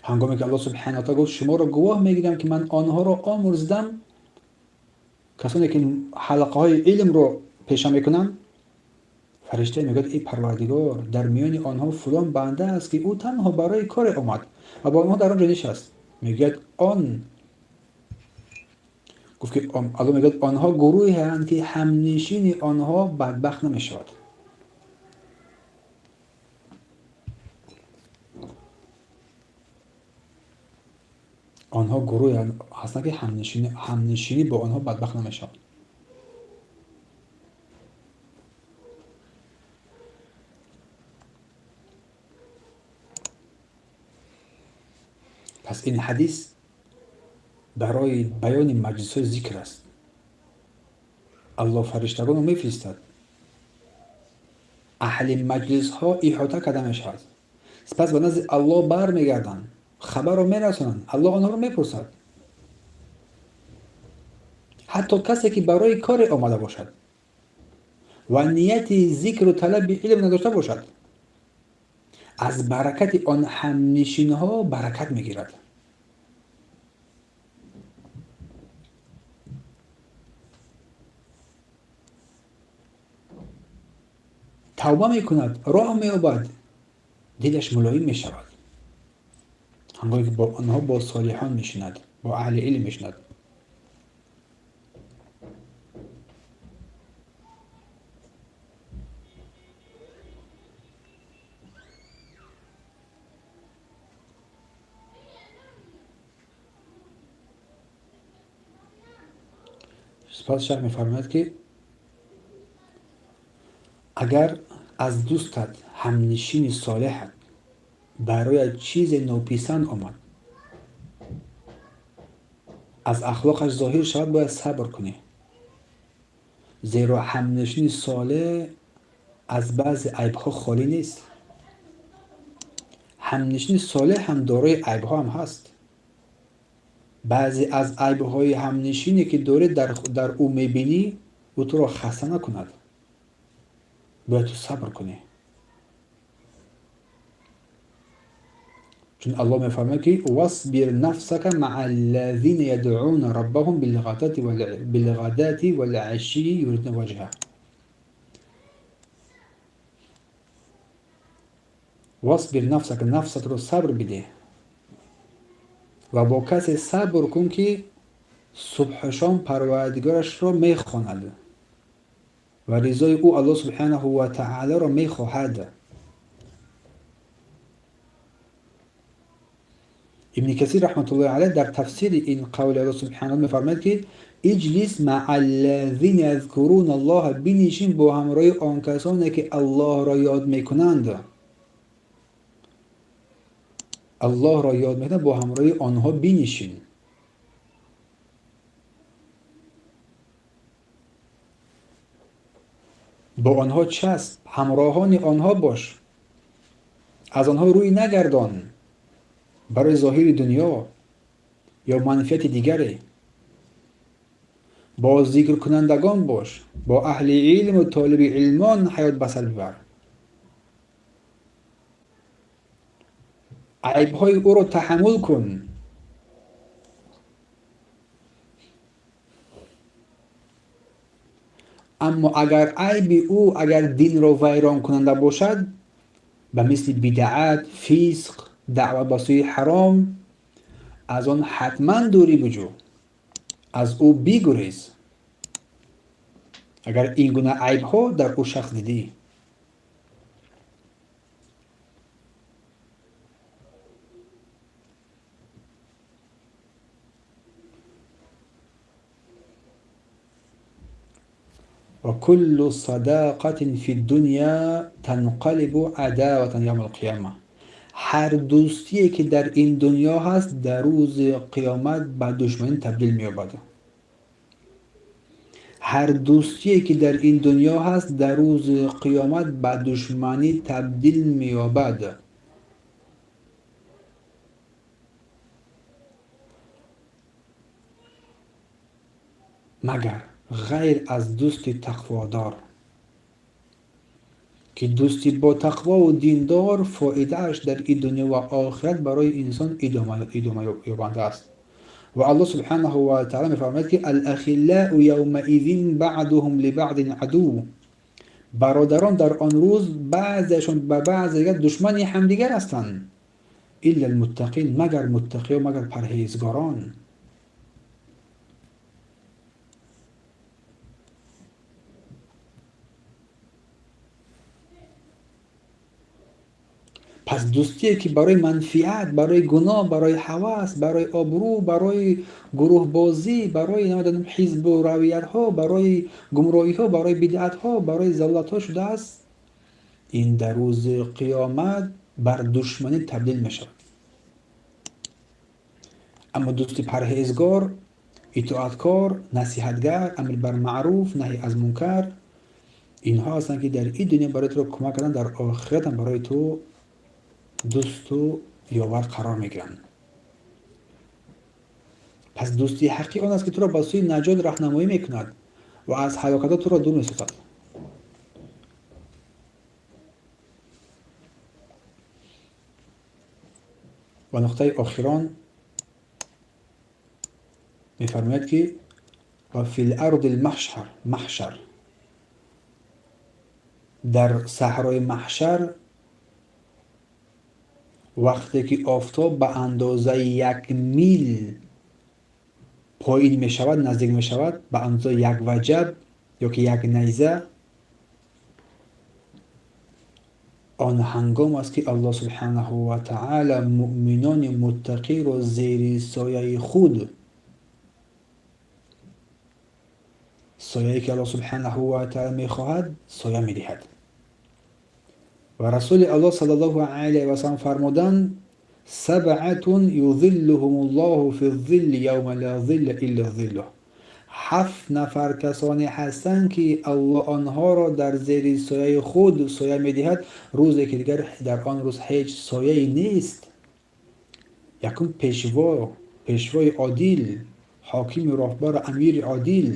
Speaker 1: Ҳангоме ки Аллоҳ субҳанаҳу ва таъала гуфт: шуморо гувоҳ мегирам ки ман онҳоро омӯрздам, касоне ки ҳалқаҳои илмро пеша мекунанд, фариштае мегӯяд: эй Парвардигор, дар миёни онҳо фулон банда аст ки ӯ танҳо барои коре омад ва бо онҳо дар он ҷо нишаст. Мегӯяд он гуфт ки Аллоҳ мегӯяд онҳо гурӯҳеанд ки ҳамнишини онҳо бадбахт намешавад. Онҳо гурӯҳе ҳастанд ки ҳамнишинӣ бо онҳо бадбахт намешавад. Пас ин ҳадис барои баёни маҷлисҳои зикр аст. Аллоҳ фариштагонро мефиристад, аҳли маҷлисҳо иҳота карда мешавад, сипас ба назди Аллоҳ бармегарданд, хабарро мерасонанд, Аллоҳ онҳоро мепурсад. Ҳатто касе ки барои коре омада бошад ва нияти зикру талаби илм надошта бошад, аз баракати он ҳамнишинҳо баракат мегирад. Тавба мекунад, роҳ меёбад, дилаш мулоим мешавад. Ҳангоме ки бо онҳо, бо солиҳон мешинад, бо аҳли илм мешинад. Сипас шайх мефармояд, ки агар аз дӯстат, ҳамнишини солеҳат, бароят чизе нописанд омад, аз ахлоқаш зоҳир шавад, бояд сабр кунӣ, зеро ҳамнишини солеҳ аз баъзе айбҳо холӣ нест. Ҳамнишини солеҳ ҳам дорои айбҳо ҳам ҳаст. Баъзе аз айбҳои ҳамнишине ки дорӣ дар ӯ мебинӣ, ӯ туро хаста накунад, бояд ту сабр кунӣ. Чун Аллоҳ мефармояд, ки васбир нафсака маа аллазина ядъуна раббаҳум билғадати валъашии юридуна ваҷҳа. Васбир нафсака, нафсатро сабр бидеҳ ва бо касе сабр кун, ки субҳу шом Парвардигорашро мехонад ва ризои ӯ Аллоҳ субҳанаҳу ва таолоро мехоҳад. Ибни Касир раҳматуллоҳи алайҳ дар тафсири ин қавли Аллоҳ субҳанаҳу мефармояд, ки иҷлис маа аллазина язкуруна Аллоҳа, бинишин бо ҳамроҳи он касоне ки Аллоҳро ёд мекунанд. Аллоҳро ёд мекунанд, бо ҳамроҳи онҳо бинишин. Бо онҳо часп, ҳамроҳони онҳо бош, аз онҳо рӯй нагардон барои зоҳири дунё ё манфиати дигаре. Бо зикркунандагон бош, бо аҳли илму толиби илмон ҳаёт ба сар бибар. Айбҳои ӯро таҳаммул кун. Аммо агар айби ӯ агар динро вайронкунанда бошад, ба мисли бидаат, фисқ, даъват ба сӯи ҳаром, аз он ҳатман дурӣ биҷӯ, аз ӯ бигурез, агар ин гуна айбҳо дар ӯ шахс дидӣ. Ва куллу садақатин фи дунья танқалибу адаватан явма алқияма. Ҳар дӯстие ки дар ин дунё ҳаст, дар рӯзи қиёмат ба душманӣ табдил меёбад. Ҳар дӯстие ки дар ин дунё ҳаст, дар рӯзи қиёмат ба душманӣ табдил меёбад. Магар ғайр аз дӯсти тақводор, ки дӯстӣ бо тақвову диндор фоидааш дар ин дунё ва охират барои инсон идома ёбанда аст. Ва Аллоҳ субҳанаҳу ва таъала мефармояд, ки алахиллау явмаизин баъдуҳум либаъдин адув. Бародарон дар он рӯз баъзеашон ба баъзе дигар душмани ҳамдигар ҳастанд, илла алмуттақин, магар муттақиё, магар парҳезгорон. Пас дӯстие ки барои манфиат, барои гуноҳ, барои ҳавас, барои обрӯ, барои гурӯҳбозӣ, барои намедонам ҳизбу равиятҳо, барои гумроҳиҳо, барои бидъатҳо, барои залолатҳо шудааст, ин дар рӯзи қиёмат бар душманӣ табдил мешавад. Аммо дӯсти парҳезгор, итоаткор, насиҳатгар, амр бар маъруф, наҳй аз мункар, инҳо ҳастанд, ки дар ин дунё барои туро кӯмак карданд, дар охиратам барои ту дӯсту ёвар қарор мегиранд. Пас дӯстии ҳақиқӣ он аст, ки туро ба сӯи наҷот роҳнамоӣ мекунад ва аз ҳалокатҳо туро дур месозад. Ва нуқтаи охирон мефармояд, ки ва фил арди маҳшар, дар саҳрои маҳшар вақте ки офтоб ба андозаи 1 мил поин мешавад, наздик мешавад, ба андозаи 1 ваҷаб ё ки 1 найза, он ҳангом аст, ки Аллоҳ субҳанаҳу ва таъала муъминони муттақиро зери сояи худ, сояе ки Аллоҳ субҳанаҳу ва таъала мехоҳад, соя медиҳад. Ва Расули Аллоҳ саллаллоҳу алайҳи васаллам фармуданд: сабъатун юзиллуҳумуллоҳу фи-ззилли явма ла зилла илла зиллуҳ. 7 нафар касоне ҳастанд, ки Аллоҳ онҳоро дар зери сояи худ соя медиҳад, рӯзе ки дигар дар он рӯз ҳеҷ сояе нест. Якум пешвои одил, ҳокими роҳбар, амири одил,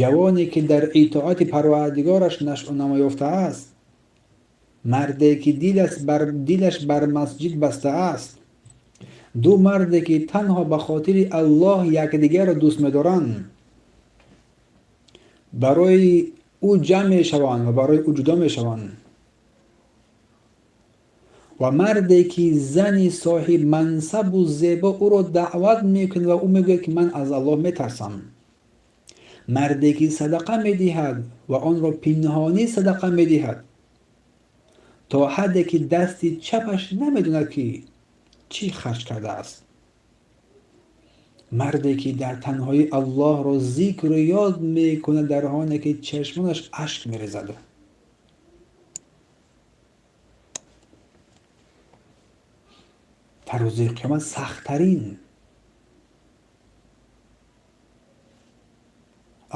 Speaker 1: ҷавоне ки дар итоати парвардигораш нашъунамо ёфтааст, марде ки дилаш бар масҷид бастааст, 2 марде ки танҳо ба хотири Аллоҳ якдигарро дӯст медоранд, барои ӯ ҷамъ мешаванд ва барои ӯ ҷудо мешаванд, ва марде ки зани соҳиб мансабу зебо ӯро даъват мекунад ва ӯ мегӯяд, ки ман аз Аллоҳ метарсам, марде ки садақа медиҳад ва онро пинҳонӣ садақа медиҳад то ҳадде ки дасти чапаш намедонад, ки чӣ харҷ кардааст, марде ки дар танҳоӣ Аллоҳро зикру ёд мекунад дар ҳоле ки чашмонаш ашк мерезад. Дар рӯзи қиёмат сахттарин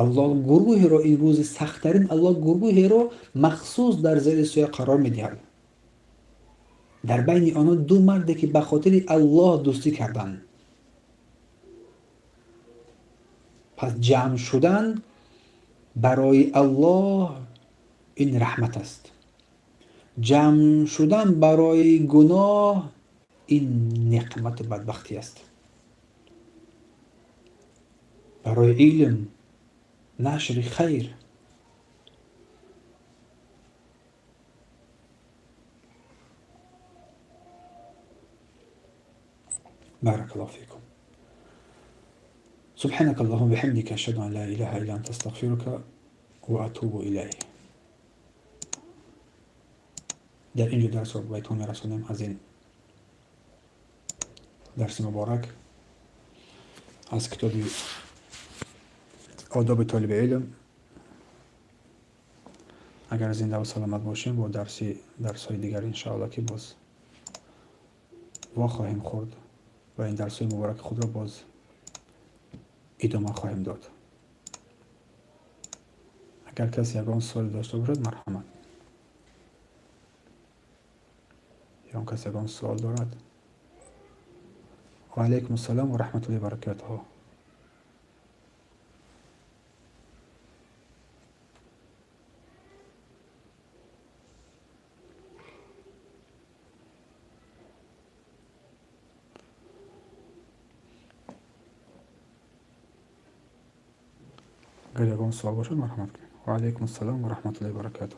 Speaker 1: Аллоҳ гурӯҳеро, ин рӯзи сахттарин Аллоҳ гурӯҳеро махсус дар зери соя қарор медиҳад. Дар байни онҳо 2 марде ки ба хотири Аллоҳ дӯстӣ карданд. Пас ҷамъ шудан барои Аллоҳ ин раҳмат аст. Ҷамъ шудан барои гуноҳ ин неъмату бадбахтӣ аст. Барои илм, нашри хайр, بارك الله فيكم. سبحانك اللهم وبحمدك، أشهد أن لا إله إلا أنت، أستغفرك وأتوب إليه. در اینجا درس رو بایتون میرسونیم. از این درس مبارک از کتاب آداب طالب علم. اگر زنده و سلامت باشیم با درس های دیگر انشاءالله که باز وا خواهیم خورد و این درس های مبارک خود را باز ادامه خواهیم داد. اگر کسی یگان سوال داشته باشد مرحمت. یا کسی یگان سوال دارد. و علیکم السلام و رحمت الله و برکاته. اگر یگان سوال باشد مرحمت کنید. و علیکم السلام و رحمت الله و برکاته.